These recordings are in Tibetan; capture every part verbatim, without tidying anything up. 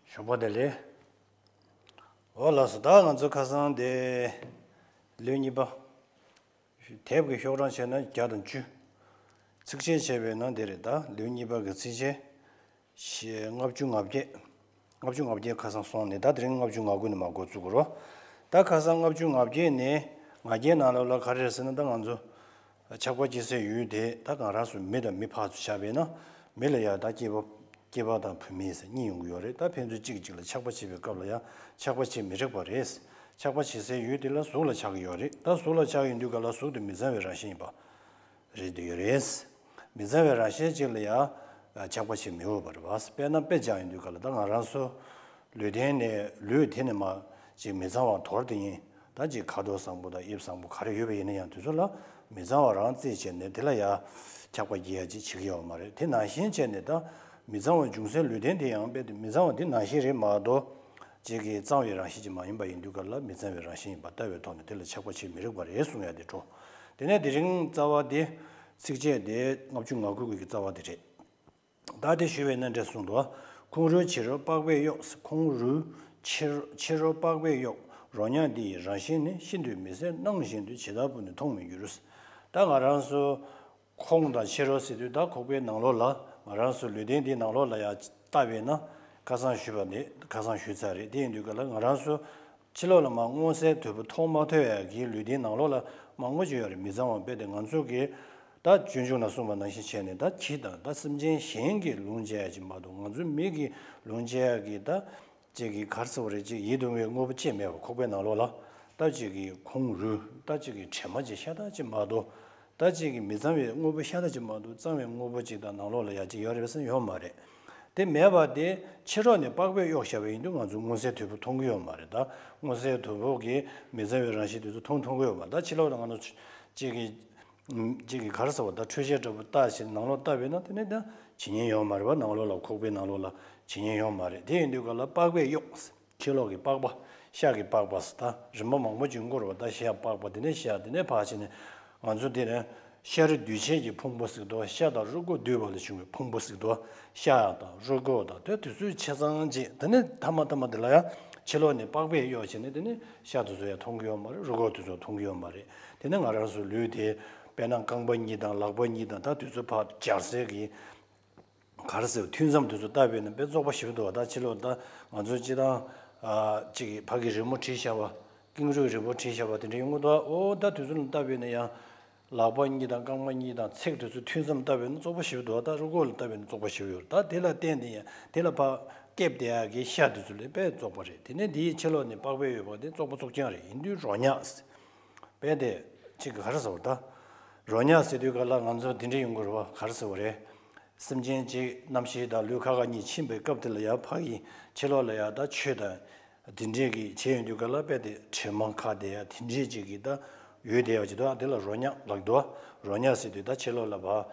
ཞོགས་པ་བདེ་ལེགས། འོ་ལགས་སོ། ད་ང་ཚོ་ཁ་སང་དེ་ལེའུ་གཉིས་པ། དེབ་ཀྱི་ཤོག་གྲངས་བྱས་ན་བརྒྱ་དང་བཅུ། ཚིགས་བཅད་བྱས་པས་ན་དེ་རེད། ད་ལེའུ་གཉིས་པ་གི་ཚིགས་བཅད་ཞེ་ལྔ་བཅུ་ང་བརྒྱད། ལྔ་བཅུ་ང་བརྒྱད་ཁ་སང་སོང་ནས། ད་དེ་རིང་ལྔ་བཅུ་ང་དགུ་ནས་མར་འགོ་བཙུགས་དགོས་རེད། ད་ཁ་སང་ལྔ་བཅུ་ང་བརྒྱད་ནས་ང་བརྒྱད་ནང་ལོགས་ལ་ག་རེ་རེད་ཟེར་ན། ད་ང་ཚོ་ཆགས་པ་སྐྱེ་སའི་ཡུལ་དེ་ད་གང་རང་སུ་མི་དང་མི་ཕར་ཚུར་བཞག་པས་ན། མི་ལ་ཡང་ད་སྐྱེས་པ་སྐྱེས་པ་དང་བུད་མེད་ཟེར་གཉིས་ཡོང་གི་ཡོད་རེད། ད་ཕན་ཚུན་གཅིག་གིས་གཅིག་ལ་ཆགས་པ་བྱེད་པའི་སྐབས་ལ་ཡང་ཆགས་པ་བྱེད་མི་རིགས་པ་རེད། ཆགས་པ་བྱེད་སའི་ཡུལ་དེ་ལ་གཟུགས་ལ་ཆགས་ཀྱི་ཡོད་རེད། ད་གཟུགས་ལ་ཆགས་ཡོང་དུས་ག་ལ་གཟུགས་དེ་མི་གཙང་བའི་རང་བཞིན་ཡིན་པ་རེད་འདོད་ཡོད་རེད། མི་གཙང་བའི་རང་བཞིན་གཅིག་ལ་ཡང་ཆགས་པ་བྱེད་མི་འོས་པ་རེད་བ། དཔེར་ན་དཔེ་བཞག་ཡོང་དུས་ག་ལ་ད་ང་རང་ཚོ་ལུས་རྟེན་ནས་ལུས་དེ་ནས་མར་ཅིག་མི་གཙང་བ་དོར་དེ་ཡིན། ད་ཅིག་ཁ་དོག་བཟང་པོ་དང་དབྱིབས་བཟང་པོ་ག་རེ་ཡོད་པ་ཡིན་ན་ཡང་དེ་ཚོ་ལ་མི་གཙང་བ་རང་རྩིས་བྱས་ནས་དེ་ལ་ཡང་ཆགས་པ་སྐྱེ་ཡ་ཅིག་བྱེད་ཀྱི་ཡོད་མ་རེད། དེ་ནང་བཞིན་བྱས་ནས་ད་མི་གཙང་བ་འབྱུང་སའི་ལུས་རྟེན་དེ་ཡང་རྦད་དེ་མི་གཙང་བ་དེ་ནང་བཞིན་རེད་མ་གཏོགས། ཅིག་གི་གཙང་བའི་རང་བཞིན་ཅིག་མ་ཡིན་པ་ཡིན་དུས་ག་ལ་མི་གཙང་བའི་རང་བཞིན་ཡིན་པ་ལྟ་བའི་ཐོག་ནས་དེ་ལ་ཆགས་པ་བྱེད་མི་རིགས་པ་རེད་གསུང་ཡ་དེ་འགྲོ། དེ་ནས་དེ་རིང་རྩ་བ་དེ་ཚིགས་བཅད་དེ་ལྔ་བཅུ་ང་དགུ་གི་རྩ་བ་དེ་རེད། ད་དེ་ཞུ་བས་ན་འདྲ་གསུངས་འདུག། ཁོང་རུལ་ཕྱི་རོལ་པགས་པས་གཡོགས། ཁོང་རུལ་ཕྱི་ཕྱི་རོལ་པགས་པས་གཡོགས། རོ་མྱགས་འདི་ཡི་རང་བཞིན་ནི། ཤིན་ཏུ་མི་གསལ་སྣང་བཞིན་དུ། ཇི་ལྟ་བུ་ནི་མཐོང་མི་འགྱུར། ད་ང་རང་ཚོ་ཁོང་དང་ཕྱི་རོལ་ཟེར་དུས་ད་ཁོག་པའི་ནང་ལོགས་ལ་ང་རང་ཚོ་ལུས་རྟེན་འདིའི་ནང་ལོགས་ལ་ཡང་བལྟས་པས་ན། ཁ་སང་ཞུས་པ་ནི་ཁ་སང་ཞུས་ཚར་རེད། དེ་ཡིན་དུས་ག་ལ་ང་རང་ཚོ་ཕྱི་ལོགས་ལ་མར་མངོན་གསལ་དོད་པོ་མཐོང་མ་ཐུབ་ཡ་གི་ལུས་རྟེན་ནང་ལོགས་ལ་མང་པོ་ཅིག་ཡོད་རེད། མི་གཙང་བ་རྦད་དེ་ང་ཚོ་གི་ད་སྤྱོད་འཇུག་ནང་གསུངས་པ་ནང་བཞིན་བྱས་ནས་ད་ཁྱི་དང་ད་སེམས་ཅན་གཞན་གྱིས་ལོངས་སྤྱད་ཡ་ཅིག་མ་གཏོགས། ང་ཚོ་མི་གིས་ལོངས་སྤྱད་ཡ་གི་ད་ཅིག་གི་ག་རེ་ཟེར་བ་རེད། ཅིག་ཡིད་དུ་འོང་བའི་དངོས་པོ་ཅིག་མེད་པ། ཁོག་པའི་ནང་ལོགས་ལ་ད་ཅིག་གི་ཁོང་རུལ་ད་ཅིག་གི་དྲི་མ་ཅིག་ཤ་སྟག་ཅིག་མ་གཏོགས། ད་ཅིག་གི་མི་གཙང་བའི་དངོས་པོ་ཤ་སྟག་ཅིག་མ་གཏོགས་གཙང་བའི་དངོས་པོ་ཅིག་དང་ནང་ལོགས་ལ་ཡ་ཅིག་ཡོད་རེད་པས་ཟེར་ན་ཡོད་མ་རེད། དེ་མེད་པ་དེ་ཕྱི་རོལ་ནས་པགས་པས་གཡོགས་བཞག་པ་ཡིན་དུས་ང་ཚོ་མངོན་གསལ་དོད་པོ་མཐོང་གི་ཡོད་མ་རེད། ད་མངོན་གསལ་དོད་པོ་གི་མི་གཙང་བའི་རང་བཞིན་དེ་ཚོ་མཐོང་མཐོང་གི་ཡོད་མ་རེད། ད་ཕྱི་ལོགས་ལ་ང་ཚོ་ཅིག་གི་ཅིག་གི་ག་རེ་ཟེར་བ། ད་འཕྲུལ་ཆས་འདྲ་པོ་བཏགས་བྱས་ནང་ལོགས་བལྟས་པས་ན་དེ་ནས་ད་བྱེད་ཉན་ཡོད་མ་རེད་པ། ནང་ལོགས་ལ་ཁོག་པའི་ནང་ལོགས་ལ་བྱེད་ཉན་ཡོད་མ་རེད། དེ་ཡིན་དུས་ག་ལ་པགས་པས་གཡོགས། ཕྱི་ལོགས་ཀྱི་པགས་པ། ཤ་གི་པགས་པ་ཟེར། ད་རིམ་པ་མང་པོ་ཅིག་འགོར་བ། ད་ཤ་པགས་པ། དེ་ནས་ཤ། དེ་ནས་ཕར་ཕྱིན་ནས་ང་ཚོ་དེ་ནས་ཤ་རུས་འདུས་བྱས་ཀྱི་ཕུང་པོ་ཟེར་འདུག། ཤ་དང་རུས་ཁོག་འདུས་པ་ལས་བྱུང་བའི་ཕུང་པོ་ཟེར་འདུག། ཤ་དང་རུས་ཁོག་དང་དེ་དུས་ཚོད་ཆ་ཚང་ཅིག། དེ་ནས་མཐའ་མ་མཐའ་མ་དེ་ལ་ཡང་ཕྱི་ལོགས་ནས་པགས་པས་གཡོགས་བྱས་ནས་དེ་ནས་ཤ་དེ་ཚོ་ཡང་མཐོང་གི་ཡོད་མ་རེད། རུས་ཁོག་དེ་ཚོ་མཐོང་གི་ཡོད་མ་རེད། དེ་ནས་ང་རང་ཚོ་ལུས་དེ་དཔེར་ན་རྐང་པ་གཉིས་དང་ལག་པ་གཉིས་དང་ད་དུས་ཚོད་ཕར་སྦྱར་སའི་གི་ག་རེ་ཟེར། མཐུད་མཚམས་དེ་ཚོ་བལྟས་པས་ན་དཔེ་བཙོག་པ་ཞེ་པོ་འདུག་བ། ད་ཕྱི་ལོགས་ད་ང་ཚོ་སྤྱིར་བཏང་ཨ་ཅིག་གི་ཕ་གི་རི་མོ་བྲིས་བཞག་པ། ཀེང་རུས་རི་མོ་བྲིས་བཞག་པ་དེ་འདྲ་ཡོང་གི་འདུག་བ། འོ་ད་དེ་ཚོ་ལ་བལྟས་པས་ན་ཡང་ལག་པ་གཉིས་དང་རྐང་པ་གཉིས་དང་ཚིགས་དེ་ཚོ་མཐུད་མཚམས་བལྟས་པས་ན་བཙོག་པ་ཞེ་པོ་འདུག་བ། ད་རུས་ཁོག་ལ་བལྟས་པས་ན་བཙོག་པ་ཞེ་པོ་ཡོད་རེད། ད་དེ་ལ་བརྟེན་ནས་ཡང་དེ་ལ་ཕར་སྐེབས་བསྡད་ཡག་གི་ཤ་དེ་ཚོ་ལས་དཔེ་བཙོག་པ་རེད། དེ་ནས་འདིའི་ཕྱི་ལོགས་ནས་པགས་པས་གཡོགས་པ་དེ་བཙོག་པ་བཙོག་རྐྱང་རེད། ཡིན་དུས་རོ་མྱགས་ཟེར། དཔེ་དེ་ཅིག་ག་རེ་ཟེར་བ། ད་རོ་མྱགས་ཟེར་དུས་ག་ལ་ང་ཚོ་དེ་འདྲ་ཡོང་གི་རེད་བ། ག་རེ་ཟེར་བ་རེད། སེམས་ཅན་ཅིག་རྣམ་ཤེས་དང་ལུས་ཁ་ཁ་གཉིས་ཕྱིན་པའི་སྐབས་དེ་ལ་ཡང་ཕ་གི་ཕྱི་ལོགས་ལ་ཡང་ད་ཆོས་དང་དེ་འདྲས་ཀྱི་བྱས་ཡོང་དུས་ག་ལ་དཔེ་དེ་དྲི་མ་ཁ་དེ་ཡང་དེ་འདྲས་ཅིག་གི་ད་ཡོད་བསྡད་ཡག་ཅིག་འདུག། དེ་ལ་རོ་མྱགས་ལབ་འདུག། རོ་མྱགས་ཟེར་དུས་ད་ཕྱི་ལོགས་ལ་བ་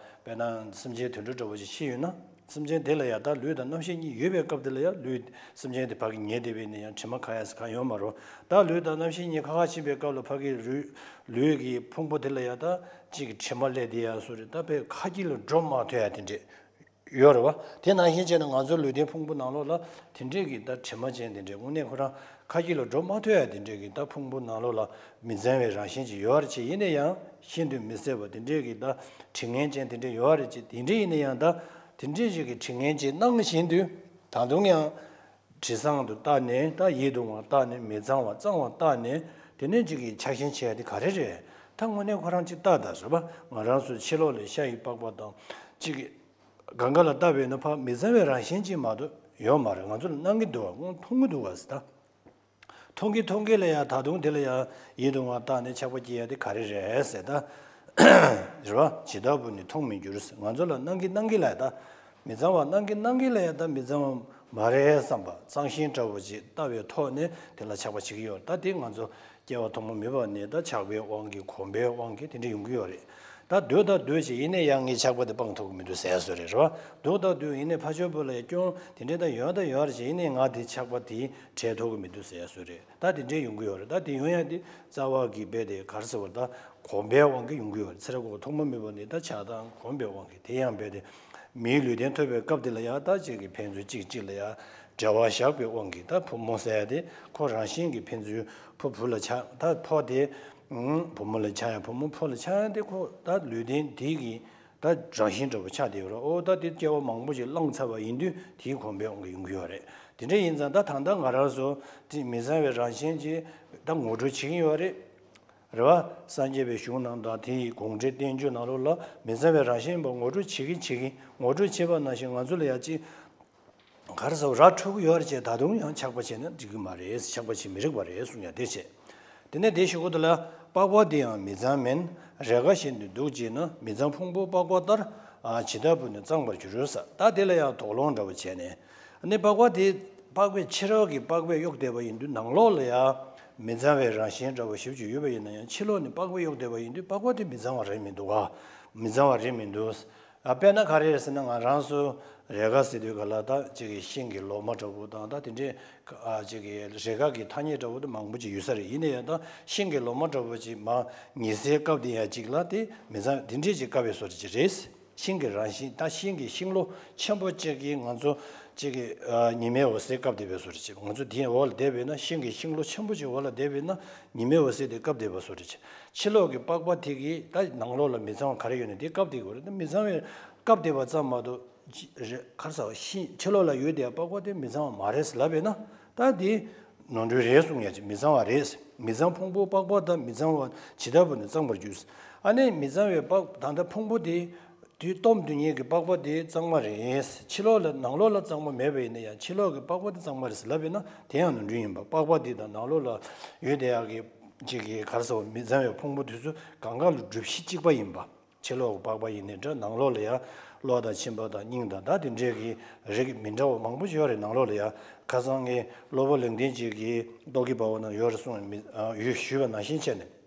དཔེར་ན་སེམས་ཅན་དུད་འགྲོ་འདྲ་བོ་ཅིག་ཤི་ཡོད་ན། སེམས་ཅན་དེ་ལ་ཡང་ད་ལུས་དང་རྣམ་ཤེས་གཉིས་ཡོད་པའི་སྐབས་དེ་ལ་ཡང་ལུས་སེམས་ཅན་དེ་ཕ་གི་ཉལ་བསྡད་པས་ན་ཡང་དྲི་མ་ཁ་ཡ་ཟེར་གང་ཡོད་མ་རེད། ད་ལུས་དང་རྣམ་ཤེས་གཉིས་ཁ་ཁ་ཕྱིན་པའི་སྐབས་ལ་ཕ་གི་ལུས་ལུས་ཀྱི་ཕུང་པོ་དེ་ལ་ཡང་ད་ཅིག་གི་དྲི་མ་ལས་དེ་ཡང་སུ་རེད། ད་དཔེ་ཁ་དཀྱིལ་ལ་འགྲོ་མ་ཐུབ་ཡ་དེ་འདྲས་ཡོད་རེད་བ། དེ་ནང་བཞིན་བྱས་ན་ང་ཚོའི་ལུས་རྟེན་ཕུང་པོ་ནང་ལོགས་ལ་དེ་འདྲས་ཀྱི་ད་དྲི་མ་ཅན་དེ་འདྲས་དངོས་གནས་ཁོ་རང་ཁ་དཀྱིལ་ལ་འགྲོ་མ་ཐུབ་ཡ་དེ་འདྲས་ཀྱི་ད་ཕུང་པོ་ནང་ལོགས་ལ་མི་གཙང་བའི་རང་བཞིན་ཅིག་ཡོད་རེད་ཅེས། ཡིན་ན་ཡང་ཤིན་ཏུ་མི་གསལ་བ་དེ་འདྲས་ཀྱི་ད་དྲི་ངན་ཅན་དེ་འདྲས་ཡོད་རེད་ཅེས། དེ་འདྲས་ཡིན་ན་ཡང་ད་དེ་འདྲས་ཅིག་གི་དྲི་ངན་ཅན་སྣང་བཞིན་དུ་ད་དུང་ཡང་དྲི་བཟང་དུ་བལྟས་ནས། ད་ཡིད་དུ་འོང་བ་བལྟས་ནས། མི་གཙང་བ་གཙང་བ་བལྟས་ནས། དེ་ནས་ཅིག་གི་ཆགས་ཞེན་བྱེད་ཡ་དེ་ག་རེ་རེད། ད་དངོས་གནས་ཁོ་རང་ཅིག་བལྟས་དང་ཟེར་བ། ང་རང་ཚོའི་ཕྱི་ལོགས་ལ་ཤ་ཡི་པགས་པ་དང་ཅིག་གི་གང་ག་ལ་བལྟས་པས་ན་ཕར་མི་གཙང་བའི་རང་བཞིན་ཅིག་མ་གཏོགས་ཡོད་མ་རེད། ང་ཚོ་ལ་སྣང་གི་འདུག་བ། དངོས་མཐོང་གི་འདུག་བ་ཟེར། ད་མཐོང་གི་མཐོང་གི་ལ་ཡང་ད་དུང་དེ་ལ་ཡང་ཡིད་དུ་འོང་བ་བལྟས་ནས་ཆགས་པ་སྐྱེ་ཡ་དེ་ག་རེ་རེད་ཟེར། ད་རེད་བ། ཇི་ལྟ་བུ་ནི་མཐོང་མི་འགྱུར་ཟེར། ང་ཚོ་ལ་སྣང་གི་སྣང་གི་ལ་ཡང་ད་མི་གཙང་བ་སྣང་གི་སྣང་གི་ལ་ཡང་ད་མི་གཙང་བ་མ་རེད་བསམ་པ། གཙང་ཞེན་འདྲ་བོ་ཅིག་ལྟ་བའི་ཐོག་ནས་དེ་ལ་ཆགས་པ་བྱེད་ཀྱི་ཡོད་རེད། ད་དེ་ང་ཚོ་སྐྱེ་བ་ཐོག་མ་མེད་པ་ནས་ད་ཆགས་པའི་དབང་གིས་གོམས་པའི་དབང་གིས་དེ་འདྲ་ཡོང་གི་ཡོད་རེད། ད་སྡོད་ད་སྡོད་ཅིག་ཡིན་ནའི་ཡང་ངས་ཆགས་པ་དེ་སྤང་ཐུབ་ཀྱི་མི་འདུག་ཟེར་ཡ་བཟོ་རེད། རེད་བ། སྡོད་ད་སྡོད་ཡིན་ནའི་ཕར་ཕྱོགས་བུ་ལ་ཡ་སྐྱོན་དེ་འདྲས་ད་ཡོད་ད་ཡོད་རེད་ཅིག་ཡིན་ནའི་ང་དེ་ཆགས་པ་དེ་བྲལ་ཐུབ་ཀྱི་མི་འདུག་ཟེར་ཡ་བཟོ་རེད། ད་དེ་འདྲས་ཡོང་གི་ཡོད་རེད། ད་དེ་ཡོང་ཡ་དེ་རྩ་བ་གི་རྦད་དེ་ག་རེ་ཟེར་བ། ད་གོམས་པའི་དབང་གིས་ཡོང་གི་ཡོད་རེད། ཚེ་རབས་འཁོར་བ་ཐོག་མ་མེད་པ་ནས་ད་ཆགས་སྡང་གོམས་པའི་དབང་གིས། དེ་ཡང་རྦད་དེ་མིའི་ལུས་རྟེན་ཐོབ་པའི་སྐབས་དེ་ལ་ཡ་ད་ཅིག་གི་ཕན་ཚུན་གཅིག་གཅིག་ལ་ཡ་ འབྲེལ་བ་བཞག་པའི་དབང་གིས་ད་བུ་མོ་ཟེར་ཡ་དེ་ཁོ་རང་བཞིན་གྱིས་ཕན་ཚུན་ཕོ་བུ་ལ་ཆགས། ད་ཕོ་དེ་བུ་མོ་ལ་ཆགས་ཡ། བུ་མོ་ཕོ་ལ་ཆགས་ཡ་དེ་ཁོ་ད་ལུས་རྟེན་དེ་གི་ད་རང་བཞིན་འདྲ་པོ་ཆགས་བསྡད་ཡོད་རེད། ཨོ་ད་དེ་སྐྱེ་བ་མང་པོ་ཞིག་བླངས་ཚར་བ་ཡིན་དུས་དེའི་གོམས་པའི་དབང་གིས་ཡོང་གི་ཡོད་རེད། དེ་འདྲ་ཡིན་ཙང་ད་ད་ལྟ་ང་རང་ཚོ་དེ་མི་གཙང་བའི་རང་བཞིན་ཅིག་ད་ངོ་སྤྲོད་བྱེད་ཀྱི་ཡོད་རེད། རེད་བ། སངས་རྒྱས་པའི་གཞུང་ནང་དང་དེ་ཡི་དགོངས་འགྲེལ་བསྟན་བཅོས་ནང་ལོགས་ལ་མི་གཙང་བའི་རང་བཞིན་པ་ངོ་སྤྲོད་བྱེད་ཀྱིན་བྱེད་ཀྱིན་ངོ་སྤྲོད་བྱེད་པ་ནང་བཞིན་ང་ཚོ་ལ་ཡ་ཅིག་ག་རེ་ཟེར་ར་འཕྲོད་ཀྱི་ཡོད་རེད་ཅེས། ད་དུང་ཡང་ཆགས་པ་བྱས་ན་འགྲིག་གི་མ་རེད། ཆགས་པ་བྱེད་མི་རིགས་པ་རེད་གསུང་ཡ་དེ་བྱས། དེ་ནས་དེ་ཞུ་གི་འདུག་ལ། པགས་པ་དེ་ཡང་མི་གཙང་མིན། རེས་འགའ་བཞིན་དུ་འདུག་ཅེ་ན། མི་གཙང་ཕུང་པོ་པགས་པ་ལྟར། ཇི་ལྟ་བུ་ནི་གཙང་བར་འགྱུར་ཟེར། ད་དེ་ལ་ཡང་དོགས་སློང་འདྲ་བོ་བྱས་ནས། ཨ་ནི་པགས་པ་དེ་པགས་པའི་ཕྱི་རོལ་གྱི་པགས་པས་གཡོགས་བསྡད་པ་ཡིན་དུས་ནང་ལོགས་ལ་ཡང་མི་གཙང་བའི་རང་བཞིན་འདྲ་བོ་ཞིབ་ཅིག་ཡོད་པ་ཡིན་ན་ཡང་ཕྱི་ལོགས་ནས་པགས་པས་གཡོགས་བསྡད་པ་ཡིན་དུས་པགས་པ་དེ་མི་གཙང་བ་རེད་མི་འདུག་ག་མི་གཙང་བ་རེད་མི་འདུག་ཨ། དཔེར་ན་ག་རེ་རེད་ཟེར་ན། ང་རང་ཚོ་རེས་འགའ་ཟེར་དུས་ག་ལ་ད་ཅིག་གི་ཤིང་གི་ལོ་མ་འདྲ་བོ་དང་ད་དེ་འདྲའི་ཨ་ཅིག་གི་རེས་འགའ་གི་ཐ་སྙད་འདྲ་བོ་དེ་མང་པོ་ཅིག་ཡོད་ས་རེད། ཡིན་ན་ཡང་ད་ཤིང་གི་ལོ་མ་འདྲ་བོ་ཅིག་མར་ཉལ་སའི་སྐབས་དེ་ཡང་ཅིག་ལ་དེ་མི་གཙང་དེ་འདྲའི་ཅིག་བཀབ་པའི་བཟོ་འདྲ་ཅིག་རེད། ཤིང་གི་རང་བཞིན་ད་ཤིང་གི་ཤིང་ལོ་ཆེན་པོ་ཅིག་གིས་ང་ཚོ་ཅིག་གི་ཨ་ཉི་མའི་འོད་ཟེར་བཀབ་བསྡད་པའི་བཟོ་འདྲ་ཅིག་ང་ཚོ་དེའི་འོག་ལ་བསྡད་པས་ན་ཤིང་གི་ཤིང་ལོ་ཆེན་པོ་ཅིག་འོག་ལ་བསྡད་པས་ན་ཉི་མའི་འོད་ཟེར་དེ་བཀབ་བསྡད་པའི་བཟོ་འདྲ་ཅིག་ཕྱི་ལོགས་ཀྱི་པགས་པ་དེ་གིས་ད་ནང་ལོགས་ལ་མི་གཙང་བ་ག་རེ་ཡོད་ན་དེ་བཀབ་བསྡད་དགོས་རེད། ད་མི་གཙང་བའི་བཀབ་བསྡད་པ་ཙམ་མ་གཏོགས། ཅི་རེད། ག་རེ་ཟེར་བ། ཤིང་ཕྱི་ལོགས་ལ་ཡོད་དེ་པགས་པ་དེ་མི་གཙང་བ་མ་རེད་ལབ་པས་ན་ད་དེ་ནོར་འཁྲུལ་རེད་གསུང་ཡ་ཅིག་མི་གཙང་བ་རེད། མི་གཙང་ཕུང་པོ་པགས་པ་དང་མི་གཙང་བ་ཇི་ལྟ་བུ་ནི་གཙང་བར་འགྱུར། ཨ་ནི་མི་གཙང་བའི་པགས་ད་ལྟ་ཕུང་པོ་དེ་དུས་སྟོབས་དུས་ཉིད་ཀྱི་པགས་པ་དེ་གཙང་མ་རེད། ཕྱི་ལོགས་ལ་ནང་ལོགས་ལ་གཙང་མ་མེད་པ་ཡིན་ན་ཡང་ཕྱི་ལོགས་ཀྱི་པགས་པ་དེ་གཙང་མ་རེད་ལབ་པས་ན་དེ་ཡང་ནོར་འཁྲུལ་ཡིན་པ། པགས་པ་དེ་དང་ནང་ལོགས་ལ་ཡོད་དེ་ཡག་གི་ཅིག་གི་ག་རེ་ཟེར་བ། མི་གཙང་བའི་ཕུང་པོ་དེ་ཚོ་གང་ག་ལ་གྲུབ་གཞི་གཅིག་པ་ཡིན་པ། ཕྱི་ལོགས་ཀྱི་པགས་པ་ཡིན་ནའི་འདྲ། ནང་ལོགས་ལ་ཡང་གློ་དང་མཆིན་པ་དང་སྙིང་དང་ད་དེ་འདྲའི་གི་རིགས་མི་འདྲ་བ་མང་པོ་ཞིག་ཡོད་རེད། ནང་ལོགས་ལ་ཡང་ཁ་སང་ངས་སློབ་དཔོན་ལེགས་ལྡན་འབྱེད་ཀྱི་རྟོག་གེ་པ་བོ་ནང་ཡོད་རེད་གསུངས་མི་ཡོད་ཞུས་པ་ནང་བཞིན་བྱས་ནས་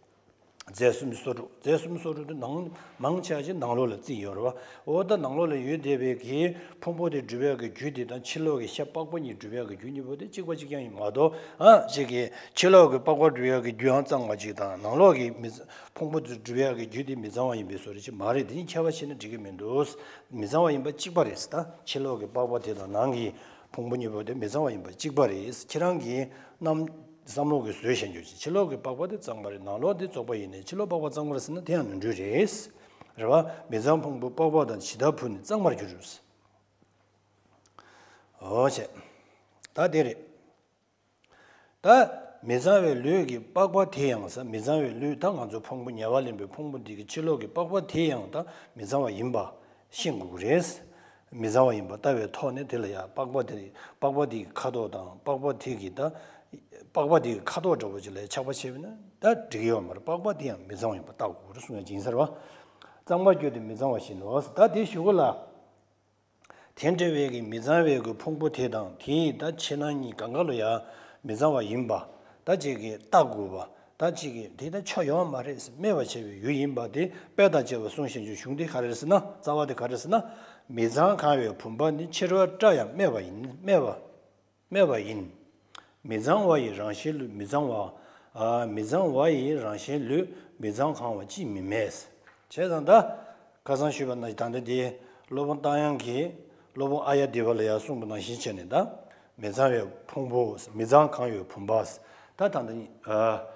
རྫས་སུམ་ཅུ་སོ་དྲུག་རྫས་སུམ་ཅུ་སོ་དྲུག་དེ་ནང་མང་ཆེ་བ་ཅིག་ནང་ལོགས་ལ་བརྩིས་ཡོད་རེད་བ། འོ་ད་ནང་ལོགས་ལ་ཡོད་བསྡད་པའི་གི་ཕུང་པོ་དེ་གྲུབ་ཡག་གི་རྒྱུ་དེ་དང་ཕྱི་ལོགས་ཀྱི་ཤ་པགས་པ་གཉིས་གྲུབ་ཡག་གི་རྒྱུ་གཉིས་པོ་དེ་གཅིག་པ་གཅིག་རྐྱང་ཡིན་མ་གཏོགས། ཨ་ཅིག་གི་ཕྱི་ལོགས་ཀྱི་པགས་པ་གྲུབ་ཡག་གི་རྒྱུ་ཡང་གཙང་བ་གཅིག་དང་ནང་ལོགས་ཀྱི་མི་ཕུང་པོ་དེ་གྲུབ་ཡག་གི་རྒྱུ་དེ་མི་གཙང་བ་ཡིན་པའི་བཟོ་འདྲ་ཅིག་མ་རེད། དེ་གཉིས་ཁྱད་པར་ཕྱེ་ན་འགྲིག་གི་མི་འདུག་མི་གཙང་བ་ཡིན་པ་གཅིག་པ་རེད་ཟེར། ད་ཕྱི་ལོགས་ཀྱི་པགས་པ་དེ་དང་ནང་གི་ཕུང་པོ་གཉིས་པོ་དེ་མི་གཙང་བ་ཡིན་པ་གཅིག་པ་རེད། ཁྱེད་རང་གིས་རྣམ་བསམ་བློ་གི་བཟོས་བཞག་རྒྱུ་ཅིག་ཕྱི་ལོགས་ཀྱི་པགས་པ་དེ་གཙང་པ་རེད། ནང་ལོགས་དེ་བཙོག་པ་ཡིན་ནའི་ཕྱི་ལོགས་པགས་པ་གཙང་པ་རེད་ཟེར་ན་དེ་ཡང་ནོར་འཁྲུལ་རེད། རེད་བ། མི་གཙང་ཕུང་པོ་པགས་པ་དང་ཇི་ལྟ་བུ་ནི་གཙང་པར་འགྱུར། འོ་བྱས། ད་དེ་རེད། ད་མི་གཙང་བའི་ལུས་ཀྱི་པགས་པ་དེ་ཡང་ཟེར། མི་གཙང་བའི་ལུས་ད་ང་ཚོ་ཕུང་པོ་ཉེ་བར་ལེན་པའི་ཕུང་པོ་འདི་གི་ཕྱི་ལོགས་ཀྱི་པགས་པ་དེ་ཡང་ད་མི་གཙང་བ་ཡིན་པ་ཤེས་དགོས་ཀྱི་རེད། མི་གཙང་བ་ཡིན་པ་ལྟ་བའི་ཐོག་ནས་དེ་ལ་ཡང་པགས་པ་དེ་པགས་པ་དེ་གི་ཁ་དོག་དང་པགས་པ་དེ་གི་ད་པགས་པ་དེ་གི་ཁ་དོག་འདྲ་པོ་ཅིག་ལ་ཆགས་པ་བྱས་པ་ན་ད་འགྲིག་གི་ཡོད་མ་རེད། པགས་པ་དེ་ཡང་མི་གཙང་བ་ཡིན་པ་ལྟ་དགོས་ཀྱི་རེད་གསུང་ཡ་ཅིག་ཡིན་ས་རེད་བ། གཙང་པར་གྱུར་ཏེ་མི་གཙང་བ་བཞིན་ནོ། ད་དེ་ཞུ་གི་ལ། དེ་འདྲ་བའི་གི་མི་གཙང་བའི་གི་ཕུང་པོ་དེ་དང་དེའི་ད་ཕྱི་ནང་གཉིས་གང་ག་ལ་ཡང་མི་གཙང་བ་ཡིན་པ་ད་ཅིག་གི་ལྟ་དགོས་པ། ད་ཅིག་གི་དེ་ད་ཆོ་ཡོང་བ་མ་རེད་ཟེར། སྨད་པར་བྱ་བའི་ཡུལ་ཡིན་པ་དེ་དཔེ་དང་བཅས་པ་གསུངས་བཞིན་གྱི་གཞུང་དེ་ག་རེ་རེད་ཟེར་ན། རྩ་བ་དེ་ག་རེ་རེད་ཟེར་ན། མི་གཙང་གང་བའི་བུམ་པ་ནི། ཕྱི་རོལ་བཀྲ་ཡང་སྨད་པ་ཡིན། སྨད་པ། སྨད་པ་ཡིན། མི་གཙང་བ་ཡི་རང་བཞིན་ལུས། མི་གཙང་བ། ཨ། མི་གཙང་བ་ཡི་རང་བཞིན་ལུས། མི་གཙང་གང་བ་ཅིས་མི་སྨད། བྱས་ཙང་ད། ཁ་སང་ཞུས་པ་ནང་བཞིན་ད་ལྟ་དེ་སློབ་དཔོན་རྟ་དབྱངས་ཀྱིས་སློབ་དཔོན་ཨཱརྱ་དེ་བ་ལ་ཡང་གསུངས་པ་ནང་བཞིན་བྱས་ནས་ད། མི་གཙང་བའི་ཕུང་པོ། མི་གཙང་གང་བའི་བུམ་པ། ད་ད་ལྟ་ཨ།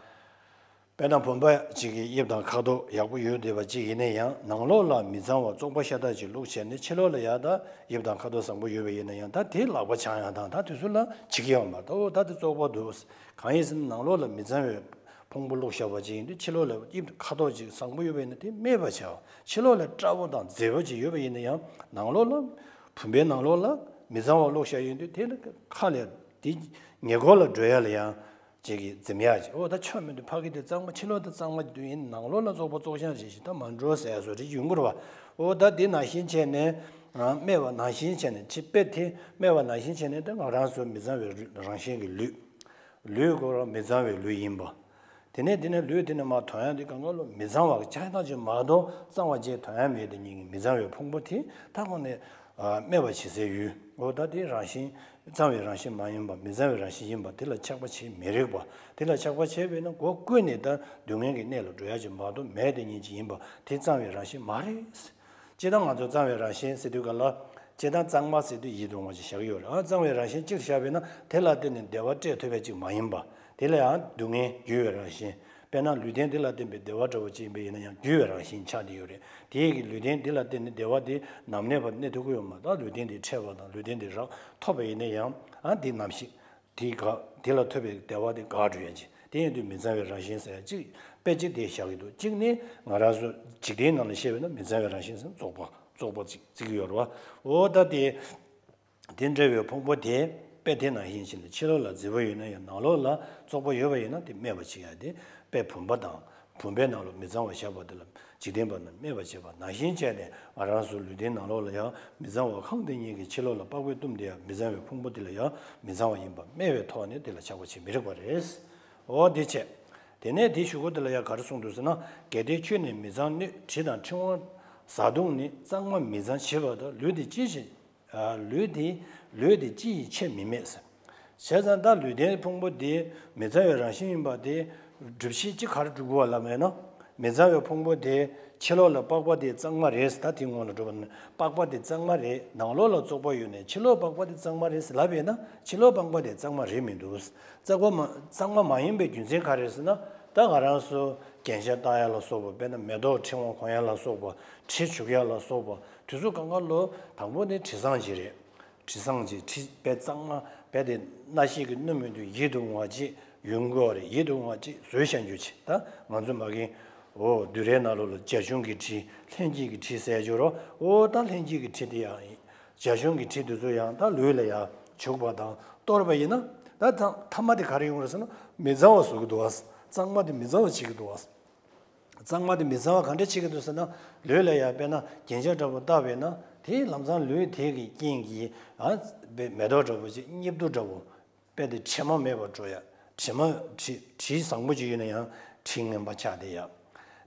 དཔེར་ན་བུམ་པ་གཅིག་གི་དབྱིབས་དང་ཁ་དོག་ཡག་པོ་ཡོད་བསྡད་པ་གཅིག་ཡིན་ན་ཡང་ནང་ལོགས་ལ་མི་གཙང་བ་བཙོག་པ་ཤ་སྟག་ཅིག་བླུགས་བྱས་ནས་ཕྱི་ལོགས་ལ་ཡང་ད་དབྱིབས་དང་ཁ་དོག་བཟང་པོ་ཡོད་པ་ཡིན་ན་ཡང་ད་དེ་ལག་པ་འཆང་ཡ་དང་ད་དེ་ཚོ་ལ་བྱེད་ཀྱི་ཡོད་མ་རེད། ད་འོ་ད་དེ་བཙོག་པ་འདུག་གང་ཡིན་ཟེར་ན་ནང་ལོགས་ལ་མི་གཙང་བའི་ཕུང་པོ་བླུགས་བཞག་པ་ཅིག་ཡིན་དུས་ཕྱི་ལོགས་ལ་དབྱིབས་ཁ་དོག་ཅིག་བཟང་པོ་ཡོད་པ་ཡིན་ན་དེ་སྨད་པར་བྱ་བ། ཕྱི་ལོགས་ལ་བཀྲ་བོ་དང་མཛེས་པོ་ཅིག་ཡོད་པ་ཡིན་ན་ཡང་ནང་ལོགས་ལ་བུམ་པའི་ནང་ལོགས་ལ་མི་གཙང་བ་བླུགས་བཞག་ཡིན་དུས་དེ་ལ་ཁ་ལས་དེ་ཉེ་འཁོར་ལ་འགྲོ་ཡ་ལ་ཡང་། ཅིག་གིས་འཛེམ་ཡག་ཅིག་འོ་ད་ཆོ་མི་འདུག་ཕ་གི་དེ་གཙང་མ་ཕྱི་ལོགས་དེ་གཙང་མ་འདུག་ཡིན་ནང་ལོགས་ལ་བཙོག་པ་བཙོག་ཤང་རེ་ཞིག་ད་མ་འགྲོ་ཟེར་བཟོ་འདྲ་ཡོང་གི་རེད་བ། འོ་ད་དེ་ནང་བཞིན་བྱས་ནས་སྨད་པ་ནང་བཞིན་བྱས་ནས་ཕྱི་དཔེ་དེ་སྨད་པ་ནང་བཞིན་བྱས་ནས་ད་ང་རང་ཚོ་མི་གཙང་བའི་རང་བཞིན་གྱི་ལུས། ལུས་ཁོ་རང་མི་གཙང་བའི་ལུས་ཡིན་པ། དེ་ནས་དེ་ནས་ལུས་དེ་ནས་མར་ཐོན་ཡག་དེ་གང་ག་ལོ་མི་གཙང་བ་ཆགས་སྡང་ཅིག་མ་གཏོགས་གཙང་བ་ཅིག་ཐོན་ཡག་མེད་དེ་ཉིད་ཀྱི་མི་གཙང་བའི་ཕུང་པོ་དེ་ད་ཁོ་ནས་སྨད་པ་བྱེད་སའི་ཡུལ། འོ་ད་དེ་རང་བཞིན། གཙང་བའི་རང་བཞིན་མ་ཡིན་པ། མི་གཙང་བའི་རང་བཞིན་ཡིན་པ་དེ་ལ་ཆགས་པ་བྱེད་མི་རིགས་པ། དེ་ལ་ཆགས་པ་བྱས་པས་ན་སྒོ་ཀུན་ནས་ད་སྡུག་བསྔལ་གྱི་གནས་ལ་འགྲོ་ཡག་ཅིག་མ་གཏོགས་མེད་དེ་ཉིད་ཅིག་ཡིན་པ་དེ་གཙང་བའི་རང་བཞིན་མ་རེད། སྤྱིར་བཏང་ང་ཚོ་གཙང་བའི་རང་བཞིན་ཟེར་དུས་ག་ལ། སྤྱིར་བཏང་གཙང་མ་ཟེར་དུས་ཡིད་དུ་འོང་བ་ཅིག་བཞག་གི་ཡོད་རེད། ཨ། གཙང་བའི་རང་བཞིན་གཅིག་ཏུ་བཞག་པས་ན་དེ་ལ་བརྟེན་ནས་བདེ་བ་སྤྲད་ཐུབ་པ་ཅིག་མ་ཡིན་པ། དེ་ལ་ཡང་སྡུག་བསྔལ་རྒྱུ་བའི་རང་བཞིན། དཔེར་ན་ལུས་རྟེན་འདི་ལ་བརྟེན་པའི་བདེ་བ་འདྲ་བོ་ཅིག་ཡིན་པ་ཡིན་ན་ཡང་རྒྱུ་བའི་རང་བཞིན་ཆགས་བསྡད་ཡོད་རེད། དེ་ཡི་གི་ལུས་རྟེན་འདི་ལ་བརྟེན་ནས་བདེ་བ་དེ་ནམ་གནས་བར་གནས་ཐུབ་ཀྱི་ཡོད་མ་རེད། ད་ལུས་རྟེན་དེ་འཕྲད་པ་དང་ལུས་རྟེན་དེ་རག་ཐོབ་པ་ཡིན་ན་ཡང་། ཨ། དེ་ནམ་ཞིག་དེའི་སྐབས་དེ་ལ་ཐོབ་པའི་བདེ་བ་དེ་འགག་འགྲོ་ཡ་ཅིག་དེ་ཡིན་དུས་མི་གཙང་བའི་རང་བཞིན་ཟེར་ཡ་གཅིག་དཔེ་གཅིག་དེ་བཞག་གི་འདུག་གཅིག་ནི་ང་རང་ཚོ་འཇིག་རྟེན་ནང་ལ་བཤད་པ་ཡིན་ན་མི་གཙང་བའི་རང་བཞིན་ཟེར་ན་བཙོག་པ་བཙོག་པ་ཅིག་བརྩི་གི་ཡོད་རེད་བ། འོ་ད་དེ། དེ་འདྲ་བའི་ཕུང་པོ་དེ་དཔེ་དེ་ནང་བཞིན་བྱས་ནས་ཕྱི་ལོགས་ལ་མཛེས་པོ་ཡོད་ན་ཡང་ནང་ལོགས་ལ་བཙོག་པ་ཡོད་པ་ཡིན་ན་དེ་སྨད་པ་བྱེད་ཡ་དེ། དཔེ་བུམ་པ་དང་བུམ་པའི་ནང་ལ་མི་གཙང་བ་བཞག་པ་དེ་ལ་འཇིག་རྟེན་པ་རྣམས་སྨད་པ་བྱེད་པ་ནང་བཞིན་བྱས་ནས། ང་རང་ཚོ་ལུས་རྟེན་ནང་ལོགས་ལ་ཡང་མི་གཙང་བ་གང་དེ་ཉིད་ཀྱིས་ཕྱི་ལོགས་ལ་པགས་པས་བཏུམས་ཏེ་ཡང་མི་གཙང་བའི་ཕུང་པོ་དེ་ལ་ཡང་མི་གཙང་བ་ཡིན་པ་སྨད་པའི་ཐོག་ནས་དེ་ལ་ཆགས་པ་བྱེད་མི་རིགས་པ་རེད། འོ་དེ་བྱས། དེ་ནས་དེའི་གཞུག་གུ་དེ་ལ་ཡང་ག་རེ་གསུངས་འདུག་ཟེར་ན། གལ་ཏེ་ཆོས་ནི་མི་གཙང་སྣོད། དྲི་དང་ཕྲེང་བ་བཟའ་བཏུང་ནི། གཙང་མ་མི་གཙང་བྱེད་པ་དག་ལུས་དེ་ཅི་ཞིག་ལུས་དེ། ལུས་དེ་ཅི་ཡིས་ཕྱེ་མི་སྨད་ཟེར། བྱས་ཙང་ད་ལུས་རྟེན་ཕུང་པོ་དེ་མི་གཙང་བའི་རང་བཞིན་ཡིན་པ་དེ་སྒྲུབ་བྱེད་ཅི་ག་རེ་སྒྲུབ་དགོས་པ་ལབ་ན། མི་གཙང་བའི་ཕུང་པོ་དེ་ཕྱི་ལོགས་ལ་པགས་པ་དེ་གཙང་མ་རེད། ད་དེའི་སྔོན་ལ་འགྲོ་བ་ན་པགས་པ་དེ་གཙང་མ་རེད། ནང་ལོགས་ལ་བཙོག་པ་ཡོད་ནས་ཕྱི་ལོགས་པགས་པ་དེ་གཙང་མ་རེད་ལབ་པས་ན་ཕྱི་ལོགས་པགས་པ་དེ་གཙང་མ་རེད་མི་འདུག་གཙང་མ་མ་གཙང་མ་མ་ཡིན་པའི་རྒྱུ་མཚན་ག་རེ་རེད་ཟེར་ན། ད་ང་རང་ཚོ་རྒྱན་ཆ་བཏགས་ཡ་ལ་སོགས་པ། དཔེར་ན་མེ་ཏོག་ཕྲེང་བ་གོན་ཡ་ལ་སོགས་པ། དྲི་བྱུག་ཡ་ལ་སོགས་པ། དེ་ཚོ་གང་ག་ལོ་དང་པོ་ནི་དྲི་བཟང་ཅིག་རེད། དྲི་བཟང་ཅིག་དྲི་དཔེ་གཙང་མ་དཔེ་དེ་སྣ་ཞིག་གིས་སྣོམ་མི་འདུག་ཡིད་དུ་འོང་བ་ཅིག་ཡོང་གི་ཡོད་རེད། ཡིད་དུ་འོང་བ་ཅིག་བཟོས་བཞག་རྒྱུ་ཅིག་ད་ང་ཚོ་མ་གིན། འོ་བདུད་རའི་ནང་ལོགས་ལ་རྒྱ་གཞུང་གི་དྲི། ལྷན་སྐྱེས་ཀྱི་དྲི་ཟེར་རྒྱུ་རོ། འོ་ད་ལྷན་སྐྱེས་ཀྱི་དྲི་དེ་ཡང་ཡིན། རྒྱ་གཞུང་གི་དྲི་དེ་ཚོ་ཡང་ད་ལུས་ལ་ཡང་བྱུག་པ་དང་གཏོར་བ་ཡིན་ན། ད་ཐ་ཐ་མ་དེ་ག་རེ་ཡོང་རེད་ཟེར་ན་མི་གཙང་བ་བཟོ་གི་འདུག་བ། གཙང་མ་དེ་མི་གཙང་བ་བྱེད་ཀྱི་འདུག་བ། གཙང་མ་དེ་མི་གཙང་བ་ག་འདྲ་བྱེད་ཀྱི་འདུག་ཟེར་ན། ལུས་ལ་ཡང་དཔེར་ན་རྒྱན་ཆ་འདྲ་པོ་བཏགས་པས་ན་དེ་ལམ་སང་ལུས་དེ་གི་རྐྱེན་གྱིས། ཨ། དཔེ་མེ་ཏོག་འདྲ་པོ་ཅིག་སྙིབ་དུ་འདྲ་པོ། དཔེ་དེ་དྲི་མ་མེད་པར་འགྲོ་ཡ། དྲི་མ་དྲི་དྲི་བཟང་པོ་ཅིག་ཡོད་ན་ཡང་དྲི་ངན་པ་ཆགས་བསྡད་ཡ།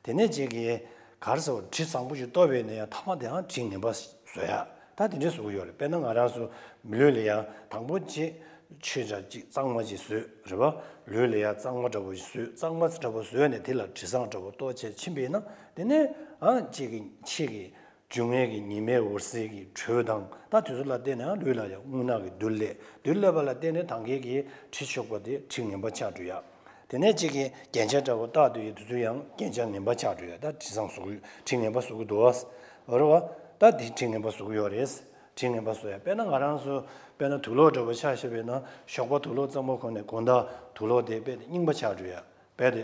དེ་ནས་ཅིག་གིས་ག་རེ་ཟེར་བ། དྲི་བཟང་པོ་ཞིག་གཏོར་བས་ན་ཡང་ཐ་མ་དེའང་དྲི་ངན་པ་བཟོ་ཡ། ད་དེ་འདྲས་བཟོ་གི་ཡོད་རེད། དཔེར་ན་ང་རང་ཚོ་མི་ལུས་ལ་ཡང་དང་པོ་ཅིག་ཆོས་འདྲ་ཅིག་གཙང་མ་ཅིག་བཟོས་རེད་པ། ལུས་ལ་ཡང་གཙང་མ་འདྲ་པོ་ཞིག་བཟོས། གཙང་མ་འདྲ་པོ་བཟོས་ནས་དེ་ལ་དྲི་བཟང་འདྲ་པོ་གཏོར་བྱས་ཕྱིན་པས་ན། དེ་ནས་ཨ་ཅིག་གིས་ཕྱིས་ཀྱི་སྦྱོར་ངན་གྱི་ཉི་མའི་འོད་ཟེར་གྱི་དྲོད་དང་། ད་དེ་ཚོ་ལ་བརྟེན་ནས་ལུས་ལ་ཡང་རྔུལ་ནག་གི་རྡུལ་སླེབས། རྡུལ་སླེབས་པ་ལ་བརྟེན་ནས་ད་གིན་གྱི་དྲི་བྱུག་པ་དེ་དྲི་ངན་པ་ཆགས་འགྲོ་ཡ། དེ་ནས་གཅིག་གིས་རྒྱན་ཆ་འདྲ་པོ་བཏགས་དུས་ཡིན་དུས་ཚོད་ཡང་རྒྱན་ཆ་ངན་པ་ཆགས་འགྲོ་ཡ། ད་དྲི་བཟང་བཟོ་གི། དྲི་ངན་པ་བཟོ་གི་འདུག་བ། རེད་བ། ད་དེ་དྲི་ངན་པ་བཟོ་གི་ཡོད་རེད། དྲི་ངན་པ་བཟོ་ཡ། དཔེར་ན་ང་རང་ཚོ་དཔེར་ན་དུག་ལོག་འདྲ་པོ་ཆ་བཞག་པས་ན་ཞོགས་པ་དུག་ལོག་གཙང་པོ་གོན་ནས་དགོང་དག་དུག་ལོག་དེ་དཔེ་དེ་རྙིང་པ་ཆགས་འགྲོ་ཡ། དཔེ་དེ།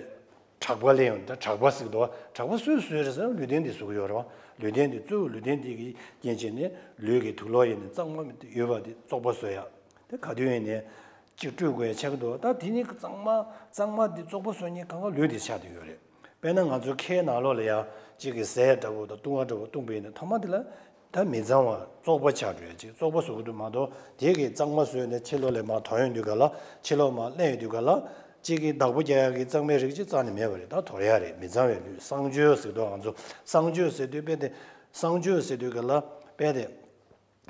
དྲེག་པ་ལས་ཡོང་། ད་དྲེག་པ་ཟེར་གི་འདུག་བ། དྲེག་པ་སུས་བཟོས་རེད་ཟེར་ན་ལུས་རྟེན་འདིས་བཟོ་གི་ཡོད་རེད་བ། ལུས་རྟེན་འདི་གཙོ་བོ་ལུས་རྟེན་འདི་གི་རྐྱེན་བྱས་ནས་ལུས་ཀྱི་དུག་ལོག་ཡིན་ནས་གཙང་མ་ཡོད་པ་འདི་བཙོག་པ་བཟོ་ཡ། དེ་ག་དུས་ཡིན་ནས་གཅིག་བཀྲུ་དགོས་ཡ་ཆགས་ཀྱི་འདུག་ད་དེ་ནི་གཙང་མ་གཙང་མ་འདི་བཙོག་པ་བཟོ་མཁན་གང་ག་ལུས་འདི་ཆགས་བསྡད་ཡོད་རེད། དཔེར་ན་ང་ཚོ་ཁའི་ནང་ལོགས་ལ་ཡ་གཅིག་གི་ཟས་འདྲ་པོ་དང་བཏུང་བ་འདྲ་པོ་བཏུང་པ་ཡིན་ན་ཐ་མ་དེ་ལ། ད་མི་གཙང་བ་བཙོག་པ་ཆགས་འགྲོ་ཡ་ཅིག་བཙོག་པ་བཟོ་གི་འདུག་མ་གཏོགས་དེ་གི་གཙང་མ་བཟོས་ནས་ཕྱི་ལོགས་ལ་མར་དོར་ཡོང་དུས་ག་ལ། ཕྱི་ལོགས་མར་ལེན་ཡོང་དུས་ག་ལ། གཅིག་གི་བདག་པོ་རྒྱག་ཡ་གི་གཙང་མའི་རིགས་ཅིག་རྩ་ནས་མེད་པ་རེད། ད་དོར་ཡ་རེད། མི་གཙང་བའི་ལུས་གསང་སྤྱོད་ཟེར་དུས་ང་ཚོ་གསང་སྤྱོད་ཟེར་དུས་དཔེ་དེ། གསང་སྤྱོད་ཟེར་དུས་ག་ལ་དཔེ་དེ།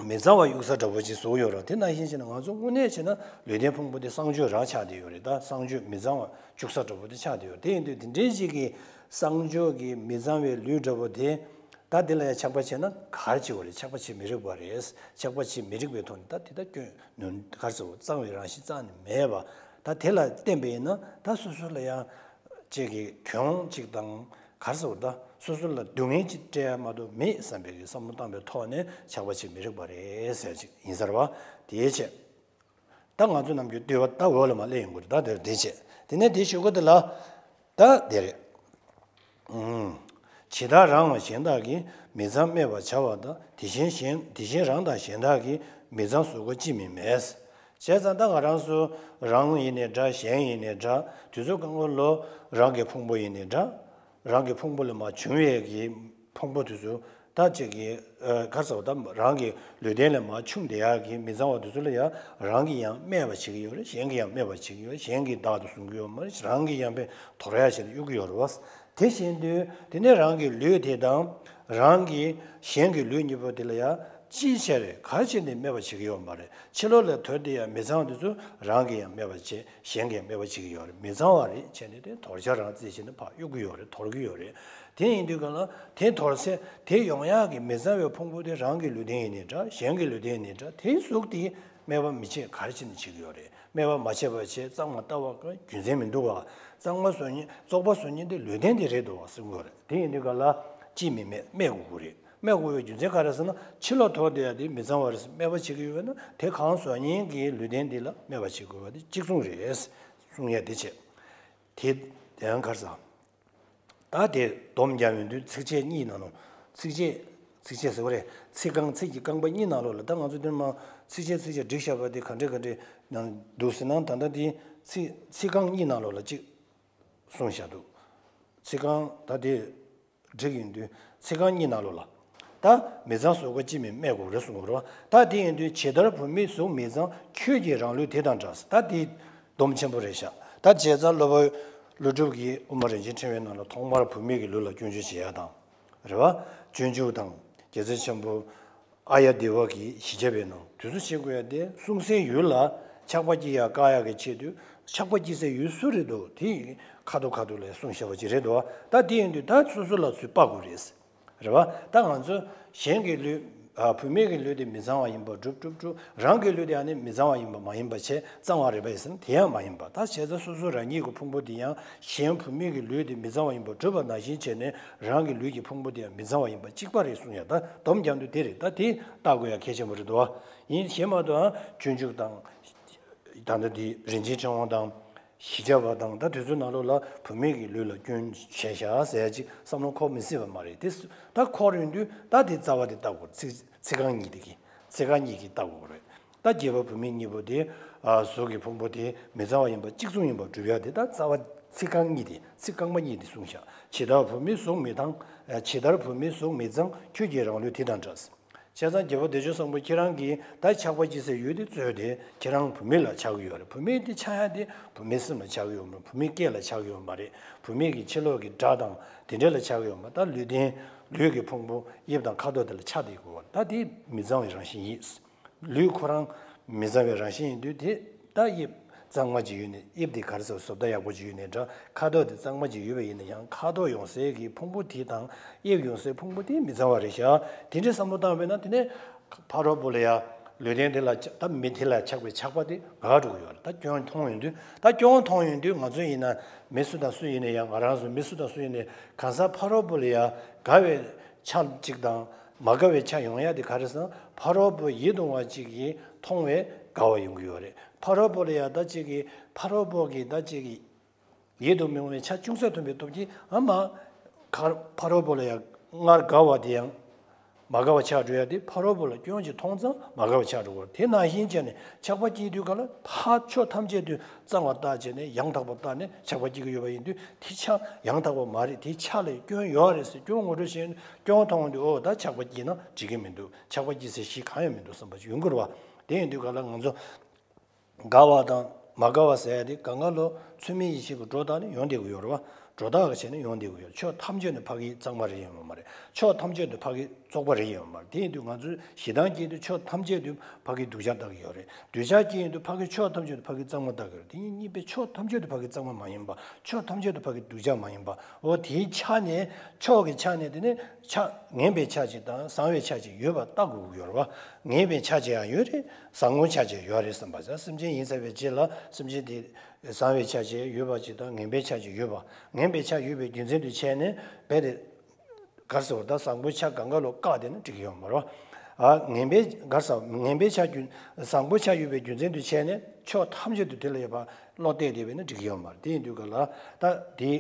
མི་གཙང་བ་གཡུག་ས་འདྲ་པོ་ཅིག་བཟོ་གི་ཡོད་རེད། དེ་ནང་བཞིན་བྱས་ན་ང་ཚོ་དངོས་གནས་བྱས་ན་ལུས་རྟེན་ཕུང་པོ་དེ་གསང་སྤྱོད་རང་ཆགས་བསྡད་ཡོད་རེད། ད་གསང་སྤྱོད་མི་གཙང་བ་གཡུག་ས་འདྲ་པོ་དེ་ཆགས་བསྡད་ཡོད་རེད། དེ་ཡིན་དུས་དེ་འདྲའི་ཅིག་གི་གསང་སྤྱོད་ཀྱི་མི་གཙང་བའི་ལུས་འདྲ་པོ་དེ། ད་དེ་ལ་ཡང་ཆགས་པ་བྱས་ན་ག་རེ་བྱེད་དགོས་རེད། ཆགས་པ་བྱེད་མི་རིགས་པ་རེད། ཆགས་པ་བྱེད་མི་རིགས་པའི་ཐོག་ནས་ད་དེ་ད་སྐྱོན་ནོན་ག་རེ་ཟེར་དགོས། གཙང་བའི་རང་བཞིན་རྩ་ནས་མེད་པ། ད་དེ་ལ་བརྟེན་པ་ཡིན་ན་ད་སོ་སོ་ལ་ཡང་ཅིག་གི་གྱོང་ཅིག་དང་ག་རེ་ཟེར་དགོས། ད་སོ་སོ་ལ་སྡུག་བསྔལ་ཅིག་སྤྲད་ཡ་མ་གཏོགས་མེད་བསམ་པའི་གི་བསམ་བློ་བཏང་པའི་ཐོག་ནས་ཆགས་པ་བྱེད་མི་རིགས་པ་རེད་ཟེར་ཅིག་ཡིན་ས་རེད་བ། དེའི་ཆེད། ད་ང་ཚོ་ནམ་རྒྱུན་བསྟོད་པ་ད་འོག་ལ་མར་སླེབས་ཡོང་གི་རེད། ད་དེར་དེ་བྱས། དེ་ནས་དེའི་གཞུག་གུ་དེ་ལ། ད་དེ་རེད། ཨུམ། ཇི་ལྟར་རང་དང་གཞན་དག་གིས་མི་གཙང་སྨད་པར་བྱ་བ་དང་། དེ་བཞིན་གཞན་དེ་བཞིན་རང་དང་གཞན་དག་གིས་མི་གཙང་བཟོ་དགོས་ཅི་མི་སྨྲས། བྱས་ཙང་ད་ང་རང་ཚོ་རང་ཡིན་ནའི་འདྲ། གཞན་ཡིན་ནའི་འདྲ། དུས་ཚོད་གང་ག་ལོ་རང་གི་ཕུང་པོ་ཡིན་ནའི་འདྲ། རང་གི་ཕུང་པོ་ལས་མར་བྱུང་བའི་གི་ཕུང་པོ་དེ་ཚོ་ད་ཅིག་གི་ཨ་ག་རེ་ཟེར་དགོས། ད་རང་གི་ལུས་རྟེན་ལས་མར་བྱུང་བསྡད་ཡག་གི་མི་གཙང་བ་དེ་ཚོ་ལ་ཡང་རང་གིས་ཡང་སྨད་པ་བྱེད་ཀྱི་ཡོད་རེད། གཞན་གྱིས་ཡང་སྨད་པ་བྱེད་ཀྱི་ཡོད་རེད། གཞན་གྱིས་བདག་ཏུ་བཟུང་གི་ཡོད་མ་རེད། རང་གིས་ཡང་དཔེ་དོར་ཡག་བྱས་ནས་གཡུག་གི་ཡོད་རེད་བ། དེ་བཞིན་དུ་དེ་ནས་རང་གི་ལུས་དེ་དང་རང་གི་གཞན་གྱི་ལུས་གཉིས་པོ་དེ་ལ་ཡང་ ཅིའི་ཕྱིར་ག་རེ་བྱས་ནས་སྨད་པ་བྱེད་ཀྱི་ཡོད་མ་རེད། ཕྱི་ལོགས་ལ་དོར་དེ་ཡང་མི་གཙང་བ་དེ་ཚོ་རང་གིས་ཡང་སྨད་པ་བྱེད། གཞན་གྱིས་ཡང་སྨད་པ་བྱེད་ཀྱི་ཡོད་རེད། མི་གཙང་བ་རེད་བྱས་ནས་དེ་དོར་བྱ་རང་རྩིས་བྱས་ནས་ཕར་གཡུག་གི་ཡོད་རེད། དོར་གྱི་ཡོད་རེད། དེ་ཡིན་དུས་ག་ལ་དེ་དོར་ཚེ་དེ་ཡོང་ཡག་གི་མི་གཙང་བའི་ཕུང་པོ་དེ་རང་གི་ལུས་རྟེན་ཡིན་ནའི་འདྲ། གཞན་གྱི་ལུས་རྟེན་ཡིན་ནའི་འདྲ། དེའི་གཟུགས་དེ་སྨད་པ་མི་བྱེད། ག་རེ་བྱས་ནས་བྱེད་ཀྱི་ཡོད་རེད། སྨད་པ་མ་བྱས་པ་བྱས་གཙང་མ་ལྟ་བ་གི་རྒྱུ་མཚན་མི་འདུག་ག། གཙང་མ་བཟོ་མཁན་བཙོག་པ་བཟོ་མཁན་དེ་ལུས་རྟེན་དེ་རེད་འདུག་ག་གསུང་གི་ཡོད་རེད། དེ་ཡིན་དུས་ག་ལ་ཅིས་མི་སྨད། སྨད་དགོས་ཀྱི་རེད། སྨད་དགོས་པའི་རྒྱུ་མཚན་ག་རེ་ཟེར་ན། ཕྱི་ལོགས་དོར་དེ་ཡང་དེ་མི་གཙང་བ་རེད་ཟེར་སྨད་པ་བྱེད་ཀྱི་ཡོད་ན། དེ་གང་བཟོ་མཁན་གྱི་ལུས་རྟེན་དེ་ལ་སྨད་པ་བྱེད་དགོས་པ་དེ་གཅིག་མཚུངས་རེད་གསུང་ཡ་དེ་བྱས། དེ་ཡང་ག་རེ་ཟེར། ད་དེ་སྡོམ་རྒྱབ་ཡོང་དུས་ཚིགས་བཅད་གཉིས་ནང་ལོགས། ཚིགས་བཅད། ཚིགས་བཅད་ཟེར་བ་རེད། ཚིག་རྐང་། ཚིག་གི་རྐང་པ་གཉིས་ནང་ལོགས་ལ། ད་ང་ཚོ་འདིར་མ་ཚིགས་བཅད་ཚིགས་བཅད་བསྒྲིགས་བཞག་པ་དེ་ག་འདྲས་ག་འདྲས་ནང་འདུག་ཟེར་ན། ད་ལྟ་དེ་ཚིག་ཚིག་རྐང་གཉིས་ནང་ལོགས་ལ་གཅིག་གསུངས་བཞག་འདུག་ཚིག་རྐང་ད་དེ་བསྒྲིགས་ཡོང་དུས་ཚིག་རྐང་གཉིས་ནང་ལོགས་ལ། ད་མི་གཙང་བཟོ་དགོས། ཅིས་མི་སྨད་དགོས་རེད་གསུངས་པ་རེད་བ། ད་དེ་ཡིན་དུས་ཇི་ལྟར་བུད་མེད་གཟུགས་མི་གཙང་། ཁྱོད་ཀྱིས་རང་ལུས་དེ་དང་འདྲ། ད་དེ་སྡོམ་ཆེན་པོ་རེད་ཤག་ད་བྱས་ཙང་སློབ་དཔོན་ཀླུ་སྒྲུབ་ཀྱིས་དབུ་མ་རིན་ཆེན་ཕྲེང་བའི་ནང་ལ་ཐོག་མར་བུད་མེད་ཀྱི་ལུས་ལ་སྐྱོན་བརྗོད་བྱེད་ཡ་དང་། རེད་བ། སྤྱོད་འཇུག་དང་རྒྱལ་སྲས་ཆེན་པོ་ཨཱརྱ་དེ་བ་གི་བཞི་བརྒྱ་པའི་ནང་དུས་ཚོད་བྱེད་དགོས་ཡ་དེ། སྲུང་སའི་ཡུལ་ལ་ཆགས་པ་སྐྱེ་ཡ་བཀག་ཡ་གི་ཆེད་དུ། ཆགས་པ་སྐྱེ་སའི་ཡུལ་སུ་རེད་འདུག་དེ་ཁ་ཐོག་ཁ་ཐོག་ལ་གསུངས་བཞག་པ་ཅིག་རེད་འདུག་ད་དེ་ཡིན་དུས་ད་སོ་སོ་ལ་ཚུར་དཔག་དགོས་རེད། རེད་བ། ད་ང་ཚོ་གཞན་གྱི་ལུས། ཨ། བུད་མེད་ཀྱི་ལུས་དེ་མི་གཙང་བ་ཡིན་པ་སྒྲུབ་སྒྲུབ་སྒྲུབ། རང་གི་ལུས་དེ་ཡང་ནི་མི་གཙང་བ་ཡིན་པ་མ་ཡིན་པ་བྱས་གཙང་བ་རེད་པས་ཟེར་ན། དེ་ཡང་མ་ཡིན་པ། ད་བྱས་ཙང་སོ་སོ་རང་ཉིད་ཀྱི་ཕུང་པོ་དེ་ཡང་གཞན་བུད་མེད་ཀྱི་ལུས་དེ་མི་གཙང་བ་ཡིན་པ་སྒྲུབ་པ་ནང་བཞིན་བྱས་ནས་རང་གི་ལུས་ཀྱི་ཕུང་པོ་དེ་ཡང་མི་གཙང་བ་ཡིན་པ་གཅིག་པ་རེད་གསུང་ཡ། ད་སྡོམ་རྒྱག་དུས་དེ་རེད། ད་དེ་བལྟ་དགོས་ཡ་གལ་ཆེན་པོ་རེད་འདུག་བ། ཡིན་གཞན་མ་གཏོགས་ཨ་སྤྱོད་འཇུག་དང་། ད་ལྟ་འདི་རིན་ཆེན་ཕྲེང་བ་དང་། བཞི་བརྒྱ་པ་དང་། ད་དེ་ཚོའི་ནང་ལོགས་ལ་བུད་མེད་ཀྱི་ལུས་ལ་སྐྱོན་བྱས་བཞག་ཟེར་ཡ་ཅིག་བསམ་བློ་འཁོར་མི་སྲིད་པ་མ་རེད་དེ། ད་འཁོར་ཡོང་དུས་ད་དེ་རྩ་བ་དེ་བལྟ་དགོས། ཚིག་ཚིག་རྐང་གཉིས་དེ་གི། ཚིག་རྐང་གཉིས་ཀྱིས་བལྟ་དགོས་རེད། ད་རྒྱུད་པ་བུད་མེད་གཉིས་པོ་དེ། ཨ། གཟུགས་ཀྱི་ཕུང་པོ་དེ་མི་གཙང་བ་ཡིན་པ་གཅིག་མཚུངས་ཡིན་པ་སྒྲུབ་ཡ་དེ། ད་རྩ་བ་ཚིག་རྐང་གཉིས་དེ། ཚིག་རྐང་པ་གཉིས་དེ་གསུངས་བཞག་ཇི་ལྟར་བུད་མེད་གཟུགས་མི་གཙང་། ཇི་ལྟར་བུད་མེད་གཟུགས་མི་གཙང་། ཁྱོད་ཀྱིས་རང་ལུས་དེ་དང་འདྲ། བྱས་ཙང་རྒྱལ་པོ་བདེ་སྤྱོད་བཟང་པོ་ཁྱེད་རང་གིས་ད་ཆགས་པ་སྐྱེ་སའི་ཡུལ་དེ་རྩོད་དེ་ཁྱེད་རང་བུད་མེད་ལ་ཆགས་ཀྱི་ཡོད་རེད། བུད་མེད་དེ་ཆགས་ཡ་དེ་བུད་མེད་སེམས་ལ་ཆགས་ཀྱི་ཡོད་མ་རེད། བུད་མེད་སྐད་ལ་ཆགས་ཀྱི་ཡོད་མ་རེད། བུད་མེད་ཀྱི་ཕྱི་ལོགས་ཀྱི་སྒྲ་དང་དེ་འདྲ་ལ་ཆགས་ཀྱི་ཡོད་མ་རེད། ད་ལུས་རྟེན་ལུས་ཀྱི་ཕུང་པོ་དབྱིབས་དང་ཁ་དོག་དེ་ལ་ཆགས་བསྡད་ཀྱི་ཡོད་རེད། ད་དེ་མི་གཙང་བའི་རང་བཞིན་ཡིན། ལུས་ཁོ་རང་མི་གཙང་བའི་རང་བཞིན་ཡིན་དུས་དེ། ད་དབྱིབས་གཙང་མ་ཅིག་ཡོད་ནས། དབྱིབས་དེ་ག་རེ་ཟེར། བཟོ་ལྟ་ཡག་པོ་ཅིག་ཡོད་ནས་འདྲ། ཁ་དོག་དེ་གཙང་མ་ཅིག་ཡོད་པ་ཡིན་ན་ཡང་། ཁ་དོག་ཡོང་སའི་གི་ཕུང་པོ་དེ་དང་དབྱིབས་ཡོང་སའི་ཕུང་པོ་དེ་མི་གཙང་བ་རེད་ཤག་དེ་འདྲའི་བསམ་བློ་བཏང་བས་ན། དེ་ནས་ཕ་རོལ་པོ་ལ་ཡ་ལུས་རྟེན་དེ་ལ་ཆགས། ད་མི་དེ་ལ་ཆགས་པའི་ཆགས་པ་དེ་འགག་འགྲོ་གི་ཡོད་རེད། ད་སྐྱོན་མཐོང་ཡོང་དུས། ད་སྐྱོན་མཐོང་ཡོང་དུས་ང་ཚོ་ཡིན་ན། མི་སུ་དང་སུ་ཡིན་ན་ཡང་། ང་རང་ཚོ་མི་སུ་དང་སུ་ཡིན་ན་ཡང་། གང་ཟག་ཕ་རོལ་པོ་ལ་ཡ་དགའ་བའི་ཆ་གཅིག་དང་མ་དགའ་བའི་ཆ་ཡོང་ཡ་དེ་ག་རེ་ཟེར་ན། ཕ་རོལ་པོ་ཡིད་དུ་འོང་བ་ཅིག་གིས་མཐོང་བས་དགའ་བ་ཡོང་གི་ཡོད་རེད། ཕ་རོལ་པོ་ལ་ཡ་ད་ཅིག་གིས། ཕ་རོལ་པོ་གིས་ད་ཅིག་གིས་ཡིད་དུ་མི་འོང་བའི་ཆ་ཅུང་ཟད་ཐོན་པའི་སྟོབས་ཀྱིས། ཨ་མ། ཁ། ཕ་རོལ་པོ་ལ་ཡ་སྔར་དགའ་བ་དེ་ཡང་མ་དགའ་བ་ཆགས་འགྲོ་ཡ་དེ། ཕ་རོལ་པོ་ལ་སྐྱོན་ཅིག་མཐོང་ཙང་མ་དགའ་བ་ཆགས་འགྲོ་གི་ཡོད་རེད། དེ་ནང་བཞིན་བྱས་ནས་ཆགས་པ་སྐྱེས་དུས་ག་ལ། ཕ། ཕྱོགས་ཐམས་ཅད་དུ་གཙང་བ་བལྟས་བྱས་ནས། ཡང་དག་པ་བལྟས་ནས་ཆགས་པ་སྐྱེ་གི་ཡོད་པ་ཡིན་དུས། དེ་ཆ་ཡང་དག་པ་མ་རེད། དེ་ཆ་ལ་སྐྱོན་ཡོད་རེད་ཟེར་སྐྱོན་ངོ་སྤྲོད་བྱས་ནས། སྐྱོན་མཐོང་དུས། ཨོ། ད་ཆགས་པ་སྐྱེས་ན་འགྲིག་གི་མི་འདུག་ཆགས་པ་སྐྱེ་སའི་གཞི་གང་ཡང་མི་འདུག་བསམ་པ་ཅིག་ཡོང་གི་རེད་བ། དེ་ཡིན་དུས་ག་ལ་ང་ཚོ་དགའ་བ་དང་མ་དགའ་བ་ཟེར་ཡ་དེ་གང་ག་ལོ་ཚུལ་མིན་ཡིད་བྱེད་ཀྱི་སྒྲོ་བཏགས་ནས་ཡོང་བསྡད་ཀྱི་ཡོད་རེད་བ། སྒྲོ་བཏགས་ཀྱི་ཆ་ནས་ཡོང་བསྡད་ཀྱི་ཡོད་རེད། ཕྱོགས་ཐམས་ཅད་ནས་ཕ་གི་གཙང་མ་རེད་ཡོང་མ་རེད། ཕྱོགས་ཐམས་ཅད་དུ་ཕ་གི་བཙོག་པ་རེད་ཡོང་མ་རེད། དེ་ཡིན་དུས་ང་ཚོས་ཞེ་སྡང་སྐྱེས་དུས་ཕྱོགས་ཐམས་ཅད་དུ་ཕ་གི་སྡུག་ཅག་བཏགས་ཀྱི་ཡོད་རེད། འདོད་ཆགས་སྐྱེས་ཡོང་དུས་ཕ་གི་ཕྱོགས་ཐམས་ཅད་དུ་ཕ་གི་གཙང་མ་བཏགས་ཀྱི་ཡོད་རེད། དེ་གཉིས་གཉིས་པའི་ཕྱོགས་ཐམས་ཅད་དུ་ཕ་གི་གཙང་མ་མ་ཡིན་པ། ཕྱོགས་ཐམས་ཅད་དུ་ཕ་གི་སྡུག་ཅག་མ་ཡིན་པ། འོ། དེའི་ཆ་ནས། ཕྱོགས་ཀྱི་ཆ་ནས་དེ་ནས་ཆ། ངན་པའི་ཆ་ཅིག་དང་བཟང་བའི་ཆ་ཅིག་ཡོད་པ་བལྟ་དགོས་ཀྱི་ཡོད་རེད་བ། ངན་པའི་ཆ་ཅིག་ཡང་ཡོད་རེད། བཟང་པོའི་ཆ་ཅིག་ཡོད་རེད་བསམ་པ། སེམས་ཅན་ཡིན་ཟེར་བའི་རྗེས་ལ་སེམས་ཅན་དེ་བཟང་བའི་ཆ་ཅིག་ཡོད་པ་ཅིག་དང་ངན་པའི་ཆ་ཅིག་ཡོད་པ། ངན་པའི་ཆ་ཡོད་པའི་རྒྱུ་མཚན་དུ་བྱས་ནས་རྦད་དེ། ག་རེ་ཟེར་བ། ད་བཟང་པོའི་ཆ་སྒང་ག་ལོག་བཀག་བསྡད་ན་འགྲིག་གི་ཡོད་མ་རེད། ཨ། ངན་པའི། ག་རེ་ཟེར། ངན་པའི་ཆ་རྒྱུ། བཟང་པོའི་ཆ་ཡོད་པའི་རྒྱུ་མཚན་དུ་བྱས་ནས་ཕྱོགས་ཐམས་ཅད་དུ་དེ་ལ་ཡོད་པ་བློ་གཏད་བསྡད་པས་ན་འགྲིག་གི་ཡོད་མ་རེད། དེ་ཡིན་དུས་ག་ལ། ད་དེ་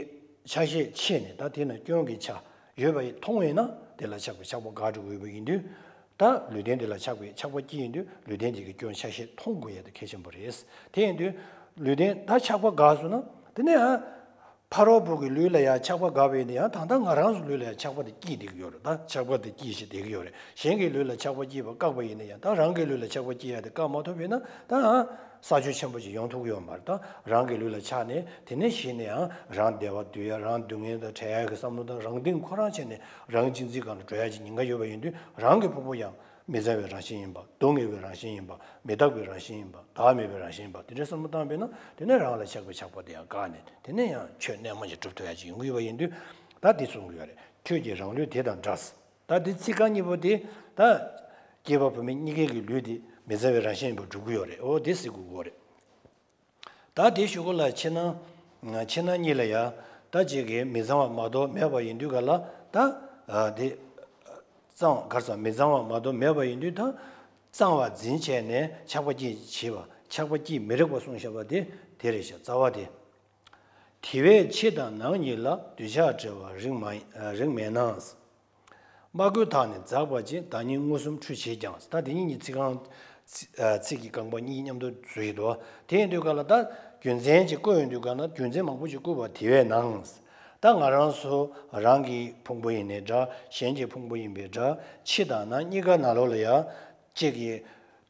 ཆ་ཤས་ཕྱེ་ནས། ད་དེ་ན་སྐྱོན་གྱི་ཆ་ཡོད་པ་མཐོང་བས་ན་དེ་ལ་ཆགས་པའི་ཆགས་པ་འགག་འགྲོ་གི་ཡོད་པ་ཡིན་དུས། ད་ལུས་རྟེན་དེ་ལ་ཆགས་པའི་ཆགས་པ་སྐྱེས་ཡིན་དུས་ལུས་རྟེན་དེ་གི་སྐྱོན་ཆ་ཤས་མཐོང་དགོས་ཡ་དེ་གལ་ཆེན་པོ་རེད། དེ་ཡིན་དུས་ལུས་རྟེན་ད་ཆགས་པ་འགག་སོང་ན། དེ་ནས་ཨ། ཕ་རོལ་པོ་གི་ལུས་ལ་ཡང་ཆགས་པ་འགག་པ་ཡིན་ན་ཡང་། ད་ལྟ་ང་རང་ཚོ་ལུས་ལ་ཡང་ཆགས་པ་དེ་སྐྱེས་བསྡད་ཀྱི་ཡོད་རེད། ད་ཆགས་པ་དེ་སྐྱེས་བྱས་བསྡད་ཀྱི་ཡོད་རེད། གཞན་གྱི་ལུས་ལ་ཆགས་པ་སྐྱེས་པ་བཀག་པ་ཡིན་ན་ཡང་། ད་རང་གི་ལུས་ལ་ཆགས་པ་སྐྱེས་ཡ་དེ་བཀག་མ་ཐུབ་པ་ཡིན་ན། ད་ཨ། ས་ཆུ་ཆེན་པོ་ཞིག་ཡོང་ཐུབ་ཀྱི་ཡོད་མ་རེད། ད་རང་གི་ལུས་ལ་ཆགས་ནས་དེ་ནས་གཞི་ནས་ཡང་རང་བདེ་བ་འདོད་ཡ། རང་སྡུག་བསྔལ་དང་བྲལ་ཡ་གི་བསམ་བློ་དང་། རང་སྡིག་ཁོ་རང་བྱས་ནས་རང་གཅེས་འཛིན་སྒང་ལ་འགྲོ་ཡ་ཅིག་ཉེན་ཁ་ཡོད་པ་ཡིན་དུས། རང་གི་ཕུང་པོ་ཡང་ མི་གཙང་བའི་རང་བཞིན་ཡིན་པ། སྡུག་བསྔལ་བའི་རང་བཞིན་ཡིན་པ། མི་རྟག་པའི་རང་བཞིན་ཡིན་པ། བདག་མེད་པའི་རང་བཞིན་ཡིན་པ། དེ་འདྲའི་བསམ་བློ་བཏང་བས་ན་དེ་ནས་རང་ལ་ཆགས་པའི་ཆགས་པ་དེ་ཡང་འགགས་ནས། དེ་ནས་ཡང་ཆོས་རྣལ་མ་ཞིག་གྲུབ་ཐུབ་ཡ་ཅིག་ཡོང་གི་ཡོད་པ་ཡིན་དུས། ད་འདི་གསུང་གི་ཡོད་རེད། ཁྱོད་ཀྱི་རང་ལུས་དེ་དང་འདྲ། ད་འདི་ཚིག་རྐང་གཉིས་པོ་དེ། ད་སྐྱེས་པ་བུད་མེད་གཉིས་ཀའི་གི་ལུས་དེ་མི་གཙང་བའི་རང་བཞིན་ཡིན་པར་སྒྲུབ་ཀྱི་ཡོད་རེད། འོ་དེ་ཟེར་དགོས་ཀྱི་ཡོད་རེད། ད་དེ་ཞུ་གོ་ལ། ཕྱི་ནང་། ཕྱི་ནང་གཉིས་ལ་ཡ། ད་ཅིག་གི་མི་གཙང་བ་མ་གཏོགས་མེད་པ་ཡིན་དུས་ག་ལ། ད་ཨ་དེ་གཙང་བ་ག་རེ་ཟེར། མི་གཙང་བ་མ་གཏོགས་མེད་པ་ཡིན་དུས། ད་གཙང་བ་འཛིན་བྱས་ནས་ཆགས་པ་སྐྱེད་བྱེད་པ། ཆགས་པ་སྐྱེད་མི་རིགས་པ་གསུངས་བཞག་པ་དེ་དེ་རེད་ཤག་རྩ་བ་དེ། དེ་བས་ཕྱི་དང་ནང་གཉིས་ལ། འདོད་ཆགས་བྲལ་བ་རིགས་མ་རིགས་མེད་ན། སྨྲ་རྒོད་དག་ནི་འཛག་པ་ཅིག་བདག་ཉིད་མངོན་སུམ་འཁྲུལ་བྱེད་ཀྱང་། ད་དེ་གཉིས་ཀྱི་ཚིག་རྐང་། ཚིག་གི་རྐང་པ་གཉིས་མཉམ་དུ་བཟོས་ཡོད་དོ། དེ་ཡིན་དུས་ག་ལ། ད་རྒྱུ་མཚན་ཅིག་བཀོད་ཡོང་དུས་ག་ལ། རྒྱུ་མཚན་མང་པོ་ཅིག་བཀོད་པ་དེ་བས་ན། ད་ང་རང་ཚོ་རང་གི་ཕུང་པོ་ཡིན་ནའི་འདྲ། གཞན་གྱི་ཕུང་པོ་ཡིན་པའི་འདྲ། ཕྱི་དང་ནང་གཉིས་ཀ་ནང་ལོགས་ལ་ཡ། གཅིག་གི་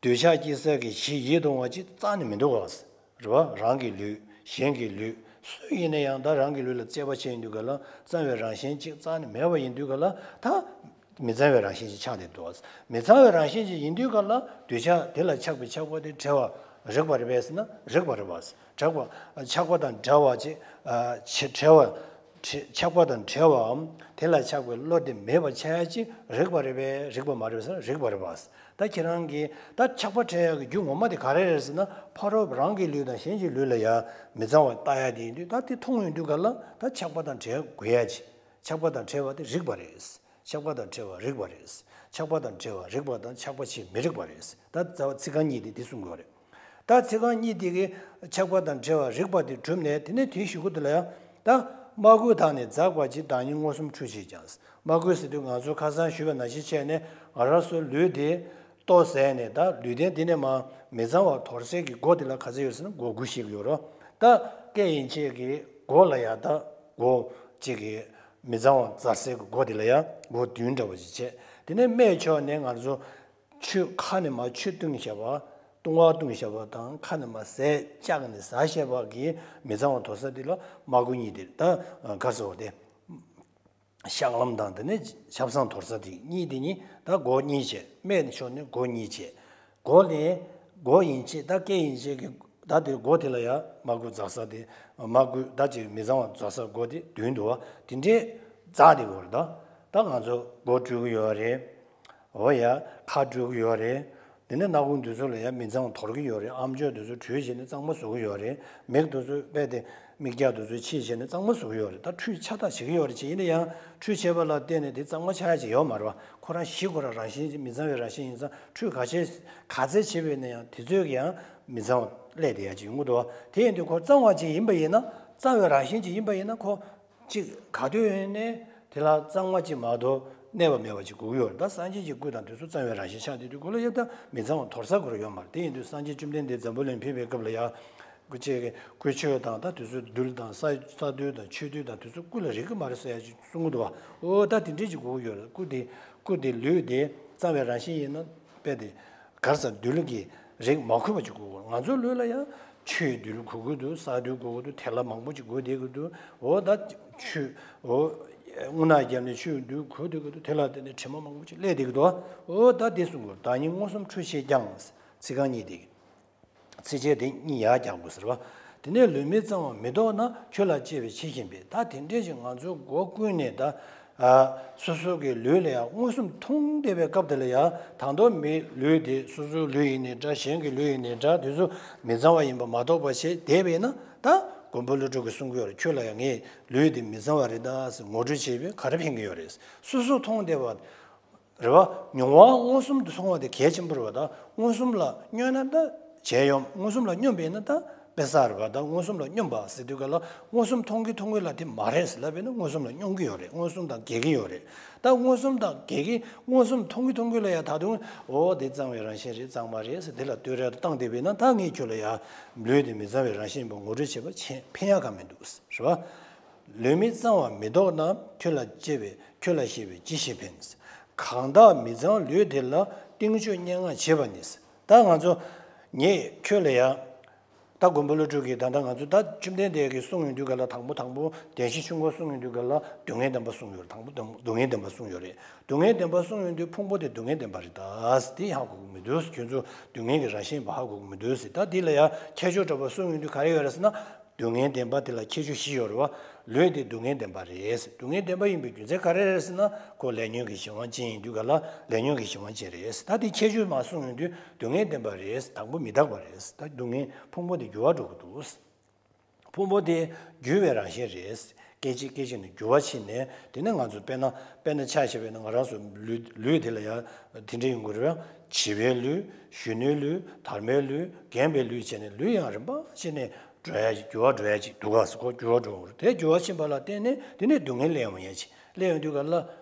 འདོད་ཆགས་སྐྱེ་ས་གི་གཞི་ཡིད་དུ་འོང་བ་ཅིག་རྩ་ནས་མི་འདུག་ག་རེད་བ། རང་གི་ལུས། གཞན་གྱི་ལུས། སུ་ཡིན་ན་ཡང་ད་རང་གི་ལུས་ལ་རྩེད་པ་བྱས་ཡོང་དུས་ག་ལ། གཙང་བའི་རང་བཞིན་ཅིག་རྩ་ནས་མེད་པ་ཡིན་དུས་ག་ལ། ད་མི་གཙང་བའི་རང་བཞིན་ཅིག་ཆགས་བསྡད་འདུག་ག་མི་གཙང་བའི་རང་བཞིན་ཅིག་ཡིན་དུས་ག་ལ། འདོད་ཆགས་དེ་ལ་ཆགས་པའི་ཆགས་པ་དེ་བྲལ་བ་རིགས་པ་རེད་པས་ཟེར་ན། རིགས་པ་རེད་པ། བྲལ་བ། ཆགས་པ་དང་བྲལ་བ་ཅིག་ཨ་ཆེ་བྲལ་བ། ཆགས་པ་དང་བྲལ་བའམ་དེ་ལ་ཆགས་པའི་བློ་དེ་མེད་པ་ཆགས་ཡ་ཅིག་རིགས་པ་རེད་པས། རིགས་པ་མ་རེད་པས་ཟེར་ན། རིགས་པ་རེད་པ། ད་ཁྱེད་རང་གིས་ད་ཆགས་པ་བྲལ་ཡག་གི་རྒྱུ་ངོ་མ་དེ་ག་རེ་རེད་ཟེར་ན། ཕ་རོལ་རང་གི་ལུས་དང་གཞན་གྱི་ལུས་ལ་ཡ་མི་གཙང་བ་ལྟ་ཡ་དེ་ཡིན་དུས། ད་དེ་མཐོང་ཡོང་དུས་ག་ལ། ད་ཆགས་པ་དང་བྲལ་དགོས་ཡ་ཅིག་ཆགས་པ་དང་བྲལ་བ་དེ་རིགས་པ་རེད། ཆགས་པ་དང་བྲལ་བ་རིགས་པ་རེད། ཆགས་པ་དང་བྲལ་བ་རིགས་པ་དང་ཆགས་པ་ཆེས་མི་རིགས་པ་རེད། ད་རྩ་བ་ཚིག་རྐང་གཉིས་དེ་འདི་གསུང་དགོས་རེད། ད་ཚིག་རྐང་གཉིས་དེ་གི་ཆགས་པ་དང་བྲལ་བ་རིགས་པ་དེ་གྲུབ་ནས། དེ་ནས་དེའི་གཞུག་གུ་དེ་ལ་ཡང་། ད་སྨྲ་རྒོད་དག་ནི་འཛག་པ་ཅིག་བདག་ཉིད་མངོན་སུམ་འཁྲུལ་བྱེད་ཀྱང་། སྨྲ་རྒོད་ཟེར་དུས་ང་ཚོ་ཁ་སང་ཞུས་པ་ནང་བཞིན་བྱས་ནས། ང་རང་ཚོའི་ལུས་དེ་ལྟོ་ཟས་ནས། ད་ལུས་རྟེན་འདི་ནས་མར་མི་གཙང་བ་དོར་སའི་གི་སྒོ་དེ་ལ་ག་ཚོད་ཡོད་ཟེར་ན། སྒོ་དགུ་ཞིག་ཡོད་རེད། ད་སྐད་ཡིན་ཆད་ཀྱི་སྒོ་ལ་ཡ། ད་སྒོ་གཅིག་གི་མི་གཙང་བ་འཛག་སའི་གི་སྒོ་དེ་ལ་ཡ་སྒོ་བདུན་འདྲ་བོ་ཅིག་བྱས། དེ་ནས་སྨད་ཕྱོགས་ནས་ང་ཚོ་ཆུ་ཁ་ནས་མར་ཆུ་བཏུང་བཞག་པ། བཏུང་བ་བཏུང་བཞག་པ་དང་། ཁ་ནས་མར་ཟས་བཅག་ནས་ཟ་བཞག་པ་གི་མི་གཙང་བ་དོར་ས་དེ་ལ་སྨྲ་རྒོད་གཉིས་དེ། ད་ག་རེ་ཟེར་དེ། གཤགས་ལམ་དང་དེ་ནས་ཆབ་གསང་དོར་ས་དེ་གཉིས། དེ་གཉིས་ད་སྒོ་གཉིས་བྱས། སྨད་ཕྱོགས་ནས་སྒོ་གཉིས་བྱས། སྒོ་ནས་སྒོ་ཡིན་ཆད། ད་སྐད་ཡིན་ཆད་ཀྱི། ད་དེ་སྒོ་དེ་ལ་ཡ་སྨྲ་རྒོད་འཛག་ས་དེ། སྨྲ་རྒོད་ད་ཅིག་མི་གཙང་བ་འཛག་ས་སྒོ་དེ་བདུན་འདུག་བ། དེ་འདྲས་འཛག་བསྡད་ཡོད་རེད། ད་ད་ང་ཚོ་སྒོ་བཀྲུ་གི་ཡོད་རེད། འོ་ཡ། ཁ་བཀྲུ་གི་ཡོད་རེད། དེ་ནས་སྣ་ཁུང་དེ་ཚོ་ལ་ཡ་མི་གཙང་བ་དོར་གི་ཡོད་རེད། ཨ་མཆོག་དེ་ཚོ་བཀྲུས་བྱས་ནས་གཙང་མ་བཟོ་གི་ཡོད་རེད། མིག་དེ་ཚོ་རྦད་དེ་མིག་རྒྱག་དེ་ཚོ་ཕྱིས་བྱས་ནས་གཙང་མ་བཟོ་གི་ཡོད་རེད། ད་ཁྲུས་ཆ་ཚང་བྱེད་ཀྱི་ཡོད་རེད། བྱས་ཡིན་ན་ཡང་ཁྲུས་བྱས་པ་ལ་བརྟེན་ནས་དེ་གཙང་མ་ཆགས་ཡ་ཅིག་ཡོད་མ་རེད་བ། ཁོ་རང་གཤིས་ཁོ་རང་རང་བཞིན་གྱིས་མི་གཙང་བའི་རང་བཞིན་ཡིན་ཙང་། ཁྲུས་ག་ཚད་ག་ཚད་བྱས་པ་ཡིན་ན་ཡང་དེ་ཚོས་ཀྱང་མི་གཙང་བ་སླེབས་བསྡད་ཡ་ཅིག་ཡོང་གི་འདུག་བ། དེ་ཡིན་དུས་ཁོ་གཙང་བ་ཅིག་ཡིན་པ་ཡིན་ན། གཙང་བའི་རང་བཞིན་ཅིག་ཡིན་པ་ཡིན་ན། ཁོ་གཅིག་ག་དུས་ཡིན་ནའི་དེ་ལ་གཙང་མ་ཅིག་མ་གཏོགས་གནས་པ་མེད་པ་ཅིག་དགོས་ཀྱི་ཡོད་རེད། ད་སངས་རྒྱས་ཀྱི་སྐུ་དང་དེ་ཚོ་གཙང་བའི་རང་བཞིན་ཆགས་བསྡད་དུས། ཁོ་ལ་ཡ་ད་མི་གཙང་བ་དོར་ས་ཁོ་རང་ཡོད་མ་རེད། དེ་ཡིན་དུས་སངས་རྒྱས་བཅོམ་ལྡན་འདས་འཛམ་བུ་གླིང་ཕེབས་པའི་སྐབས་ལ་ཡ། སྐུ་ཅིག་གིས་སྐུ་མཆོད་དང་། ད་དེ་ཚོ་རྡུལ་དང་ས། ས་རྡུལ་དང་ཆུ་རྡུལ་དང་དེ་ཚོ་སྐུ་ལ་རེག་གི་མ་རེད་ཟེར་ཡ་ཅིག་གསུང་གི་འདུག་བ། འོ་ད་དེ་འདྲས་ཅིག་དགོས་ཀྱི་ཡོད་རེད། སྐུ་དེ། སྐུ་དེ། ལུས་དེ་གཙང་བའི་རང་བཞིན་ཡིན་ན། རྦད་དེ་ག་རེ་ཟེར། རྡུལ་གྱི་རེག་མ་ཁུག་པ་ཅིག་དགོས་ཀྱི་ཡོད་རེད། ང་ཚོའི་ལུས་ལ་ཡང་ཆུའི་རྡུལ་དགོས་ཀྱི་འདུག་ས་རྡུལ་དགོས་ཀྱི་འདུག་དེ་ལ་མང་པོ་ཅིག་དགོས་བསྡད་ཀྱི་འདུག་འོ་ད་ཆུ། འོ་རྔུལ་ནག་བརྒྱབ་ནས་ཆུའི་རྡུལ་གོས་བསྡད་ཀྱི་འདུག་དེ་ལ་བརྟེན་ནས་དྲི་མ་མང་པོ་ཅིག་སླེབས་བསྡད་ཀྱི་འདུག་འོ་ད་དེ་གསུང་གི་ཡོད་རེད། བདག་ཉིད་མངོན་སུམ་འཁྲུལ་བྱེད་ཀྱང་། ཚིག་རྐང་གཉིས་དེ། ཚིགས་བཅད་དེ་གཉིས་ཡར་རྒྱག་དགོས་ཟེར་བ། དེ་ནས་ལུས་མི་གཙང་བ་མི་ལྡོག་ན། ཁྱོད་ལ་གཅེས་པའི་ཕྱིར་གཞན་ཕན། ད་དེ་འདྲས་ཅིག་ང་ཚོ་སྒོ་ཀུན་ནས་ད། ཨ། སོ་སོ་གི་ལུས་ལ་ཡང་མངོན་སུམ་མཐོང་བསྡད་པའི་སྐབས་དེ་ལ་ཡང་། ད་དུང་མི་ལུས་དེ། སོ་སོའི་ལུས་ཡིན་ནའི་འདྲ། གཞན་གྱི་ལུས་ཡིན་ནའི་འདྲ། དེ་ཚོ་མི་གཙང་བ་ཡིན་པ་མ་རྟོགས་པ་བྱས་བསྡད་པས་ན། ད་མགོན་པོ་ཀླུ་སྒྲུབ་ཀྱིས་གསུང་གི་ཡོད་རེད། ཁྱོད་ལ་ཡང་ངའི་ལུས་འདི་མི་གཙང་བ་རེད་ད་ཟེར་ངོ་སྤྲོད་བྱས་པས་ག་རེ་ཕན་གྱི་ཡོད་རེད། སོ་སོ་མཐོང་བསྡད་པ། རེད་བ། མྱོང་བ་མངོན་སུམ་དུ་མཐོང་བ་དེ་གལ་ཆེན་པོ་རེད་བ། ད་མངོན་སུམ་ལ་སྙོན་ན་ད་བྱས་ཡོང་། མངོན་སུམ་ལ་སྙོམས་པས་ན་ད་དཔེ་བསགས་རེད་བ། ད་མངོན་སུམ་ལ་སྙོམས་པ་ཟེར་དུས་ག་ལ། མངོན་སུམ་མཐོང་གི་མཐོང་གི་ལ་དེ་མ་རེད་ཟེར་ལབ་པས་ན། མངོན་སུམ་ལ་སྙོམས་ཀྱི་ཡོད་རེད། མངོན་སུམ་དང་འགལ་གྱི་ཡོད་རེད། ད་མངོན་སུམ་དང་འགལ་གྱི། མངོན་སུམ་མཐོང་གི་མཐོང་གི་ལ་ཡ་ད་དུང་འོ་དེ་གཙང་བའི་རང་བཞིན་རེད། གཙང་མ་རེད་ཟེར་དེ་ལ་བསྟོད་ར་བཏང་བསྡད་པས་ན། ད་ངས་ཁྱོད་ལ་ཡ་ལུས་དེ་མི་གཙང་བའི་རང་བཞིན་ཡིན་པ་ངོ་སྤྲོད་བྱས་པ་ཆེ་ཕན་ཡག་ག་མི་འདུག་རེད་བ། ལུས་མི་གཙང་བ་མི་ལྡོག་ན། ཁྱོད་ལ་གཅེས་པའི། ཁྱོད་ལ་གཅེས་པའི་ཕྱིར་གཞན་ཕན། གང་དག་མི་གཙང་ལུས་དེ་ལ། རྟིང་ཕྱོགས་སྙན་ངག་བྱེད་པ་ནི། ད་ང་ཚོ་ངས་ཁྱོད་ལ་ཡ། ད་མགོན་པོ་ཀླུ་སྒྲུབ་ཀྱིས་ད་ལྟ་ང་ཚོ་ད་བཅོམ་ལྡན་འདས་ཀྱིས་གསུངས་ཡོང་དུས་ག་ལ། དང་པོ་དང་པོ་བདེན་བཞིའི་ཆོས་འཁོར་གསུངས་ཡོང་དུས་ག་ལ། སྡུག་བསྔལ་བདེན་པ་གསུངས་ཡོད་རེད། དང་པོ་དང་སྡུག་བསྔལ་བདེན་པ་གསུངས་ཡོད་རེད། སྡུག་བསྔལ་བདེན་པ་གསུངས་ཡོང་དུས་ཕུང་པོ་དེ་སྡུག་བསྔལ་བདེན་པ་རེད་ད། དེ་ཧ་གོ་གི་མི་འདུག་ཁྱོད་ཚོ་སྡུག་བསྔལ་གྱི་རང་བཞིན་ཡིན་པ་ཧ་གོ་གི་མི་འདུག་ཟེར། ད་དེ་ལ་ཡང་ཁྱད་ཆོས་འདྲ་པོ་གསུངས་ཡོང་དུས་ག་རེ་ཡོད་རེད་ཟེར་ན། སྡུག་བསྔལ་བདེན་པ་དེ་ལ་ཁྱད་ཆོས་བཞི་ཡོད་རེད་བ། ལུས་དེ་སྡུག་བསྔལ་བདེན་པ་རེད། སྡུག་བསྔལ་བདེན་པ་ཡིན་པའི་རྒྱུ་མཚན་ག་རེ་རེད་ཟེར་ན། ཁོ་ལས་ཉོན་གྱི་གཞན་དབང་ཅན་ཡིན་དུས་ག་ལ། ལས་ཉོན་གྱི་གཞན་དབང་ཅན་རེད། ད་དེ་ཁྱད་ཆོས་མར་གསུངས་ཡོང་དུས་སྡུག་བསྔལ་བདེན་པ་རེད། དང་པོ་མི་རྟག་པ་རེད། ད་སྡུག་བསྔལ་ཕུང་པོ་དེ་འགྱུར་བ་འགྲོ་གི་འདུག་ཕུང་པོ་དེ་འགྱུར་བའི་རང་བཞིན་རེད། སྐད་ཅིག་སྐད་ཅིག་ནས་འགྱུར་བ་ཕྱིན་ནས། དེ་ནས་ང་ཚོ་དཔེར་ན། དཔེར་ན་ཆ་བཞག་པ་ཡིན་ན། ང་རང་ཚོ་ལུས། ལུས་དེ་ལ་ཡང་དེ་འདྲ་ཡོང་གི་རེད། བྱིས་པའི་ལུས། གཞོན་ནུའི་ལུས། དར་མའི་ལུས། རྒན་པའི་ལུས་བྱས་ནས་ལུས་ཡང་རིམ་པ་བྱས་ནས་འགྲོ་ཡ་ཅིག་འགྱུར་བ་འགྲོ་ཡ་ཅིག་འདུག་ག་ཟེར། ཁོ་འགྱུར་བ་འགྲོ་གི་རེད། དེ་འགྱུར་བ་ཕྱིན་པ་ལ་བརྟེན་ནས་དེ་ནས་སྡུག་བསྔལ་སླེབས་ཡོང་ཡ་ཅིག་སླེབས་ཡོང་དུས་ག་ལ།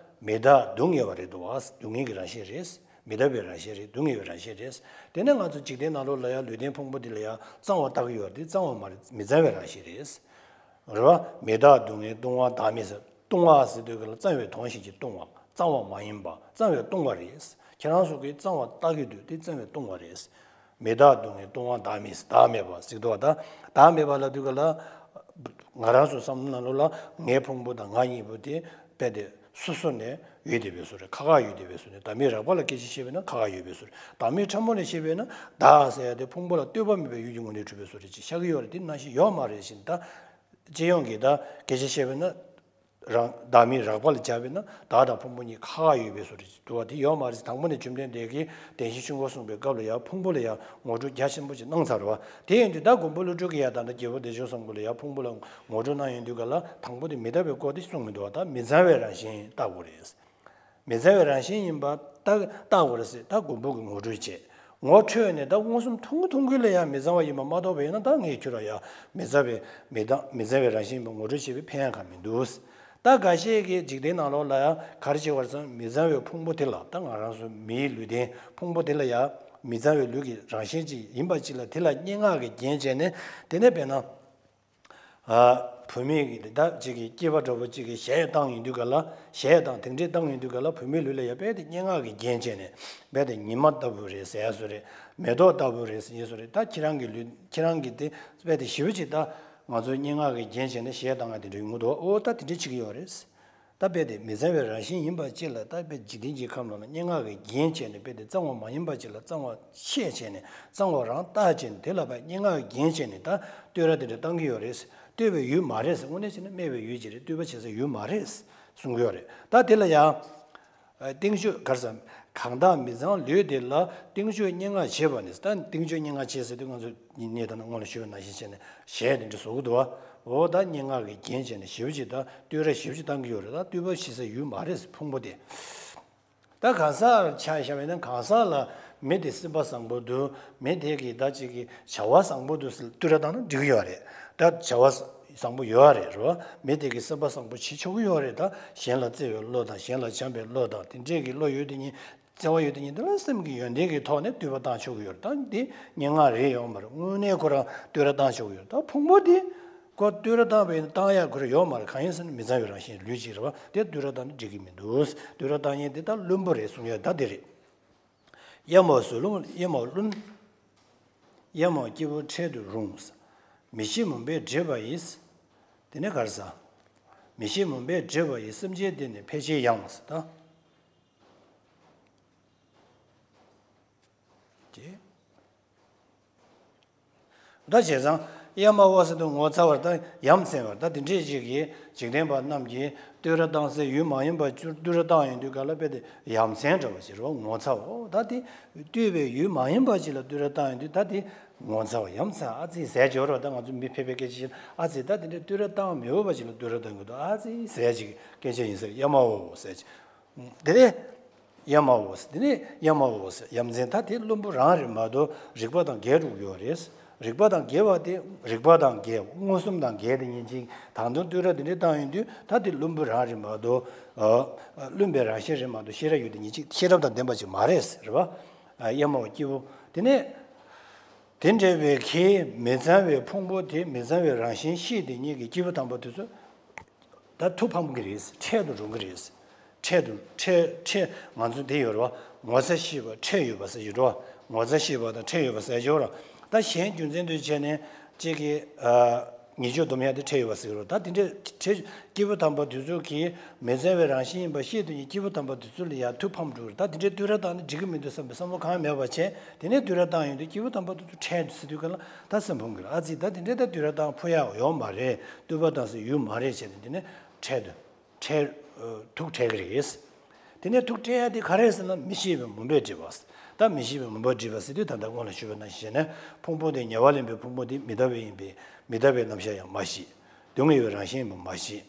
མི་རྟག་སྡུག་བསྔལ་བ་རེད་འདུག་བ། སྡུག་བསྔལ་གྱི་རང་བཞིན་རེད། མི་རྟག་པའི་རང་བཞིན་རེད། སྡུག་བསྔལ་བའི་རང་བཞིན་རེད། དེ་ནས་ང་ཚོ་འཇིག་རྟེན་ནང་ལོགས་ལ་ཡང་ལུས་རྟེན་ཕུང་པོ་འདི་ལ་ཡང་གཙང་བ་ལྟ་གི་ཡོད་རེད། འདི་གཙང་བ་མ་རེད། མི་གཙང་བའི་རང་བཞིན་རེད། རེད་བ། མི་རྟག་སྡུག་བསྔལ་ལྟུང་བ་བདག་མེད་ཟེར། ལྟུང་བ་ཟེར་དུས་ག་ལ་གཙང་བའི་དོན་ཞིག་གིས་ལྟུང་བ། གཙང་བ་མ་ཡིན་པ། གཙང་བའི་ལྟུང་བ་རེད། ཁྱེད་རང་ཚོ་གིས་གཙང་བ་ལྟ་གི་འདུག་འདི་གཙང་བའི་ལྟུང་བ་རེད། མི་རྟག་སྡུག་བསྔལ་ལྟུང་བ་བདག་མེད་ཟེར། བདག་མེད་པ་ཟེར་གི་འདུག་བ། ད་བདག་མེད་པ་ལབ་དུས་ག་ལ། ང་རང་ཚོ་བསམ་བློ་ནང་ལོགས་ལ་ངའི་ཕུང་པོ་དང་ང་གཉིས་པོ་དེ་རྦད་དེ་སོ་སོ་ནས་ཡོད་བསྡད་པའི་བཟོ་རེད། ཁག་ཁག་ཡོད་བསྡད་པའི་བཟོ་རེད། བདག་མེད་རགས་པ་ལ་སྐད་ཆ་བཤད་པས་ན་ཁག་ཁག་ཡོད་པའི་བཟོ་རེད། བདག་མེད་ཕྲ་མོ་ནས་བཤད་པས་ན། བདག་ཟེར་ཡ་དེ་ཕུང་པོ་ལ་ལྟོས་པ་མེད་པའི་ཡུལ་གྱི་ངོས་ནས་གྲུབ་པའི་བཟོ་རེད་ཅེས་བཤད་ཀྱི་ཡོད་རེད། དེ་ནང་བཞིན་ཡོད་མ་རེད་ཟེར། ད་སྤྱི་ཡོངས་ཀྱི་ད་སྐད་ཆ་བཤད་པས་ན། རང་བདག་མེད་རགས་པ་ལ་སྦྱར་བས་ན་བདག་དང་ཕུང་པོ་གཉིས་ཁག་ཁག་ཡོད་པའི་བཟོ་འདྲ་ཞིག་འདུག་བ། དེ་ཡོད་མ་རེད། དང་པོ་ནས་བཅོམ་ལྡན་འདས་ཀྱིས་བདེན་བཞིའི་ཆོས་འཁོར་གསུངས་པའི་སྐབས་ལ་ཡང་ཕུང་པོ་ལ་ཡང་ངོ་སྤྲོད་རྒྱ་ཆེན་པོ་ཞིག་གནང་ཚར་བ། དེ་ཡིན་དུས་ད་མགོན་པོ་ཀླུ་སྒྲུབ་ཀྱིས་ཡང་ད་ལྟ་རྒྱལ་པོ་བདེ་མཆོག་བཟང་པོ་ལ་ཡང་ཕུང་པོ་ལ་ངོ་སྤྲོད་གནང་ཡོང་དུས་ག་ལ། དང་པོ་དེ་མི་རྟག་པའི་སྐོར་དེ་གསུངས་མི་འདུག་བ། ད་མི་གཙང་བའི་རང་བཞིན་ལྟ་དགོས་རེད། མི་གཙང་བའི་རང་བཞིན་ཡིན་པ་ལྟ་ལྟ་དགོས་རེད་ཟེར། ད་མགོན་པོ་གིས་ངོ་སྤྲོད་བྱས། ངོ་འཕྲོད་ནས་ད་མངོན་སུམ་མཐོང་གི་མཐོང་གི་ལ་ཡང་མི་གཙང་བ་ཡིན་པ་མ་རྟོགས་པ་ཡིན་ན། ད་ངས་ཁྱོད་ལ་ཡང་མི་གཙང་བའི་མི་གཙང་མི་གཙང་བའི་རང་བཞིན་ཡིན་པ་ངོ་སྤྲོད་བྱེད་པའི་ཕན་ཡང་གང་མི་འདུག་ད་འགའ་ཤས་ཀྱིས་འཇིག་རྟེན་ནང་ལོགས་ལ་ཡང་ག་རེ་བྱེད་པ་རེད་ཟེར་ན། མི་གཙང་བའི་ཕུང་པོ་དེ་ལ། ད་ང་རང་ཚོ་མིའི་ལུས་རྟེན་ཕུང་པོ་དེ་ལ་ཡང་མི་གཙང་བའི་ལུས་ཀྱི་རང་བཞིན་ཅིག་ཡིན་པ་ཅིག་ལ། དེ་ལ་སྙན་ངག་གི་རྒྱན་བྱས་ནས། དེ་ནས་དཔེར་ན། ཨ། བུད་མེད་ཀྱི་ད་ཅིག་གི་སྐྱེས་པ་འདྲ་པོ་ཅིག་གི་གཞས་བཏང་ཡོང་དུས་ག་ལ། གཞས་དང་དེ་འདྲས་བཏང་ཡོང་དུས་ག་ལ། བུད་མེད་ལུས་ལ་ཡང་རྦད་དེ་སྙན་ངག་གི་རྒྱན་བྱས་ནས། རྦད་དེ་ཉི་མ་ལྟ་བུ་རེད་ཟེར་ཡ་བཟོ་རེད། མེ་ཏོག་ལྟ་བུ་རེད་ཟེར་ཡ་བཟོ་རེད། ད་ཁྱེད་རང་གི་ལུས། ཁྱེད་རང་གི་དེ་རྦད་དེ་ཞེ་པོ་ཅིག་ད་ང་ཚོ་སྙན་ངག་གི་རྒྱན་བྱས་ནས་གཞས་བཏང་ཡ་དེ་འདྲ་ཡོང་གི་འདུག་འོ་ད་དེ་འདྲས་བྱེད་ཀྱི་ཡོད་རེད། ད་རྦད་དེ་མི་གཙང་བའི་རང་བཞིན་ཡིན་པ་ཅིག་ལ། ད་རྦད་འཇིག་རྟེན་གྱི་ཁམས་ནང་ལ་སྙན་ངག་གི་རྒྱན་བྱས་ནས། རྦད་དེ་གཙང་བ་མ་ཡིན་པ་ཅིག་ལ་གཙང་བ་ཤས་བྱས་ནས། གཙང་བ་རང་བཏགས་བྱས་ནས། དེ་ལ་ཕར་སྙན་ངག་གི་རྒྱན་བྱས་ནས་ད་བསྟོད་ར་དེ་འདྲ་བཏང་གི་ཡོད་རེད། བསྟོད་པའི་ཡུལ་མ་རེད་ཟེར། དངོས་གནས་བྱས་ན་སྨད་པའི་ཡུལ་ཅིག་རེད། བསྟོད་པ་བྱེད་སའི་ཡུལ་མ་རེད་གསུང་གི་ཡོད་རེད། ད་དེ་ལ་ཡང་། ཨ། རྟིང་ཤུལ་ག་རེ་ཟེར། གང་དག་མི་གཙང་ལུས་དེ་ལ། རྟིང་ཤུལ་སྙན་ངག་བྱེད་པ་ནི། ད་རྟིང་ཤུལ་སྙན་ངག་བྱེད་ཟེར་དུས་ང་ཚོ་ངས་ད་ནང་སྔོན་ལ་ཞུས་པ་ནང་བཞིན་བྱས་ནས་གཞས་དེ་འདྲ་བཟོ་གི་འདུག་བ། འོ་ད་སྙན་ངག་གི་རྒྱན་བྱས་ནས་ཞེ་པོ་ཅིག་ད་བསྟོད་ར་ཞེ་པོ་ཅིག་བཏང་གི་ཡོད་རེད། ད་བསྟོད་པ་བྱེད་སའི་ཡུལ་མ་རེད་ཟེར། ཕུང་པོ་དེ། ད་གང་ཟག་ཆ་བཞག་པ་ཡིན་ན། གང་ཟག་ལ་མི་དེ་སེམས་པ་བཟང་པོ་འདུག་མི་དེ་གི་ད་ཅིག་གི་བྱ་བ་བཟང་པོ་འདུག་ཟེར་བསྟོད་ར་བཏང་ན་འགྲིག་གི་ཡོད་རེད། ད་བྱ་བ་བཟང་པོ་ཡོད་རེད། རེད་བ། མི་དེ་གི་སེམས་པ་བཟང་པོ་བྱེད་ཆོག་གི་ཡོད་རེད། ད་གཞན་ལ་བརྩེ་བའི་བློ་དང་། གཞན་ལ་བྱམས་པའི་བློ་དང་། དེ་འདྲས་ཀྱི་བློ་ཡོད་དེ་ཉིད། བརྩེ་བ་ཡོད་དེ་ཉིད་དེ་ལ་སེམས་ཀྱི་ཡོན་ཏན་གྱི་ཐོག་ནས་བསྟོད་པ་བཏང་ཆོག་གི་ཡོད་རེད། ད་འདི་སྙན་ངག་རེད་ཡོད་མ་རེད། དངོས་གནས་ཁོ་རང་བསྟོད་ར་བཏང་ཆོག་གི་ཡོད་རེད། ད་ཕུང་པོ་དེ་ཁོ་བསྟོད་ར་བཏང་བས་བཏང་ཡག་ཁོ་རང་ཡོད་མ་རེད། གང་ཡིན་ཟེར་ན་མི་གཙང་བའི་རང་བཞིན་ལུས་ཅིག་རེད་བ། དེ་བསྟོད་ར་བཏང་ན་འགྲིག་གི་མི་འདུག་བསྟོད་ར་བཏང་ཡས་དེ་ད་བླུན་པོ་རེད་གསུང་ཡས་ད་དེ་རེད། གཡབ་མོ་གཟུ་ལུམ་གཡབ་མོ་བླུན། གཡབ་མོ་སྐྱེས་བུ་འཕྲལ་དུ་རུང་། མི་ཤེས་མུན་པས་བསྒྲིབས་པ་ཡིས། དེ་ནས་ག་རེ་ཟེར། མི་ཤེས་མུན་པས་བསྒྲིབས་པ་ཡིས། སེམས་ཅན་འདི་ནི་ཕལ་ཆེར་ཡང་ཟེར་ད། ཀྱེ། ད་བྱས་ཙང་གཡབ་མ་བོ་ཟེར་དུས་ངོ་ཚ་བར། ད་ཡ་མཚན་བར། ད་དེ་འདྲས་ཅིག་གིས་འཇིག་རྟེན་པ་རྣམས་ཀྱིས་བསྟོད་ར་བཏང་སའི་ཡུལ་མ་ཡིན་པ་བཅུར་བསྟོད་ར་བཏང་ཡོང་དུས་ག་ལ་རྦད་དེ་ཡ་མཚན་འདྲ་བ་ཞིག་རེད་བ། ངོ་ཚ་བ། ད་དེ་བསྟོད་པའི་ཡུལ་མ་ཡིན་པ་ཅིག་ལ་བསྟོད་ར་བཏང་ཡོང་དུས་ད་དེ་ངོ་ཚ་བ། ཡ་མཚན། ཨ་ཙི་ཟེར་ཡ་ཅིག་ཡོད་རེད་བ། ད་ང་ཚོ་མི་ཕལ་པའི་སྐད་ཆ་བཤད་ན། ཨ་ཙི། ད་དེ་འདྲས་བསྟོད་ར་བཏང་མི་འོས་པ་ཅིག་ལ་བསྟོད་ར་བཏང་གི་འདུག་ཨ་ཙི་ཟེར་ཡ་ཅིག་གི་སྐད་ཆ་ཡིན་ཟེར། གཡབ་མ་བོ་ཟེར་ཡ་ཅིག་དེ་ནས་གཡབ་མ་བོ་ཟེར། དེ་ནས་གཡབ་མ་བོ་ཟེར། ཡ་མཚན། ད་དེ་བླུན་པོ་རང་རེད་མ་གཏོགས་རིགས་པ་དང་འགལ་འགྲོ་གི་ཡོད་རེད། རིགས་པ་དང་འགལ་བ་དེ། རིགས་པ་དང་འགལ། མངོན་སུམ་དང་འགལ་དེ་ཉིད་ཅིག་དང་དུ་བསྟོད་ར་དེ་འདྲས་བཏང་ཡོང་དུས་ད་དེ་བླུན་པོ་རང་རེད་མ་གཏོགས། ཨ། བླུན་པའི་རང་བཞིན་རེད་མ་གཏོགས་ཤེས་རབ་ཡོད་དེ་ཉིད་ཅིག་ཤེས་རབ་དང་ལྡན་པ་ཅིག་མ་རེད་ཟེར་བ། ཨ། གཡབ་མ་བོ་སྐྱེས་བུ། དེ་ནས་དེ་འདྲ་བའི་གི་མི་གཙང་བའི་ཕུང་པོ་དེ། མི་གཙང་བའི་རང་བཞིན་ཤེས་དེ་ཉིད་ཀྱི་སྐྱེས་བུ་དམ་པ་དེ་ཚོ། ད་ཐུགས་ཕམ་གྱི་རེད། འཕྲལ་དུ་རུང་གི་རེད། འཕྲལ་དུ། འཕྲལ། འཕྲལ། ང་ཚོ་འདི་ཡོད་རེད་བ། ངོ་ཚ་ཤེས་པ་འཕྲལ་ཡོད་པ་ཟེར་གྱི་འདུག་ངོ་ཚ་ཤེས་པ་དང་འཕྲལ་ཡོད་པ་ཟེར་གྱི་ཡོད་རེད། ད་གཞན་རྒྱུ་མཚན་དུ་བྱས་ནས་ གཅིག་གིས་ཨ་ཉེས་སྤྱོད་སྡོམ་ཡ་དེ་ཕྲད་ཡོད་པ་ཟེར་གི་རེད། ད་དེ་འདྲའི་ཕྲད། སྐྱེས་བུ་དམ་པ་དེ་ཚོ་གིས་མི་བཙན་བའི་རང་བཞིན་ཡིན་པ་ཤེས་དུས་ནས་སྐྱེས་བུ་དམ་པ་དེ་ཚོ་ལ་ཡ་ཐུགས་ཕམ་འགྲོ་གི་རེད། ད་དེ་འདྲའི་བསྟོད་ར་བཏང་ན་འགྲིག་གི་མི་འདུག་བསམ་པའི་བསམ་བློ་གང་ཡང་མེད་པ་བྱས། དེ་ནས་བསྟོད་ར་བཏང་ཡོང་དུས་སྐྱེས་བུ་དམ་པ་དེ་ཚོ་ཕྲད་འདུག་ཟེར་དུས་ག་ལ་ད་སེམས་ཕམ་གི་རེད། ཨ་ཙི། ད་དེ་འདྲའི་ད་བསྟོད་ར་བཏང་ཕོད་ཡ་ཡོད་མ་རེད། བསྟོད་པ་བཏང་ས་ཡོད་མ་རེད་བྱས་ནས་དེ་ནས་ཕྲད་འདུག་ཕྲད། ཨ་ཐུགས་ཁྲལ་གྱི་རེད། དེ་ནས་ཐུགས་ཁྲལ་ཡ་དེ་ག་རེ་ཟེར་ན། མི་ཤེས་པའི་མུན་པས་བསྒྲིབས་པ། ད་མི་ཤེས་པའི་མུན་པས་བསྒྲིབས་པ་ཟེར་དུས་ད་ལྟ་སྔོན་ལ་ཞུས་པ་ནང་བཞིན་བྱས་ནས། ཕུང་པོ་དེ་ཉེ་བར་ལེན་པའི་ཕུང་པོ་དེ་མི་རྟག་པ་ཡིན་པས་མི་རྟག་པའི་རྣམ་གཞག་ཡང་མ་ཤེས། སྡུག་བསྔལ་བའི་རང་བཞིན་ཡིན་པ་མ་ཤེས།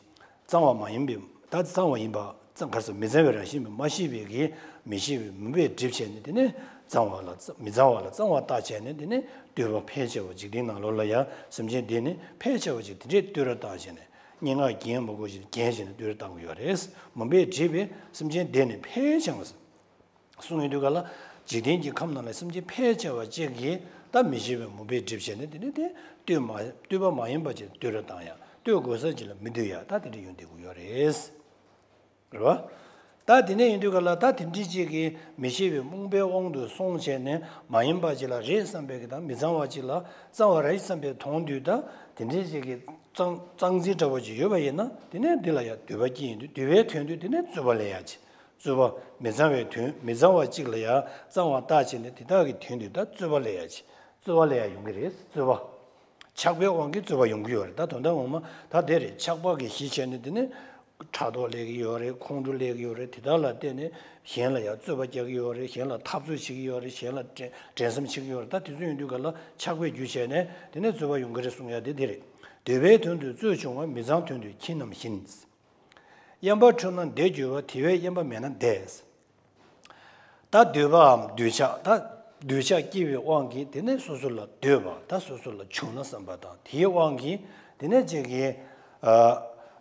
གཙང་བ་མ་ཡིན་པའི། ད་གཙང་བ་ཡིན་པ། གཙང་ག་རེ་ཟེར། མི་གཙང་བའི་རང་བཞིན་ཡིན་པ་མ་ཤེས་པའི་གི་མི་ཤེས་པའི་མུན་པས་བསྒྲིབས་བྱས་ནས། དེ་ནས་གཙང་བ་ལ་མི་གཙང་བ་ལ་གཙང་བ་བརྟག་བྱས་ནས། དེ་ནས་བསྟོད་པ་ཕལ་ཆེ་བ་འཇིག་རྟེན་ནང་ལོགས་ལ་ཡང་སེམས་ཅན་བདེ་ནས་ཕལ་ཆེ་བ་ཅིག་དེ་འདྲས་བསྟོད་ར་བཏང་བྱས་ནས། སྙན་ངག་རྒྱན་མང་པོ་ཞིག་རྒྱན་བྱས་ནས་བསྟོད་ར་བཏང་གི་ཡོད་རེད། མུན་པས་བསྒྲིབས་པས་སེམས་ཅན་བདེ་ནས་ཕལ་ཆེ་བ། གསུངས་ཡོང་དུས་ག་ལ། འཇིག་རྟེན་གྱི་ཁམས་ནང་ལ་སེམས་ཅན་ཕལ་ཆེ་བ་ཅིག་གིས་ད་མི་ཤེས་པའི་མུན་པས་བསྒྲིབས་བྱས་ནས། དེ་ནས་དེ་བསྟོད་མ་བསྟོད་པ་མ་ཡིན་པ་ཅིག་བསྟོད་ར་བཏང་ཡ། བསྟོད་དགོས་ས་ཅིག་ལ་མི་བསྟོད་ཡ། ད་དེ་འདྲས་ཡོང་བསྡད་ཀྱི་ཡོད་རེད། རེད་བ། ད་དེ་ནས་ཡིན་དུས་ག་ལ། ད་དེ་འདྲས་ཅིག་གིས་མི་ཤེས་པའི་རྨོངས་པའི་དབང་དུ་སོང་བྱས་ནས། མ་ཡིན་པ་ཅིག་ལ་རེད་བསམ་པའི་གི་དང་། མི་གཙང་བ་ཅིག་ལ་གཙང་བ་རེད་བསམ་པའི་མཐོང་དུས། ད་དེ་འདྲས་ཅིག་གིས་གཙང་གཙང་འཛིན་འདྲ་བོ་ཅིག་ཡོད་པ་ཡིན་ན། དེ་ནས་འདི་ལ་ཡང་འདོད་པ་སྐྱེ་ཡོང་དུས། འདོད་པའི་དོན་དུ་དེ་ནས་རྩོད་པ་ལས་ཡ་ཅིག་རྩོད་པ། མི་གཙང་བའི་དོན། མི་གཙང་བ་གཅིག་ལ་ཡང་གཙང་བ་བརྟག་བྱས་ནས། དེ་དག་གི་དོན་དུ་ད་རྩོད་པ་ལས་ཡ་ཅིག་རྩོད་པ་ལས་ཡ་ཡོང་གི་རེད། རྩོད་པ། ཆགས་པའི་དབང་གིས་རྩོད་པ་ཡོང་གི་ཡོད་རེད། ད་དོན་དག་ངོ་མ་ད་དེ་རེད། ཆགས་པ་གི་གཞི་བྱས་ནས་དེ་ནས་ཕྲག་དོག་སླེབས་ཀྱི་ཡོད་རེད། ཁོང་ཁྲོ་སླེབས་ཀྱི་ཡོད་རེད། དེ་དག་ལ་བརྟེན་ནས་གཞན་ལ་ཡང་རྩོད་པ་རྒྱག་གི་ཡོད་རེད། གཞན་ལ་འཐབ་རྩོད་བྱེད་ཀྱི་ཡོད་རེད། གཞན་ལ་འགྲན་འགྲན་སེམས་བྱེད་ཀྱི་ཡོད་རེད། ད་དེ་ཚོ་ཡོང་དུས་ག་ལ་ཆགས་པའི་རྒྱུ་བྱས་ནས་དེ་ནས་རྩོད་པ་ཡོང་གི་རེད་གསུང་ཡ་དེ་དེ་རེད། འདོད་པའི་དོན་དུ་རྩོད་བྱུང་བ། མི་གཙང་དོན་དུ་ཁྱི་རྣམས་བཞིན། གཡན་པ་འཁྲུངས་ན་བདེ་འགྱུར་བ། དེ་བས་གཡན་པ་མེད་ན་བདེ། ད་འདོད་པའམ་འདོད་ཆགས། ད་འདོད་ཆགས་སྐྱེ་བའི་དབང་གིས་དེ་ནས་སོ་སོ་ལ་འདོད་པ། ད་སོ་སོ་ལ་བྱུང་ན་བསམ་པ་དང་། དེའི་དབང་གིས་དེ་ནས་གཅིག་གིས་ཨ་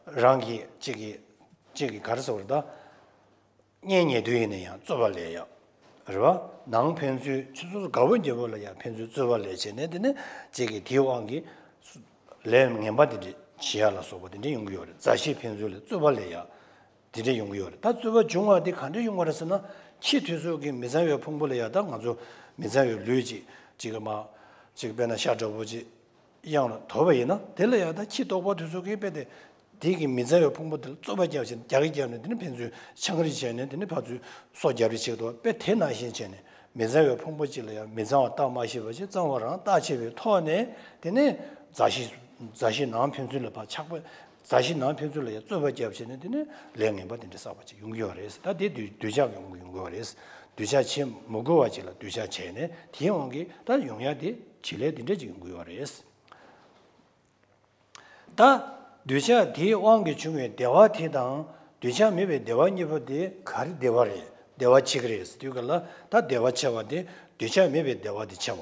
རང་གིས་གཅིག་གིས་གཅིག་གིས་ག་རེ་ཟེར་བ་རེད། ད་གཉེན་ཉེ་དུ་ཡིན་ན་ཡང་རྩོད་པ་ལས་ཡ། རེད་བ། ནང་ཕན་ཚུན་ཆུ་ཚོད་དགའ་བོ་རྒྱལ་པོ་ལ་ཡང་ཕན་ཚུན་རྩོད་པ་ལས་བྱས་ནས། དེ་ནས་གཅིག་གིས་དེའི་དབང་གིས་ལས་ངན་པ་དེ་འདྲ་བྱེད་ཡ་ལ་སོགས་པ་དེ་འདྲ་ཡོང་གི་ཡོད་རེད། མཛའ་བཤེས་ཕན་ཚུན་ལ་རྩོད་པ་ལས་ཡ། དེ་འདྲ་ཡོང་གི་ཡོད་རེད། ད་རྩོད་པ་འབྱུང་བ་དེ་ག་འདྲ་ཡོང་བ་རེད་ཟེར་ན། ཁྱི་དེ་ཚོ་གི་མི་གཙང་བའི་ཕུང་པོ་ལ་ཡ། ད་ང་ཚོ་མི་གཙང་བའི་ལུས་ཅིག་ཅིག་གི་མ་ཅིག་དཔེར་ན་ཤ་འདྲ་པོ་ཅིག་གཡང་ལ་དོར་བ་ཡིན་ན། དེ་ལ་ཡ་ད་ཁྱི་ལྟོགས་པ་དེ་ཚོ་གིས་དཔེ་དེ་དེ་གི་མི་གཙང་བའི་ཕུང་པོ་དེ་ལ་རྩོད་པ་རྒྱབ་བྱས་ནས། རྒྱག་གི་རྒྱབ་ནས། དེ་ནས་ཕན་ཚུན་འཆང་རིགས་བྱས་ནས། དེ་ནས་ཕར་ཚུར་སོ་རྒྱབ་རིགས་བྱེད་དོ། དཔེ་དེ་ནང་བཞིན་བྱས་ནས། མི་གཙང་བའི་ཕུང་པོ་གཅིག་ལ་ཡང་མི་གཙང་བ་བརྟག་མ་ཤེས་པ་ཞིག་གཙང་བ་རང་བརྟག་ཤེས་པའི་ཐོག་ནས། དེ་ནས་མཛའ་བཤེས་མཛའ་བཤེས་ནང་ཕན་ཚུན་ལ་ཕར་ཆགས་པ། མཛའ་བཤེས་ནང་ཕན་ཚུན་ལ་ཡང་རྩོད་པ་རྒྱབ་བྱས་ནས། དེ་ནས་ལས་ངན་པ་དེ་འདྲ་བསགས་པ་ཅིག་ཡོང་གི་ཡོད་རེད། ད་དེ་འདོད་འདོད་ཆགས་ཀྱི་དབང་གིས་ཡོང་གི་ཡོད་རེད། འདོད་ཆགས་བྱེད་མི་དགོས་པ་ཅིག་ལ་འདོད་ཆགས་བྱས་ནས། དེའི་དབང་གིས་ད་ཡོང་ཡ་དེ་བྱེད་ལས་དེ་འདྲ་ཅིག་ཡོང་གི་ཡོད་རེད། ད་འདོད་ཆགས་དེའི་དབང་གིས་བྱུང་བའི་བདེ་བ་དེ་དང་། འདོད་ཆགས་མེད་པའི་བདེ་བ་གཉིས་པོ་དེ་ག་རེ་བདེ་བ་རེད། བདེ་བ་ཆེ་གི་རེད་ཟེར་དུས་ག་ལ། ད་བདེ་བ་ཆེ་བ་དེ་འདོད་ཆགས་མེད་པའི་བདེ་བ་དེ་ཆེ་བ་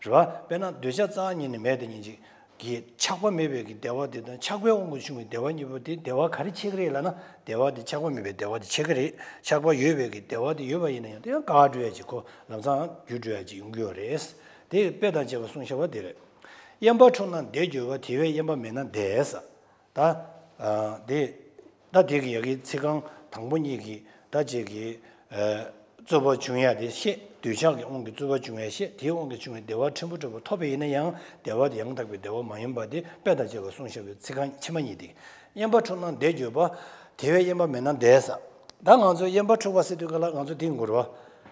རེད་བ། དཔེར་ན་འདོད་ཆགས་རྩ་བ་ཉིད་ནས་མེད་དེ་ཉིད་ཅིག་གི་ཆགས་པ་མེད་པའི་གི་བདེ་བ་དེ་དང་། ཆགས་པའི་དབང་གིས་བྱུང་བའི་བདེ་བ་གཉིས་པོ་དེ། བདེ་བ་ག་རེ་ཆེ་གི་རེད་ལབ་ན། བདེ་བ་དེ། ཆགས་པ་མེད་པའི་བདེ་བ་དེ་ཆེ་གི་རེད། ཆགས་པ་ཡོད་པའི་གི་བདེ་བ་དེ་ཡོད་པ་ཡིན་ན་ཡང་། དེ་ཡང་འགག་འགྲོ་ཡ་ཅིག་ཁོ་ལམ་སང་འགྱུར་འགྲོ་ཡ་ཅིག་ཡོང་གི་ཡོད་རེད། དེ་དཔེ་དང་བཅས་པ་གསུངས་བཞག་པ་དེ་རེད། གཡན་པ་འཁྲུངས་ན་བདེ་འགྱུར་བ། དེ་བས་གཡན་པ་མེད་ན་བདེ་ཟེར། ད་ཨ་དེ་ད་དེ་གི་ཡ་གི་ཚིག་རྐང་དང་པོ་གཉིས་ཀྱིས་ད་ཅིག་གི་ཨ་རྩོད་པ་བྱུང་ཡ་དེ་བཤད། འདོད་ཆགས་ཀྱི་དབང་གིས་རྩོད་པ་བྱུང་ཡ་བཤད། དེའི་དབང་གིས་བྱུང་བའི་བདེ་བ་ཕྲན་བུ་འདྲ་པོ་ཐོབ་པ་ཡིན་ན་ཡང་། བདེ་བ་དེ་ཡང་དག་པའི་བདེ་བ་མ་ཡིན་པ་དེ་དཔེ་དང་བཅས་པ་གསུངས་བཞག་པའི་ཚིག་རྐང་ཕྱི་མ་གཉིས་དེ། གཡན་པ་འཁྲུངས་ན་བདེ་འགྱུར་བ། དེ་བས་གཡན་པ་མེད་ན་བདེ་ཟེར། ད་ང་ཚོ་གཡན་པ་འཁྲུགས་པ་ཟེར་དུས་ག་ལ། ང་ཚོ་དེ་འགོར་བ།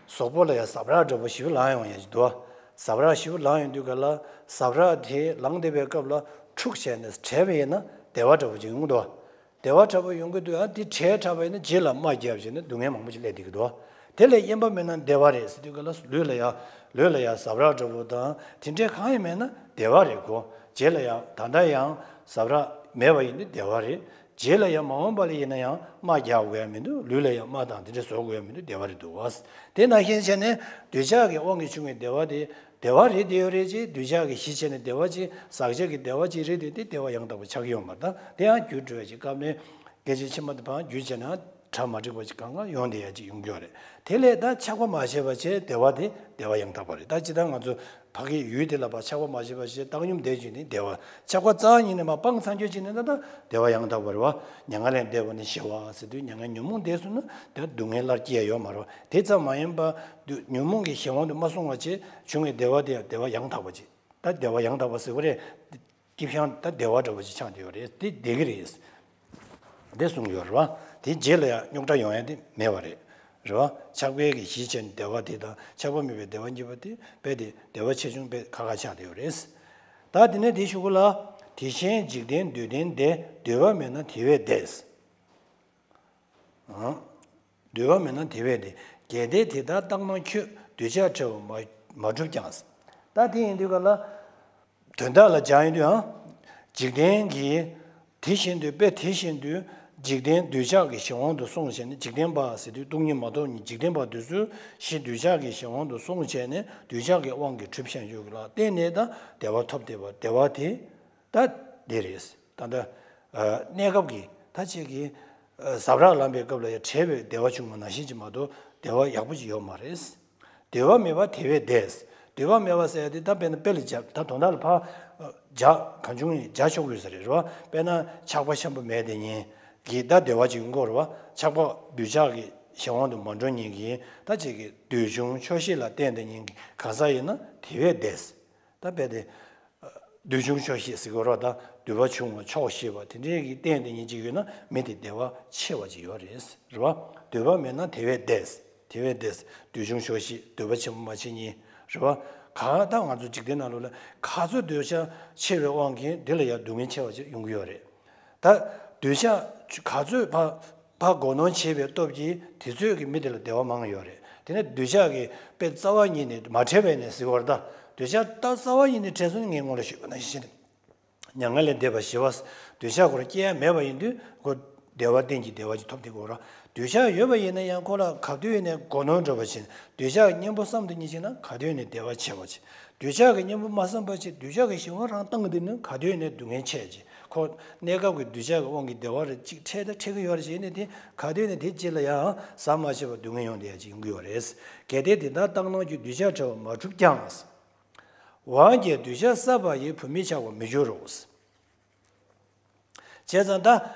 གཟུགས་པོ་ལ་ཡང་ཟབ་ར་འདྲ་པོ་ཞེ་པོ་ལངས་ཡོང་ཡ་ཞིག་འདུག་བ། ཟབ་ར་ཞེ་པོ་ལངས་ཡོང་དུས་ག་ལ། ཟབ་ར་དེ་ལངས་བསྡད་པའི་སྐབས་ལ་འཁྲུགས་བྱས་ནས་བྲད་པ་ཡིན་ན་བདེ་བ་འདྲ་པོ་ཅིག་ཡོང་གི་འདུག་བ། བདེ་བ་འདྲ་པོ་ཡོང་གི་འདུག་ཨ་དེ་བྲད་དྲགས་པ་ཡིན་ན་རྗེས་ལ་རྨ་རྒྱབ་བྱས་ནས་སྡུག་བསྔལ་མང་པོ་ཞིག་སླེབས་བསྡད་ཀྱི་འདུག་བ། དེ་ལས་གཡན་པ་མེད་ན་བདེ་བ་རེད་ཟེར་དུས་ག་ལ། ལུས་ལ་ཡང་ལུས་ལ་ཡང་ཟབ་ར་འདྲ་པོ་དང་དེ་འདྲའི་གང་ཡང་མེད་ན་བདེ་བ་རེད་གོ། རྗེས་ལ་ཡང་ད་ལྟ་ཡང་ཟབ་ར་མེད་པ་ཡིན་དུས་བདེ་བ་རེད། རྗེས་ལ་ཡང་མ་འོངས་པ་ལ་ཡིན་ན་ཡང་རྨ་རྒྱག་དགོས་ཡ་མི་འདུག་ལུས་ལ་ཡང་རྨ་དང་དེ་འདྲ་བཟོ་དགོས་ཡ་མི་འདུག་བདེ་བ་རེད་འདུག་བ། དེ་ནང་བཞིན་བྱས་ནས་འདོད་ཆགས་ཀྱི་དབང་གིས་བྱུང་བའི་བདེ་བ་དེ་བདེ་བ་རེད། བདེ་བ་རེད་ཅེས། འདོད་ཆགས་ཀྱི་གཞི་བྱས་ནས་བདེ་བ་ཅིག་ཟག་བཅས་ཀྱི་བདེ་བ་ཅིག་རེད་དེ། དེ་བདེ་བ་ཡང་དག་པ་ཆགས་ཀྱི་ཡོད་མ་རེད། ད་དེ་ཡང་འགྱུར་འགྲོ་ཡ་ཅིག་སྐབས་ནས་སྐད་ཅིག་ཕྱི་མ་དེ་ཕར་འགྱུར་བྱས་ན་གྲ་མ་འགྲིག་པ་ཅིག་གང་ག་ཡོང་བསྡད་ཡ་ཅིག་ཡོང་རྒྱུ་རེད། དེ་ལས་ད་ཆགས་པ་མ་བྱས་པ་བྱས་བདེ་བ་དེ་བདེ་བ་ཡང་དག་པ་རེད། ད་ཇི་ལྟར་ང་ཚོ་ཕ་གིའི་ཡུལ་དེ་ལ་ཕར་ཆགས་པ་མ་བྱས་པ་བྱས་བཏང་སྙོམས་བསྡད་རྒྱུ་ནི་བདེ་བ། ཆགས་པ་རྩ་བ་ཉིད་ནས་མར་སྤངས་ཚར་རྒྱུ་ཅིག་ནི་ད་ལྟ་བདེ་བ་ཡང་དག་པ་རེད་བ། མྱ་ངན་ལས་འདས་པ་ནི་ཞི་བ་ཟེར་དུས། མྱ་ངན་ཉོན་མོངས་འདས་སོང་ན་དེ་སྡུག་བསྔལ་སླར་སྐྱེ་ཡ་ཡོད་མ་རེད་བ། དེ་ཙམ་མ་ཡིན་པ་སྡུག་ཉོན་མོངས་ཀྱི་གཞན་དབང་དུ་མ་སོང་བ་བྱས་བྱུང་བའི་བདེ་བ་དེ་ཡང་བདེ་བ་ཡང་དག་པ་ཅིག་ད་བདེ་བ་ཡང་དག་པ་ཟེར་བ་རེད། སྐྱིད་ཤང་ད་བདེ་བ་འདྲ་བོ་ཅིག་ཆགས་བསྡད་ཡོད་རེད། དེ་བདེ་གི་རེད། དེ་གསུངས་ཡོད་རེད་བ། དེ་རྗེས་ལ་ཡང་རྙོག་དྲ་ཡོང་ཡ་དེ་མེད་པ་རེད། རེད་བ། ཆགས་པའི་གི་གཞི་བྱས་ནས་བདེ་བ་དེ་དང་ཆགས་པ་མེད་པའི་བདེ་བ་གཉིས་པོ་དེ་རྦད་དེ་བདེ་བ་ཆེ་ཆུང་རྦད་ཁ་ཁ་ཆགས་བསྡད་ཡོད་རེད། ད་དེ་ནས་དེའི་གཞུག་གུ་ལ། དེ་བཞིན་འཇིག་རྟེན་འདོད་ལྡན་དེ། འདོད་པ་མེད་ན་དེ་བས་བདེ། འདོད་པ་མེད་ན་དེ་བས་བདེ། གལ་ཏེ་དེ་ལྟར་བརྟགས་ན་ཁྱོད། འདོད་ཆགས་བྲལ་བ་མ་མ་གྲུབ་ཀྱང་། ད་དེ་ཡིན་དུས་ག་ལ། དོན་དག་ལ་སྦྱར་ཡོང་དུས་ཨང་། འཇིག་རྟེན་གྱི། དེ་བཞིན་དུ་དཔེ་དེ་བཞིན་དུ། འཇིག་རྟེན་འདོད་ཆགས་ཀྱི་གཞན་དབང་དུ་སོང་བྱས་ནས། འཇིག་རྟེན་པ་ཟེར་དུས་སྟོང་ཉིད་མ་རྟོགས་ཉིད་འཇིག་རྟེན་པ་དེ་ཚོའི་གཞི་འདོད་ཆགས་ཀྱི་གཞན་དབང་དུ་སོང་བྱས་ནས། འདོད་ཆགས་ཀྱི་དབང་གིས་གྲུབ་བཞིན་ཡོད་ལ་བརྟེན་ནས་ད་བདེ་བ་ཐོབ་བསྡད་པ་བདེ་བ་དེ། ད་འདི་རེད། ད་ལྟ་གནས་སྐབས་ཀྱི་ད་ཅིག་གི་ཟབ་རགས་ལངས་པའི་སྐབས་ལ་ཡང་བྲལ་བའི་བདེ་བ་བྱུང་བ་ནང་བཞིན་གྱི་མ་གཏོགས་བདེ་བ་ཡག་པོ་ཅིག་ཡོད་མ་རེད། འདོད་པ་མེད་པ་དེ་བས་བདེ། འདོད་པ་མེད་པ་ཟེར་ཡ་དེ་ད་དཔེར་ན་དཔེ་ལ་བྱ་ད་དོན་དག་ལ་ཕ་བྱ་གང་བྱུང་ཡིན་བྱ་ཆོག་གི་ཡོད་ས་རེད། རེད་བ། དཔེར་ན་ཆགས་པ་ཆེན་པོ་མེད་དེ་ཉིད་ཀྱི་ད་བདེ་བ་ཅིག་ཡོང་གི་ཡོད་རེད་བ། ཆགས་པ་འདོད་ཆགས་ཀྱི་གཞན་དབང་དུ་མ་འགྲོ་ཉིད་ཀྱི་ད་ཅིག་གི་འདོད་ཆུང་ཆོག་ཤེས་ལ་བརྟེན་དེ་ཉིད་ཀྱི་གང་ཟག་ཡིན་ན་དེ་བས་བདེ། ད་དཔེ་དེ། འདོད་ཆུང་ཆོག་ཤེས་ཟེར་གྱི་ཡོད་རེད་བ། ད་འདོད་པ་ཆུང་བ་ཆོག་ཤེས་པ་དེ་འདྲའི་གི་རྟེན་དེ་ཉིད་ཅིག་ཡོད་ན་མི་དེ་བདེ་བ་ཆེ་བ་ཅིག་ཡོད་རེད། རེད་བ། འདོད་པ་མེད་ན་དེ་བས་བདེ། དེ་བས་བདེ། འདོད་ཆུང་ཆོག་ཤེས་འདོད་པ་ཆེན་པོ་མ་བྱེད་ཉིད། རེད་བ། གང་ལྟར་ང་ཚོ་འཇིག་རྟེན་ནང་ལོགས་ལ་ག་ཚོད་འདོད་ཆགས་ཆེ་བའི་དབང་གིས་འདི་ལ་ཡང་སྡུག་བསྔལ་ཆེ་བ་ཅིག་ཡོང་གི་ཡོད་རེད། ད་འདོད་ཆགས་ག་ཚོད་ཕ་ཕར་མགོ་གནོན་བྱེད་པའི་སྟོབས་ཀྱིས་དེ་ཚོས་ཀྱི་མི་དེ་ལ་བདེ་བ་མང་ཡོད་རེད། དེ་ནས་འདོད་ཆགས་ཀྱི་དཔེ་རྩ་བ་ཉིད་ནས་མ་བྲལ་བས་ནས་ཟེར་བ་རེད། ད་འདོད་ཆགས་ད་རྩ་བ་ཉིད་ནས་བྲལ་སོང་ན་ངས་སྔོན་ལ་ཞུས་པ་ནང་བཞིན་མྱ་ངན་ལས་འདས་པ་ཞི་བ། འདོད་ཆགས་ཁོ་རང་སྐྱེ་ཡ་མེད་པ་ཡིན་དུས་ཁོ་བདེ་བ་གཏན་གྱི་བདེ་བ་ཅིག་ཐོབ་བསྡད་ཀྱི་ཡོད་རེད། འདོད་ཆགས་ཡོད་པ་ཡིན་ན་ཡང་ཁོ་ལ་ག་དུས་ཡིན་ནའི་མགོ་གནོན་འགྲོ་བ་བྱེད། འདོད་ཆགས་ཀྱི་གཉེན་པོ་བསམ་དུ་ཉིད་ཅིག་ན་ག་དུས་ཡིན་ནའི་བདེ་བ་ཆེ་བ་ཅིག་འདོད་ཆགས་ཀྱི་གཉེན་པོ་མ་བསམ་པ་ཅིག་འདོད་ཆགས་ཀྱི་གཞན་དབང་རང་བཏང་གི་འདུག་ན་ག་དུས་ནས་སྡུག་བསྔལ་ཆེ་ཅིག་ཁོ་གནས་སྐབས་ཀྱི་འདོད་ཆགས་ཀྱི་དབང་གིས་བདེ་བ་རེ་ཅིག་འཕྲད་ད་འཕྲད་ཀྱི་ཡོད་རེད་ཅེ་ནས་དེ་ག་དུས་ནས་དེ་རྗེས་ལ་ཡང་ཟ་མ་བྱས་པ་སྡུག་བསྔལ་ཡོང་བསྡད་ཡ་ཅིག་ཡོང་གི་ཡོད་རེད། གལ་ཏེ་དེ་ལྟར་བརྟགས་ན་ཁྱོད་འདོད་ཆགས་བྲལ་བ་མ་གྲུབ་ཀྱང་། འོན་ཀྱང་འདོད་ཆགས་བསགས་པ་ཡིས་བུད་མེད་ཆགས་པར་མི་འགྱུར་རོ། བྱས་ཙང་ད་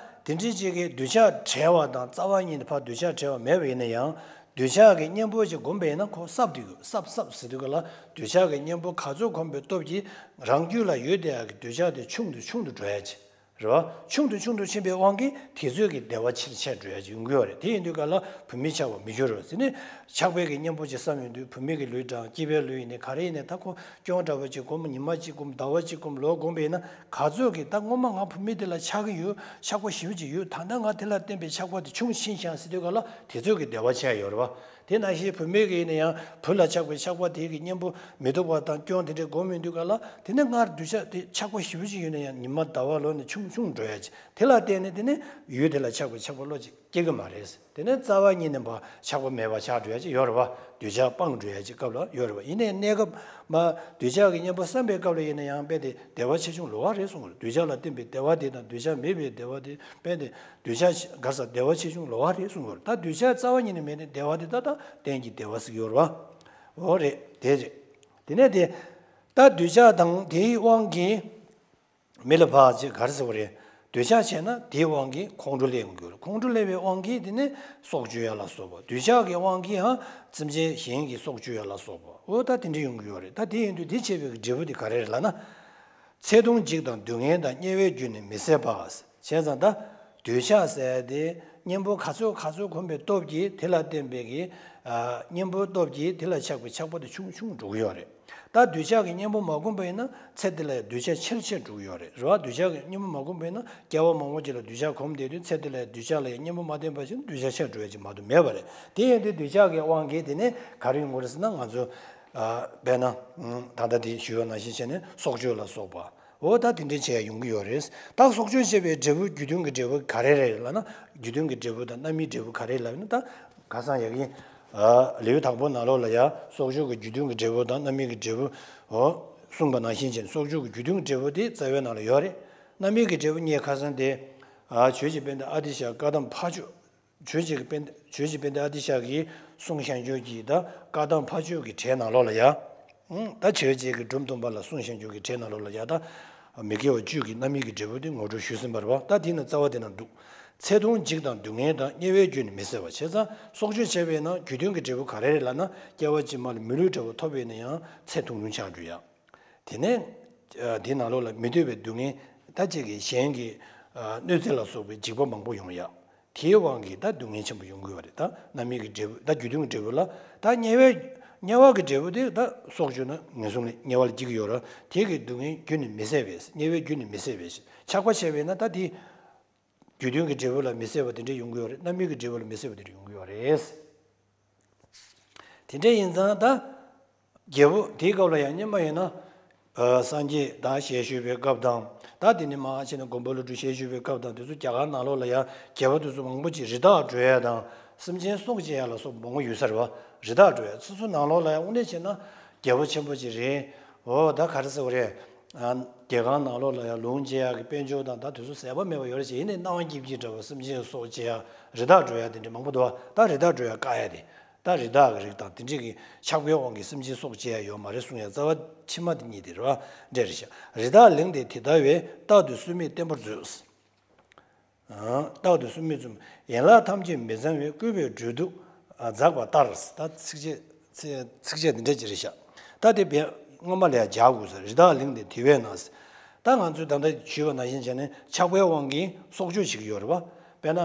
དེ་འདྲའི་ཅིག་གི་འདོད་ཆགས་བྲལ་བ་དང་རྩ་བ་ཉིད་ནས་ཕར་འདོད་ཆགས་བྲལ་བ་མེད་པ་ཡིན་ན་ཡང་འདོད་ཆགས་ཀྱི་གཉེན་པོ་ཅིག་བསྒོམས་པ་ཡིན་ན་ཁོ་སྲབ་དུས་སྲབ་སྲབ་ཟེར་དུས་ག་ལ་འདོད་ཆགས་ཀྱི་གཉེན་པོ་ག་ཚོད་གོམས་པའི་སྟོབས་ཀྱིས་རང་རྒྱུད་ལ་ཡོད་བསྡད་ཡག་གི་འདོད་ཆགས་དེ་ཆུང་དུ་ཆུང་དུ་འགྲོ་ཡ་ཅིག་རེད་བ། ཆུང་དུ་ཆུང་དུ་ཕྱིན་པའི་དབང་གིས་དེ་ཚོད་ཀྱི་བདེ་བ་ཆེར་ཆེར་འགྲོ་ཡ་ཅིག་ཡོང་གི་ཡོད་རེད། དེ་ཡིན་དུས་ག་ལ་བུད་མེད་ཆགས་པར་མི་འགྱུར་རོ་ཟེར་ནས་ཆགས་པའི་གི་གཉེན་པོ་ཅིག་བསམ་ཡོང་དུས་བུད་མེད་ཀྱི་ལུས་དང་སྐྱེས་པའི་ལུས་ཡིན་ནའི་ག་རེ་ཡིན་ནའི་ད་ཁོ་སྐྱོན་འདྲ་བོ་ཅིག་སྒོམ་ཉི་མ་གཅིག་སྒོམ་ཟླ་བ་གཅིག་སྒོམ་ལོ་སྒོམ་པ་ཡིན་ན་ག་ཚོད་ཀྱི་ད་སྔོན་མ་ང་བུད་མེད་དེ་ལ་ཆགས་ཀྱི་ཡོད་ཆགས་པ་ཞེ་པོ་ཅིག་ཡོད། ད་ལྟ་ང་དེ་ལ་བརྟེན་པའི་ཆགས་པ་དེ་ཆུང་ཕྱིན་ཤག་ཟེར་དུས་ག་ལ་དེ་ཚོད་ཀྱི་བདེ་བ་ཆེ་ཡོད་རེད་བ། དེ་ནང་བཞིན་བུད་མེད་ཀྱི་ཡིན་ན་ཡང་བུ་ལ་ཆགས་པའི་ཆགས་པ་དེ་གི་གཉེན་པོ་མི་སྡུག་པ་དང་སྐྱོན་དེ་འདྲའི་སྒོམ་ཡོང་དུས་ག་ལ་དེ་ནས་སྔར་འདོད་ཆགས་དེ་ཆགས་པ་ཞེ་པོ་ཅིག་ཡོད་ན་ཡང་ཉི་མ་ཟླ་བ་ལོ་ནས་ཆུང་ཆུང་འགྲོ་ཡ་ཅིག་དེ་ལ་བརྟེན་ནས་དེ་ནས་ཡུལ་དེ་ལ་ཆགས་པའི་ཆགས་པ་བློ་ཅིག་སྐྱེ་གི་མ་རེད། དེ་ནས་རྩ་བ་ཉིད་ནས་མ་ཆགས་པ་མེད་པ་ཆགས་འགྲོ་ཡ་ཅིག་ཡོད་རེད་བ། འདོད་ཆགས་སྤངས་འགྲོ་ཡ་ཅིག་སྐབས་ལ་ཡོད་རེད་བ། ཡིན་ནའི་གནས་སྐབས་མ་འདོད་ཆགས་ཀྱི་གཉེན་པོ་བསམ་པའི་སྐབས་ལ་ཡིན་ན་ཡང་དཔེ་དེ་བདེ་བ་ཆེ་ཆུང་ལོགས་ཀ་རེད་གསུངས་རེད། འདོད་ཆགས་ལ་བརྟེན་པའི་བདེ་བ་དེ་དང་འདོད་ཆགས་མེད་པའི་བདེ་བ་དེ་དཔེ་དེ་འདོད་ཆགས་ག་ས་བདེ་བ་ཆེ་ཆུང་ལོགས་ཀ་རེད་གསུངས་ཡོད་རེད། ད་འདོད་ཆགས་རྩ་བ་ཉིད་ནས་མེད་ནས་བདེ་བ་དེ་ད་ད་གཏན་གྱི་བདེ་བ་ཟེར་གྱི་ཡོད་རེད་བ། འོ་རེད་དེ་རེད། དེ་ནས་དེ་ད་འདོད་ཆགས་དང་དེའི་དབང་གིས་མི་ལ་ཕར་ཅིག་ག་རེ་ཟེར་བ་རེད། འདོད་ཆགས་ཆེ་ན་དེའི་དབང་གིས་ཁོང་ཁྲོ་སླེབས་ཡོང་གི་ཡོད་རེད། ཁོང་ཁྲོ་སླེབས་པའི་དབང་གིས་དེ་ནས་སྲོག་གཅོད་ཡ་ལ་སོགས་པ། འདོད་ཆགས་ཀྱི་དབང་གིས་ཧང་སེམས་ཅན་གཞན་གྱི་སྲོག་གཅོད་ཡ་ལ་སོགས་པ། འོ་ད་དེ་འདྲ་ཡོང་གི་ཡོད་རེད། ད་དེ་ཡིན་དུས་དེ་བྱེད་པའི་འབྲས་བུ་དེ་ག་རེ་རེད་ལབ་ན། ཚེ་ཐུང་འཇིགས་དང་སྡུག་བསྔལ་དང་དམྱལ་བའི་རྒྱུ་ནི་མི་བཟད་པ། བྱས་ཙང་ད་འདོད་ཆགས་ཟེར་ཡ་དེ་གཉེན་པོ་ག་ཚོད་ག་ཚོད་གོམས་པའི་སྟོབས་ཀྱིས་དེ་ལ་བརྟེན་པའི་གི་ཨ་གཉེན་པོའི་སྟོབས་ཀྱིས་དེ་ལ་ཆགས་པའི་ཆགས་པ་དེ་ཆུང་ཆུང་འགྲོ་གི་ཡོད་རེད། ད་འདོད་ཆགས་ཀྱི་གཉེན་པོ་མ་གོམས་པ་ཡིན་ན་ཚེ་འདི་ལ་ཡང་འདོད་ཆགས་ཆེར་ཆེར་འགྲོ་གི་ཡོད་རེད། རེད་བ། འདོད་ཆགས་ཀྱི་གཉེན་པོ་མ་གོམས་པ་ཡིན་ན་སྐྱེ་བ་མང་པོ་ཅིག་ལ་འདོད་ཆགས་གོམས་བསྡད་དུས་ཚེ་འདི་ལ་ཡང་འདོད་ཆགས་ལ་ཡང་གཉེན་པོ་མ་ལྡན་པ་ཞིག་ན་འདོད་ཆགས་ཆེར་འགྲོ་ཡ་ཅིག་མ་གཏོགས་མེད་པ་རེད། དེ་ཡིན་དུས་འདོད་ཆགས་ཀྱི་དབང་གིས་དེ་ནས་ག་རེ་ཡོང་གི་རེད་ཟེར་ན་ང་ཚོ་ཨ་དཔེར་ན་ད་ལྟ་དེ་ཞུས་པ་ནང་བཞིན་བྱས་ནས་སྲོག་གཅོད་ལ་སོགས་པ། འོ་ད་དེ་འདྲའི་བྱས་ཡོང་གི་ཡོད་རེད། ད་སྲོག་གཅོད་བྱས་པའི་འབྲས་བུ་རྒྱུ་མཐུན་གྱི་འབྲས་བུ་ག་རེ་རེད་ལབ་ན། རྒྱུ་མཐུན་གྱི་འབྲས་བུ་དང་རྣམ་སྨིན་འབྲས་བུ་ག་རེ་ལབ་ན། ད་ཁ་སང་ཡ་གི་ཨ་ལེའུ་དང་པོ་ནང་ལོགས་ལ་ཡ་སྲོག་གཅོད་ཀྱི་རྒྱུ་མཐུན་གྱི་འབྲས་བུ་དང་རྣམ་སྨིན་གྱི་འབྲས་བུ་འོ་གསུངས་པ་ནང་བཞིན་བྱས་ནས་སྲོག་གཅོད་ཀྱི་རྒྱུ་མཐུན་གྱི་འབྲས་བུ་དེ་རྩ་བའི་ནང་ལ་ཡོད་རེད། རྣམ་སྨིན་གྱི་འབྲས་བུ་ངས་ཁ་སང་དེ་ཨ་ཆོས་ཀྱི་དཔལ་ལྡན་ཨ་ཏི་ཤ་བཀའ་གདམས་ཕ་ཆོས། ཆོས་ཀྱི་དཔལ་ཆོས་ཀྱི་དཔལ་ལྡན་ཨ་ཏི་ཤ་གིས་གསུངས་བཞག་རྒྱུ་གི་ད་བཀའ་གདམས་ཕ་ཆོས་ཀྱི་གྲས་ནང་ལོགས་ལ་ཡ། ཨང་། ད་ཆོས་ཀྱི་གི་སྒྲུབ་སྡོམ་པ་ལ་གསུངས་བཞག་རྒྱུ་གི་གྲས་ནང་ལོགས་ལ་ཡ། ད་མི་དགེ་བ་བཅུ་གི་རྣམ་སྨིན་གྱི་འབྲས་བུ་དེ་ངོ་སྤྲོད་ཞུས་ཟིན་པ་རེད་བ། ད་དེ་ནི་རྩ་བ་དེ་ན་འདུག་ཚེ་ཐུང་འཇིགས་དང་སྡུག་བསྔལ་དང་དམྱལ་བའི་རྒྱུ་ནི་མི་བཟད་པ། བྱས་ཙང་སྲོག་གཅོད་བྱས་པས་ན་རྒྱུ་མཐུན་གྱི་འབྲས་བུ་ག་རེ་རེད་ལབ་ན། སྐྱེ་བ་ཕྱི་མ་ལ་མི་ལུས་འདྲ་བོ་ཐོབ་པས་ན་ཡང་ཚེ་ཐུང་ཐུང་ཆགས་འགྲོ་ཡ། དེ་ནས་དེའི་ནང་ལོགས་ལ་མི་འདོད་པའི་སྡུག་བསྔལ་ད་ཅིག་གི་གཞན་གྱི་གནོད་འཚེ་ལ་སོགས་པའི་འཇིགས་པ་མང་པོ་ཡོང་ཡ། དེའི་དབང་གིས་ད་སྡུག་བསྔལ་ཆེན་པོ་ཡོང་གི་ཡོད་རེད། ད་རྣམ་སྨིན་གྱི་འབྲས་བུ་ད་རྒྱུ་མཐུན་གྱི་འབྲས་བུ་ལ་ད་དམྱལ་བའི་དམྱལ་བ་གི་འབྲས་བུ་དེ་ད་སྲོག་གཅོད་ན་ངན་སོང་ལ་དམྱལ་བ་ལ་སྐྱེ་གི་ཡོད་རེད། དེ་གི་སྡུག་བསྔལ་རྒྱུ་ནི་མི་བཟད་པས། དམྱལ་བའི་རྒྱུ་ནི་མི་བཟད་པས། ཆགས་པ་བྱས་པས་ན་ད་དེ་རྒྱུ་མཐུན་གྱི་འབྲས་བུ་ལ་མི་བཟད་པ་དེ་འདྲ་ཡོང་གི་ཡོད་རེད། རྣམ་སྨིན་གྱི་འབྲས་བུ་ལ་མི་བཟད་པ་དེ་འདྲ་ཡོང་གི་ཡོད་རེད། དེ་འདྲ་ཡིན་ཙང་ད། རྒྱལ་པོ་དེའི་སྐབས་ལ་ཡང་སྔོན་མ་ཡིན་ན། ཨ། སངས་རྒྱས་དང་ཞལ་བཞུགས་པའི་སྐབས་དང་། ད་དེ་ནས་མར་ཕྱིན་ནས་མགོན་པོ་ཀླུ་སྒྲུབ་ཞལ་བཞུགས་པའི་སྐབས་དང་། དེ་ཚོ་རྒྱ་གར་ནང་ལོགས་ལ་ཡང་རྒྱལ་པོ་དེ་ཚོ་མང་པོ་ཅིག་རི་དྭགས་བྲོས་ཡ་དང་། སེམས་ཅན་སྲོག་བཅད་ཡ་ལ་སོགས་མང་པོ་ཡོད་ས་རེད་བ། རི་དྭགས་བྲོས་ཡ། སོ་སོ་ནང་ལོགས་ལ་ཡང་དངོས་གནས་བྱས་ན་རྒྱལ་པོ་ཆེན་པོ་ཅིག་རེད། འོ་ད་ག་རེ་ཟེར་བ་རེད། ཨ། རྒྱལ་ཁང་ནང་ལོགས་ལ་ཡང་ལུང་བཅད་ཡག་གི་དཔལ་འབྱོར་དང་ད་དེ་ཚོ་ཟད་པ་མེད་པ་ཡོད་རེད་ཅེས། ཡིན་ནའི་སྣང་བ་སྐྱིད་སྐྱིད་འདྲ་བོ། སེམས་ཅན་སྲོག་བཅད་ཡག་རི་དྭགས་བྲོས་ཡག་དེ་འདྲ་མང་པོ་འདུག་བ། ད་རི་དྭགས་བྲོས་ཡག་དཀའ་ཡ་དེ། ད་རི་དྭགས་ཀྱི་རིགས་དང་དེ་འདྲས་ཀྱི་ཆགས་པའི་དབང་གིས་སེམས་ཅན་སྲོག་བཅད་ཡག་ཡོད་མ་རེད་གསུང་ཡག་རྩ་བ་ཕྱི་མ་དེ་གཉིས་དེ་རེད་བ། འདྲ་རེད་ཤག་རི་དྭགས་ལིང་དེ་དེ་ལྟ་བས། རྟག་ཏུ་སྲུང་མས་བརྟན་པོར་མཛོད། རྟག་ཏུ་སྲུང་མས་བརྟན། ཡན་ལག་ཐམས་ཅད་མི་གཙང་བས། བསྐུལ་བའི་སྦྲུལ་གདུག་འཛག་པ་ལྟར། ད་ཚིགས་བཅད་ཚིགས་བཅད་འདི་འདྲ་ཅིག་རེད་ཤག་ད་དེ་བས་སྔོན་མ་ལ་ཡང་སྦྱར་དགོས་ས། རི་དྭགས་ལིང་དེ་དེ་བས་ན། ད་ང་ཚོས་ད་ལྟ་ཞུས་པ་ནང་བཞིན་བྱས་ནས་ཆགས་པའི་དབང་གིས་སྲོག་གཅོད་བྱེད་ཀྱི་ཡོད་རེད་བ། དཔེར་ན་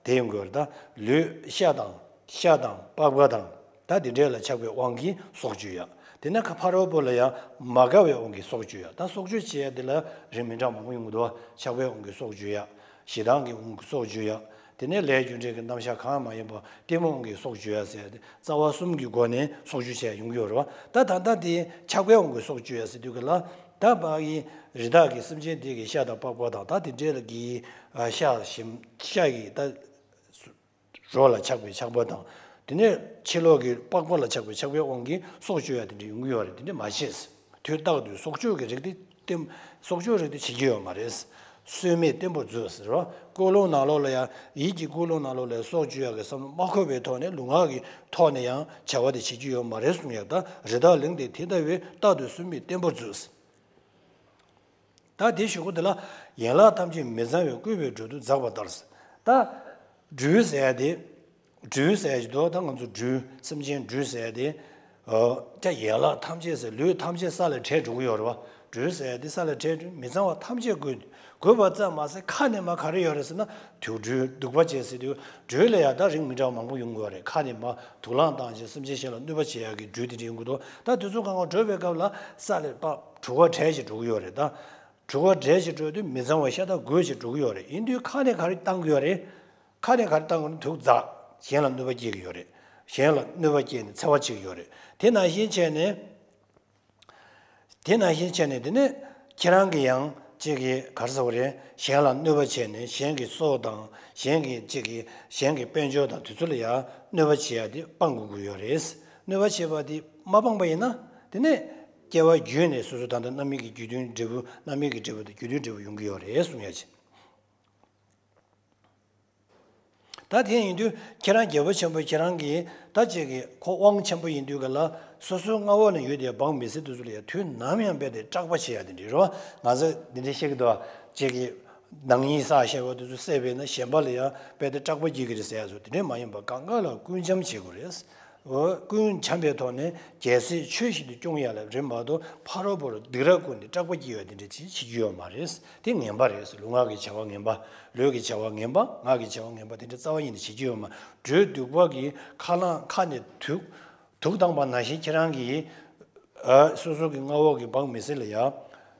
དེ་ཡོང་གི་ཡོད་རེད། ད་ལུས་ཤ་དང་། ཤ་དང་པགས་པ་དང་། ད་དེ་འདྲས་ལ་ཆགས་པའི་དབང་གིས་སྲོག་གཅོད་ཡ། དེ་ནས་ཁ་ཕ་རོལ་པོ་ལ་ཡང་མ་དགའ་བའི་དབང་གིས་སྲོག་གཅོད་ཡ། ད་སྲོག་གཅོད་བྱེད་ཡ་དེ་ལ་རིགས་མི་འདྲ་མང་པོ་ཡོང་གི་འདུག་བ། ཆགས་པའི་དབང་གིས་སྲོག་གཅོད་ཡ། ཞེ་སྡང་གི་དབང་གིས་སྲོག་གཅོད་ཡ། དེ་ནས་ལས་རྒྱུ་འབྲས་ཀྱི་རྣམ་གཞག་གང་ཡང་མ་ཡིན་པ་གཏི་མུག་དབང་གིས་སྲོག་གཅོད་ཡ་ཟེར་ཏེ། རྩ་བ་གསུམ་གྱི་སྒོ་ནས་སྲོག་གཅོད་བྱས་ཡོང་གི་ཡོད་རེད་བ། ད་ད་ལྟ་དེ་ཆགས་པའི་དབང་གིས་སྲོག་གཅོད་ཡ་ཟེར་དུས་ཀྱི་ལ། ད་ཕ་གི་རི་དྭགས་ཀྱི་སེམས་ཅན་དེ་གི་ཤ་དང་པགས་པ་དང་། ད་དེ་འདྲས་ལ་གི་ཤ་ཞིམ་ཤ་ཡི་ད། རོ་ལ་ཆགས་པའི་ཆགས་པ་དང་། དེ་ནས་ཕྱི་ལོགས་ཀྱི་པགས་པ་ལ་ཆགས་པའི་ཆགས་པའི་དབང་གིས་སྲོག་གཅོད་ཡ་དེ་འདྲ་ཡོང་གི་ཡོད་རེད། དེ་འདྲ་མ་བྱེད། དུས་རྟག་ཏུ་སྲོག་གཅོད་ཀྱི་རིགས་དེ་བསྟེན། སྲོག་གཅོད་རིགས་དེ་བྱེད་ཀྱི་ཡོད་མ་རེད། སྲུང་མས་བརྟན་པོར་མཛོད་ཟེར་བ། ཀུན་སློང་ནང་ལོགས་ལ་ཡང་། ཡིད་ཀྱི་ཀུན་སློང་ནང་ལོགས་ལ་ཡང་སྲོག་གཅོད་ཡ་གི་བསམ་བློ་མ་འཁོར་བའི་ཐོག་ནས། ལུས་ངག་གི་ཐོག་ནས་ཡང་བྱ་བ་དེ་བྱེད་ཀྱི་ཡོད་མ་རེད་གསུང་ཡ། ད་རི་དྭགས་ལིང་དེ་དེ་ལྟ་བས། རྟག་ཏུ་སྲུང་མས་བརྟན་པོར་མཛོད། ད་དེ་གཞུག་གུ་དེ་ལ། ཡན་ལག་ཐམས་ཅད་མི་གཙང་བས། བསྐུལ་བའི་སྦྲུལ་གདུག་འཛག་པ་ལྟར། ད་སྦྲུལ་ཟེར་ཡ་དེ། སྦྲུལ་ཟེར་ཡ་ཅིག་འདུག་ད་ང་ཚོ་སྦྲུལ། སེམས་ཅན་སྦྲུལ་ཟེར་ཡ་དེ། ཨོ། ད་ཡན་ལག་ཐམས་ཅད་ཟེར། ལུས་ཐམས་ཅད་ས་ལས་བྲལ་འགྲོ་གི་ཡོད་རེད་བ། སྦྲུལ་ཟེར་ཡ་དེ་ས་ལས་བྲལ་འགྲོ། མི་གཙང་བ་ཐམས་ཅད་བསྐུལ། བསྐུལ་བ་ཙམ་མ་ཟད་ཁ་ནས་མར་ག་རེ་ཡོད་རེད་ཟེར་ན། དུག་སྦྲུལ་གདུག་པ་ཅན་ཟེར་དུས། སྦྲུལ་ལ་ཡང་ད་རིགས་མི་འདྲ་བ་མང་པོ་ཡོང་གི་ཡོད་རེད། ཁ་ནས་མར་དུག་རླངས་བཏང་བྱས་སེམས་ཅན་གཞན་ལ་གནོད་པ་བྱེད་ཡག་གི་སྦྲུལ་དེ་འདྲ་ཡོང་གི་འདུག་ད་དེ་ཚོ་གང་ག་བྲོས་པའི་སྐབས་ལ་ས་ལས་ཕར་དྲུག་པ་བྲལ་ཞིག་འགྲོ་གི་ཡོད་རེད་ད། དྲུག་པ་བྲལ་ཞིག་འགྲོ་དུས་མི་གཙང་བ་ཤ་སྟག་བསྐུལ་ཞིག་འགྲོ་གི་ཡོད་རེད། ཡིན་དུས་ཁ་ནས་ག་རེ་བཏང་གི་ཡོད་རེད། ཁ་ནས་ག་རེ་བཏང་གི་ཡོད་རེད། དུག་འཛག་གཞན་ལ་གནོད་པ་སྐྱེལ་གི་ཡོད་རེད། གཞན་ལ་གནོད་པ་སྐྱེལ་ནས་འཚེ་བ་བྱེད་ཀྱི་ཡོད་རེད། དེ་ནང་བཞིན་བྱས་ནས། དེ་ནང་བཞིན་བྱས་ནས་དེ་ནས་ཁྱེད་རང་གི་ཡང་གཅིག་གིས་ག་རེ་ཟེར་བ་རེད། གཞན་ལ་གནོད་པ་བྱས་ནས་གཞན་གྱི་སྲོག་དང་། གཞན་གྱི་གཅིག་གིས་གཞན་གྱི་དཔལ་འབྱོར་དང་དེ་ཚོ་ལ་ཡང་གནོད་པ་བྱེད་ཡ་དེ་སྤང་དགོས་ཀྱི་ཡོད་རེད། གནོད་པ་བྱེད་པ་དེ་མ་སྤངས་པ་ཡིན་ན། དེ་ནས་སྐྱེ་བ་རྒྱུད་ནས་སོ་སོ་ད་ལྟ་རྣམ་སྨིན་གྱི་རྒྱུ་མཐུན་འབྲས་བུ། རྣམ་སྨིན་གྱི་འབྲས་བུ་དང་རྒྱུ་མཐུན་འབྲས་བུ་ཡོང་གི་ཡོད་རེད་གསུང་ཡ་ཅིག་ད་དེ་ཡིན་དུས་ཁྱེད་རང་རྒྱལ་པོ་ཆེན་པོ་ཁྱེད་རང་གིས་ད་ཅིག་གི་ཁོ་དབང་ཆེན་པོ་ཡིན་དུས་ག་ལ། སོ་སོའི་མངའ་འོག་ན་ཡོད་དེ་འབངས་མི་སེར་དེ་ཚོ་ལ་ཡང་དུས་ནམ་ཡང་རྦད་དེ་སྐྲག་པ་བྱེད་ཡ་དེ་འདྲ་རེད་བ། ང་ཚོ་འདི་འདྲ་བཤད་ཀྱི་འདུག་བ། ཅིག་གི་ནག་ཉེས་བསགས་བཞག་པ་དེ་ཚོ་བསད་པས་ན་གཞན་པ་ལ་ཡང་རྦད་དེ་སྐྲག་པ་སྐྱེ་གི་རེད་ཟེར་ཡ་ཚོ་དེ་འདྲ་མ་ཡིན་པ། གང་ག་ལ་ཀུན་འཇམ་བྱེད་དགོས་རེད། འོ། ཀུན་འཇམ་པའི་ཐོག་ནས་རྒྱལ་སྲིད་ཆོས་བཞིན་དུ་སྐྱོང་ཡ་ལ་རེད་མ་གཏོགས། ཕ་རོལ་པོར་སྡིགས་ར་བསྐུལ་ནས་སྐྲག་པ་སྐྱེ་བ་དེ་འདྲ་ཅིག་བྱེད་རྒྱུ་ཡོད་མ་རེད། དེ་ངན་པ་རེད། ལུས་ངག་གི་བྱ་བ་ངན་པ། ལུས་ཀྱི་བྱ་བ་ངན་པ། ངག་གི་བྱ་བ་ངན་པ་དེ་འདྲ་རྩ་བ་ཉིད་ནས་བྱེད་རྒྱུ་ཡོད་མ་རེད། སྦྲུལ་གདུག་པ་གིས་ཁ་རླངས་ཁ་ནས་དུག་དུག་བཏང་པ་ནང་བཞིན་ཁྱེད་རང་གིས། ཨ། སོ་སོ་གི་མངའ་འོག་གི་འབངས་མི་སེར་ལ་ཡང་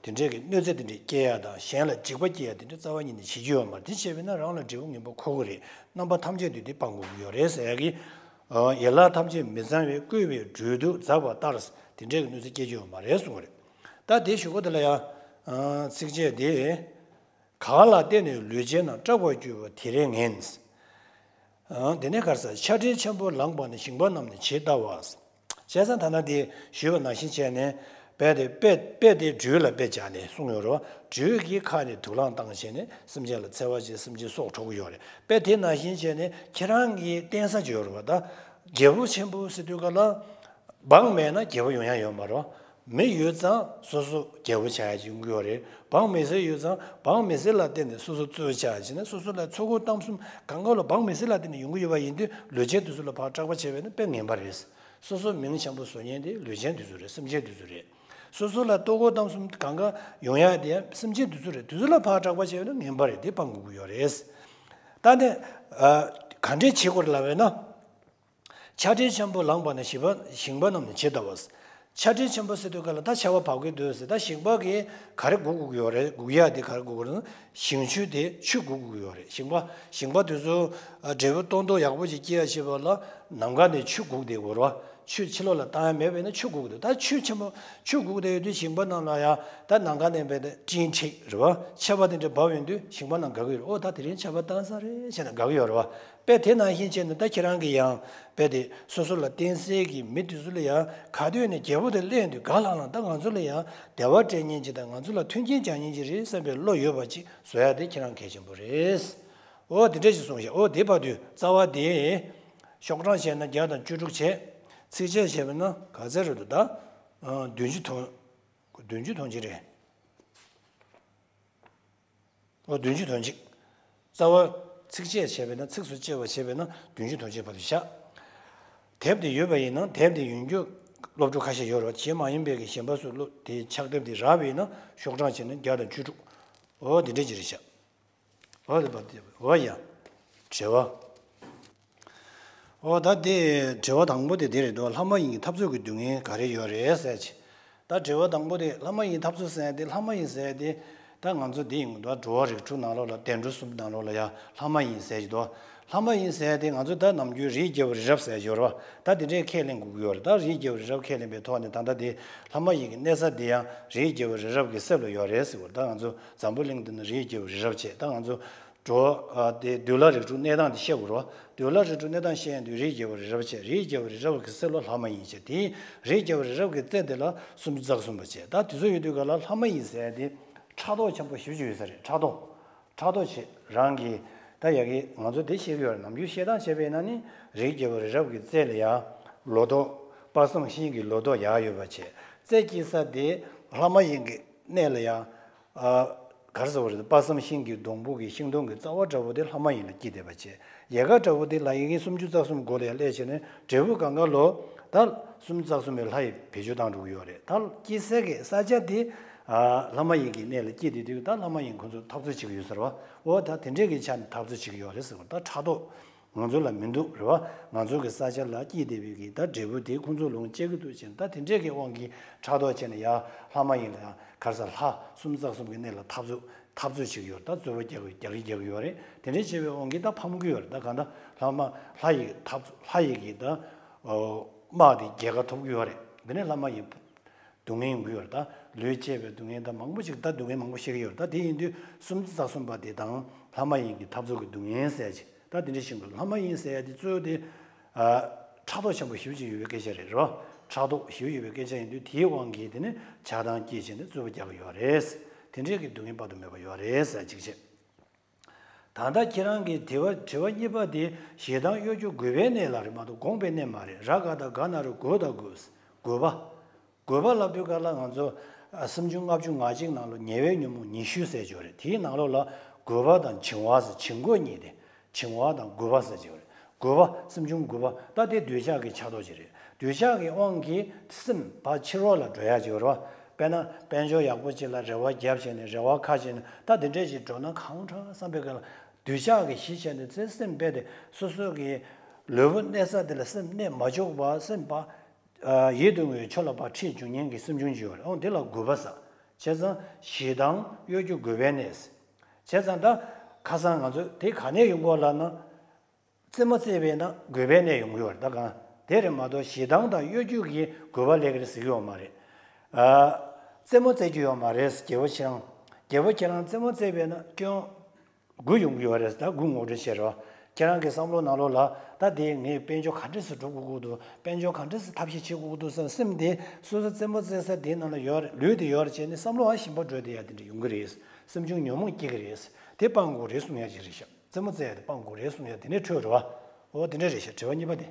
དེ་འདྲས་ཀྱི་གནོད་འཚེ་དེ་འདྲས་སྐྱེལ་ཡ་དང་། གཞན་ལ་འཇིགས་པ་སྐྱེལ་ཡ་དེ་འདྲས་རྩ་བ་ཉིད་ནས་བྱེད་རྒྱུ་ཡོད་མ་རེད། དེ་བྱས་པས་ན་རང་ལ་འབྲས་བུ་ངན་པ་འཁོར་གི་རེད། རྣམ་པ་ཐམས་ཅད་དུ་དེ་སྤང་དགོས་ཀྱི་ཡོད་རེད་ཟེར་ཡ་གི། ཨ། ཡན་ལག་ཐམས་ཅད་མི་གཙང་བས། བསྐུལ་བའི་སྦྲུལ་གདུག་འཛག་པ་ལྟར། དེ་འདྲས་ཀྱི་གནོད་འཚེ་སྐྱེལ་རྒྱུ་ཡོད་མ་རེད་གསུངས་པ་རེད། ད་དེ་གཞུག་གུ་དེ་ལ་ཡང་། ཨ། ཚིགས་བཅད་དེ། གང་ལ་བརྟེན་ནས་ལུས་ཅན་རྣམས། སྐྲག་པར་གྱུར་པ་དེ་རེ་ངན། ཨ། དེ་ནས་ག་རེ་ཟེར། ཆར་སྤྲིན་ཆེན་པོ་ལངས་པ་ནི། ཞིང་པ་རྣམས་ནི་ཇི་ལྟ་བ། བྱས་ཙང་ད་ནང་དེ་ཞུས་པ་ནང་བཞིན་བྱས་ནས། དཔེ་དེ་དཔེ་དཔེ་དེ་སྦྲུལ་ལ་དཔེ་སྦྱར་ནས་གསུངས་ཡོད་རེད་བ། སྦྲུལ་གྱིས་ཁ་ནས་དུག་རླངས་བཏང་བྱས་ནས་སེམས་ཅན་ལ་འཚེ་བ་བྱས། སེམས་ཅན་སྲོག་འཕྲོག་གི་ཡོད་རེད། དཔེ་དེ་ནང་བཞིན་བྱས་ནས་ཁྱེད་རང་གིས་བརྟེན་ས་ཅིག་ཡོད་རེད་བ། ད་རྒྱལ་པོ་ཆེན་པོ་ཟེར་དུས་ག་ལ། འབངས་མེད་ན་རྒྱལ་པོ་ཡོང་ཡ་ཡོད་མ་རེད། མི་ཡོད་ཙང་སོ་སོ་རྒྱལ་པོ་ཆགས་ཡ་ཅིག་ཡོང་གི་ཡོད་རེད། འབངས་མི་སེར་ཡོད་ཙང་འབངས་མི་སེར་ལ་བརྟེན་ནས་སོ་སོ་གཙོས་ཆགས་ཡ་ཅིག་ན། སོ་སོ་ལ་ཚོགས་འཁོར་གཏམ་གསུམ་གང་ག་ལ་འབངས་མི་སེར་ལ་བརྟེན་ནས་ཡོང་གི་ཡོད་པ་ཡིན་དུས། ལུས་ཅན་དེ་ཚོ་ལ་ཕར་སྐྲག་པ་བྱས་པས་ན་དཔེ་ངན་པ་རེད། སོ་སོ་མིང་ཆེན་པོ་བཟོ་མཁན་དེ་ལུས་ཅན་དེ་ཚོ་རེད། སེམས་ཅན་དེ་ཚོ་རེད། སོ་སོ་ལ་ལྟོ་གོས་གཏམ་གསུམ་གང་ག་ཡོང་ཡ་དེ་སེམས་ཅན་དེ་ཚོ་རེད། དེ་ཚོ་ལ་ཕར་གྲགས་པ་བྱས་ན་ངན་པ་རེད། དེ་སྤང་དགོས་ཀྱི་ཡོད་རེད། ད་ནི་ག་འདྲས་བྱེད་དགོས་རེད་ལབ་པས་ན། ཆར་སྤྲིན་ཆེན་པོ་ལངས་པ་ན་ཞིང་པ་ཞིང་པ་རྣམས་ནི་ཇི་ལྟ་བ། ཆར་སྤྲིན་ཆེན་པོ་ཟེར་དུས་ག་ལ་ད་ཆར་པ་བབས་ཀྱི་འདུག་ཟེར། ད་ཞིང་པ་གིས་ག་རེ་སྒུག་དགོས་ཀྱི་ཡོད་རེད། སྒུག་ཡ་དེ་ག་རེ་སྒུག་དགོས་རེད་ན། ཞིང་ཆུ་དེ་ཆུ་སྒུག་དགོས་ཀྱི་ཡོད་རེད། ཞིང་པ་ཞིང་པ་དེ་ཚོ་འབྲས་བུ་སྟོང་ཐོག་ཡག་པོ་ཞིག་སྐྱེ་ཡ་བྱེད་པ་ལ་ནམ་མཁའ་ནས་ཆུ་སྒུག་བསྡད་དགོས་རེད་བ། ཆུ་ཕྱི་ལོགས་ལ་བཏང་ཡ་མེད་པས་ན་ཆུ་སྒུག་འདུག་ད་ཆུ་ཆེན་པོ་ཆུ་སྒུག་བསྡད་ཡོད་དུས་ཞིང་པ་རྣམས་ལ་ཡང་ད་ནམ་མཁའ་ནས་བས་ན་སྤྲིན་འཁྲིགས་རེད་བ། ཆར་པ་དེ་འདྲ་བབས་ཡོང་དུས་ཞིང་པ་རྣམས་དགའ་གི་ཡོད་རེད། ཨོ་ད་དེ་རིང་ཆར་པ་བཏང་ས་རེད་བྱས་ནས་དགའ་གི་ཡོད་རེད་བ། དཔེ་དེ་ནང་བཞིན་བྱས་ནས་ད་ཁྱེད་རང་གིས་ཡང་དཔེ་དེ་སོ་སོ་ལ་བསྟེན་སའི་གི་མི་དེ་ཚོ་ལ་ཡང་ག་དུས་ནས་རྒྱལ་པོ་དེ་སླེབས་དུས་དགའ་ལྷང་ལྷང་ད་ང་ཚོ་ལ་ཡང་བདེ་བ་སྤྲད་མཁན་ཅིག་དང་ང་ཚོ་ལ་མཐུན་རྐྱེན་སྦྱར་མཁན་ཅིག་རེད་བསམ་པའི་བློ་ཡོད་པ་ཅིག་བཟོ་ཡ་དེ་ཁྱེད་རང་གལ་ཆེན་པོ་རེད། ཨོ་དེ་འདྲ་ཞིག་གསུངས་ཤག་ཨོ་དེ་བར་དུ་རྩ་བ་དེ་ཤོག་གྲངས་བྱས་ན་བརྒྱ་དང་བཅུ་དྲུག་བྱས། ཚིགས་བཅད་བྱས་པ་ན་ག་ཚད་རེད་འདུག་ད་བདུན་ཅུ་དོན་བདུན་ཅུ་དོན་གཅིག་རེད། ཨོ་བདུན་ཅུ་དོན་གཅིག་རྩ་བ་ཚིགས་བཅད་བྱས་པས་ན་ཚིགས་སུ་བཅད་པ་བྱས་པས་ན་བདུན་ཅུ་དོན་གཅིག་བར་དུ་བཞག་དེབ་དེ་ཡོད་པ་ཡིན་ན་དེབ་དེ་ཡོང་རྒྱུ་སློབ་ཕྲུག་ཁ་ཤས་ཡོད་རེད་བ། དེ་མ་ཡིན་པའི་གི་གཞན་པ་ཚོས་སློབ་དེ་ཕྱག་དེབ་དེ་རག་པ་ཡིན་ན་ཤོག་གྲངས་བྱས་ན་བརྒྱ་དང་བཅུ་དྲུག་ཨོ་དེ་འདྲ་ཅིག་རེད་ཤག་ཨོ་དེ་བར་དེ་ཨོ་ཡ། དྲི་བ། ཨོ་ད་དེ་དྲི་བ་དང་པོ་དེ་དེ་རེད་འདུག་ལྷ་མ་ཡིན་གྱི་འཐབ་རྩོད་ཀྱི་སྡུག་བསྔལ་ག་རེ་ཡོད་རེད་ཟེར་ཅིག་ད་དྲི་བ་དང་པོ་དེ་ལྷ་མ་ཡིན་འཐབ་རྩོད་ཟེར་ཡ་དེ་ལྷ་མ་ཡིན་ཟེར་ཡ་དེ་ད་ང་ཚོ་དེ་ཡིན་གྱི་འདུག་འགྲོ་བ་རིགས་དྲུག་ནང་ལོགས་ལ་བདེ་འགྲོ་གསུམ་ནང་ལོགས་ལ་ཡ་ལྷ་མ་ཡིན་ཟེར་གྱི་འདུག་ལྷ་མ་ཡིན་ཟེར་ཡ་དེ་ང་ཚོ་ད་ནམ་རྒྱུན་རིའི་རྒྱལ་པོ་རི་རབ་ཟེར་གྱི་ཡོད་རེད་བ། ད་དེ་འདྲས་ཁས་ལེན་དགོས་ཀྱི་ཡོད་རེད། ད་རིའི་རྒྱལ་པོ་རི་རབ་ཁས་ལེན་པའི་ཐོག་ནས་ད་ལྟ་དེ་ལྷ་མ་ཡིན་གྱི་གནས་ས་དེ་ཡང་རིའི་རྒྱལ་པོ་རི་རབ་ཀྱི་གསེབ་ལ་ཡོད་རེད་ཟེར་བ་རེད། ད་ང་ཚོ་འཛམ་བུ་གླིང་འདི་ན་རིའི་རྒྱལ་པོ་རི་རབ་བྱས། ད་ང་ཚོ་འགྲོ་བ་དེ་འདུལ་བ་རིགས་དྲུག་གནས་སྟངས་དེ་བཤད་དགོས་རེད་བ། འདུལ་བ་རིགས་དྲུག་གནས་སྟངས་བཤད་ཡོང་དུས་རིའི་རྒྱལ་པོ་རི་རབ་བྱས། རིའི་རྒྱལ་པོ་རི་རབ་ཀྱི་གསེབ་ལ་ལྷ་མ་ཡིན་བྱས། དེའི་རིའི་རྒྱལ་པོ་རི་རབ་ཀྱི་རྩེ་དེ་ལ་སུམ་ཅུ་རྩ་གསུམ་པ་བྱས། ད་དེ་ཚོ་ཡོད་དུས་ག་ལ་ལྷ་མ་ཡིན་ཟེར་ཡ་དེ་ཕྲག་དོག་ཆེན་པོ་ཞེ་པོ་ཅིག་ཡོད་ས་རེད། ཕྲག་དོག་ཕྲག་དོག་ཆེ་རང་གིས་ད་ཡ་གི་ང་ཚོ་དེ་བཤད་ཀྱི་ཡོད་རེད། ནམ་རྒྱུན་བཤད་སྟངས་བྱས་པས་ན་ནི་རིའི་རྒྱལ་པོ་རི་རབ་ཀྱི་རྩེ་ལ་ཡ་ལོ་ཏོག་དཔག་བསམ་ཤིང་གི་ལོ་ཏོག་ཡག་ཡོད་པ་བྱས། རྩེ་སྐྱེས་ས་དེ་ལྷ་མ་ཡིན་གྱི་གནས་ལ་ཡ། ཨ། ག་རེ་ཟེར་བ་རེད། དཔག་བསམ་ཤིང་གི་སྡོང་པོ་གི་ཤིང་སྡོང་གི་རྩ་བ་འདྲ་བོ་དེ་ལྷ་མ་ཡིན་ལ་སྐྱེས་བསྡད་པ་བྱས། ཡལ་ག་འདྲ་བོ་དེ་ལ་ཡི་གེ་སུམ་ཅུ་རྩ་གསུམ་མགོ་ལ་ཡ་སླེབས་བྱས་ནས་འབྲས་བུ་གང་ག་ལོ་ད་སུམ་ཅུ་རྩ་གསུམ་པའི་ལྷ་ཡི་བེད་སྤྱོད་བཏང་འགྲོ་གི་ཡོད་རེད། ད་སྐྱེས་ས་གི་ས་ཆ་དེ་ཨ་ལྷ་མ་ཡིན་གྱི་གནས་ལ་སྐྱེས་བསྡད་དུས་ད་ལྷ་མ་ཡིན་ཁོ་ཚོ་འཐབ་རྩོད་བྱེད་ཀྱི་ཡོད་ཟེར་བ། འོ་ད་དེ་འདྲས་ཀྱི་ཆ་ནས་འཐབ་རྩོད་བྱེད་ཀྱི་ཡོད་རེད་ཟེར་བ། ད་ཕྲག་དོག་ང་ཚོ་ལ་མི་འདུག་རེད་བ། ང་ཚོ་གི་ས་ཆ་ལ་སྐྱེས་བསྡད་པའི་གི་ད་འབྲས་བུ་དེ་ཁོང་ཚོ་ལོངས་སྤྱད་ཀྱི་འདུག་ཅེས་ད་དེ་འདྲས་ཀྱི་དབང་གིས་ཕྲག་དོག་བྱས་ནས་ཡ་ལྷ་མ་ཡིན་ལ་ཡ་ག་རེ་ཟ་ལྷ་སུམ་ཅུ་རྩ་གསུམ་གྱི་གནས་ལ་འཐབ་རྩོད་འཐབ་རྩོད་བྱེད་ཀྱི་ཡོད། ད་རྩོད་པ་རྒྱག་གི་རྒྱག་རེས་རྒྱག་གི་ཡོད་རེད། དེ་འདྲས་བྱས་པའི་དབང་གིས་ད་ཕམ་གྱི་ཡོད་རེད། ད་གང་ལྟར་ལྷ་མ་ལྷ་ཡི་འཐབ་རྩོད་ལྷ་ཡི་གི་ད་དམག་དེ་རྒྱལ་ཁ་ཐོབ་ཀྱི་ཡོད་རེད། དེ་ནས་ལྷ་མ་ཡིན་སྡུག་བསྔལ་ཡོང་གི་ཡོད་རེད། ད་ལུས་བཅད་པའི་སྡུག་བསྔལ་དང་མང་པོ་ཞིག་ད་སྡུག་བསྔལ་མང་པོ་བཤད་ཀྱི་ཡོད་རེད། ད་དེ་ཡིན་དུས་སུམ་ཅུ་རྩ་གསུམ་པ་དེ་དང་ལྷ་མ་ཡིན་གྱི་འཐབ་རྩོད་ཀྱི་སྡུག་བསྔལ་ཟེར་ཅིག་ད་དེ་འདྲ་ཞིག་འདུག་ལྷ་མ་ཡིན་ཟེར་ཡ་དེ་གཙོ་བོ་དེ་ཨ་ཕྲག་དོག་ཆེན་པོ་ཞེ་པོ་ཅིག་ཡོད་པའི་སྐད་ཆ་རེད་རོ། ཕྲག་དོག་ཞེ་པོ་ཡོད་པའི་སྐད་ཆ་ཡིན་དུས་དེའི་དབང་གིས་དེ་ནི་ཆགས་སྡང་སྐྱེས་བྱས་ནས་རྩོད་པ་རྒྱག་གི་ཡོད་རེད། དེ་འདྲའི་གི་སྡུག་བསྔལ་དཔག་ཏུ་མེད་པ་ཡོད་རེད་ཟེར་ཅིག་བྱས། ད་ལྟ་ཁྱེད་རང་གི་དྲི་བ་དྲི་བ་གཉིས་པ་དེ་ཞེ་སྡང་གཡོ་སྒྱུ་རྒུད་པའི་གནས་ལ་རེད་མ་གཏོགས་དགོངས་པའི་གནས་མ་རེད། ར་ག་བཏགས་རྒ་ན་རོ་རྒོ་དང་རྒུད། རྒུད་པ། རྒུད་པ་ལབ་དུས་ག་ལ་ང་ཚོ་ཨ་སུམ་ཅུ་ལྔ་བཅུ་ང་གཅིག་ནང་ལོ་ཉེ་བའི་ཉོན་མོངས་ཉི་ཤུ་ཟེར་གྱི་ཡོད་རེད། དེའི་ནང་ལོགས་ལ་རྒུད་པ་དང་བྱིང་བ་ཟེར་བྱིང་རྒོད་གཉིས་ཏེ། བྱིང་བ་དང་རྒུད་པ་ཟེར་གྱི་ཡོད་རེད། རྒུད་པ་སུམ་ཅུ་རྒུད་པ་ད་དེ་འདོད་ཆགས་ཀྱི་ཆགས་རྟོག་ཅིག་རེད། འདོད་ཆགས་ཀྱི་དབང་གིས་སེམས་ཕར་ཕྱི་རོལ་ལ་འགྲོ་ཡག་ཅིག་ཡོད་རེད་བ། དཔེར་ན་དཔལ་འབྱོར་ཡག་པོ་ཅིག་ལ་རེ་བ་བརྒྱབ་བྱས་ནས་རེ་བ་ཁ་བྱས་ནས་ད་དེ་འདྲས་ཅིག་འགྲོ་ན་གང་དྲག་བསམ་པའི་སྒང་ལ་འདོད་ཆགས་ཀྱིས་གཞི་བྱས་ནས་ཚེ་སེམས་རྦད་དེ་སོ་སོ་གི་ལུས་པོ་གནས་ས་དེ་ལ་སེམས་གནས་མ་བཅུག་པར་སེམས་ཕར། ཡིད་དུ་འོང་བའི་ཕྱོགས་ལ་ཕར་ཁྲིད་འཇུག་མཁན་གྱི་སེམས་བྱུང་ཅིག་ཡོད་རེད། འོ་འདི་ལ་རྒུད་པ་ཟེར། བྱས་ཙང་ཞེ་སྡང་གཡོ་སྒྱུ་རྒུད་པའི་གནས། བྱས་ཙང་ད་ཁ་སང་ང་ཚོས་དེ་ག་ནས་ཡོང་གི་ཡོད་ལབ་ན། རྩེད་མོ་རྩེས་པས་ན་རྒུད་པའི་གནས་ཡོང་གི་ཡོད་རེད། ད་གང་དེ་རེད་མ་གཏོགས་ཞེ་སྡང་དང་གཡོ་སྒྱུ་གིས་རྒུད་པ་སླེབས་ཀྱི་རེད་ཟེར་གྱི་ཡོད་མ་རེད། ཨ། རྩེད་མོ་རྩེ་རྒྱུ་ཡོད་མ་རེད། རྒྱལ་པོ་ཁྱེད་རང་རྒྱལ་པོ་ཁྱེད་རང་རྩེད་མོ་རྩེས་པས་ན་སྐྱོན། དགུ་ཡོང་གི་ཡོད་རེད། ད་དགུ་ངོ་སྤྲོད་བྱེད་རོགས། ཁྱེད་རང་གི་བསམ་བློ་ནང་ལོགས་ལ་ད་དེ་ངས་དཔལ་འབྱོར་ག་འདྲས་སེ་སྒྲུབ་དགོས་ཀྱི་འདུག་དཔལ་འབྱོར་ག་འདྲས་སེ་ཐབས་ཤེས་བྱེད་དགོས་ཀྱི་འདུག་བསམ་སེམས་དེ་སོ་སོ་རྩེད་མོ་རྩེ་ས་དེའི་ནང་ལ་ཡོད་རེད། ལུས་དེ་ཡོད་རེད་བྱས་ནས་བསམ་བློ་ཨ་ཞིམ་པོ་འགྲོ་བསྡད་ཡ་དེ་འདྲ་ཡོང་གི་རེད། སེམས་བྱུང་ཉོན་མོངས་སྐྱེ་གི་རེད། དེ་སྤང་དགོས་རེད་གསུང་ཡ་ཅིག་རེད་ཤག་རྩེད་མོ་རྩེ་ཡ་དེ་སྤང་དགོས་རེད་གསུང་ཡ་དེ་ནས་འཕྲོས་རེད་བ། འོ་དེ་འདྲ་རེད་ཤག་དྲི་བ་གཉིས་པ་དེ།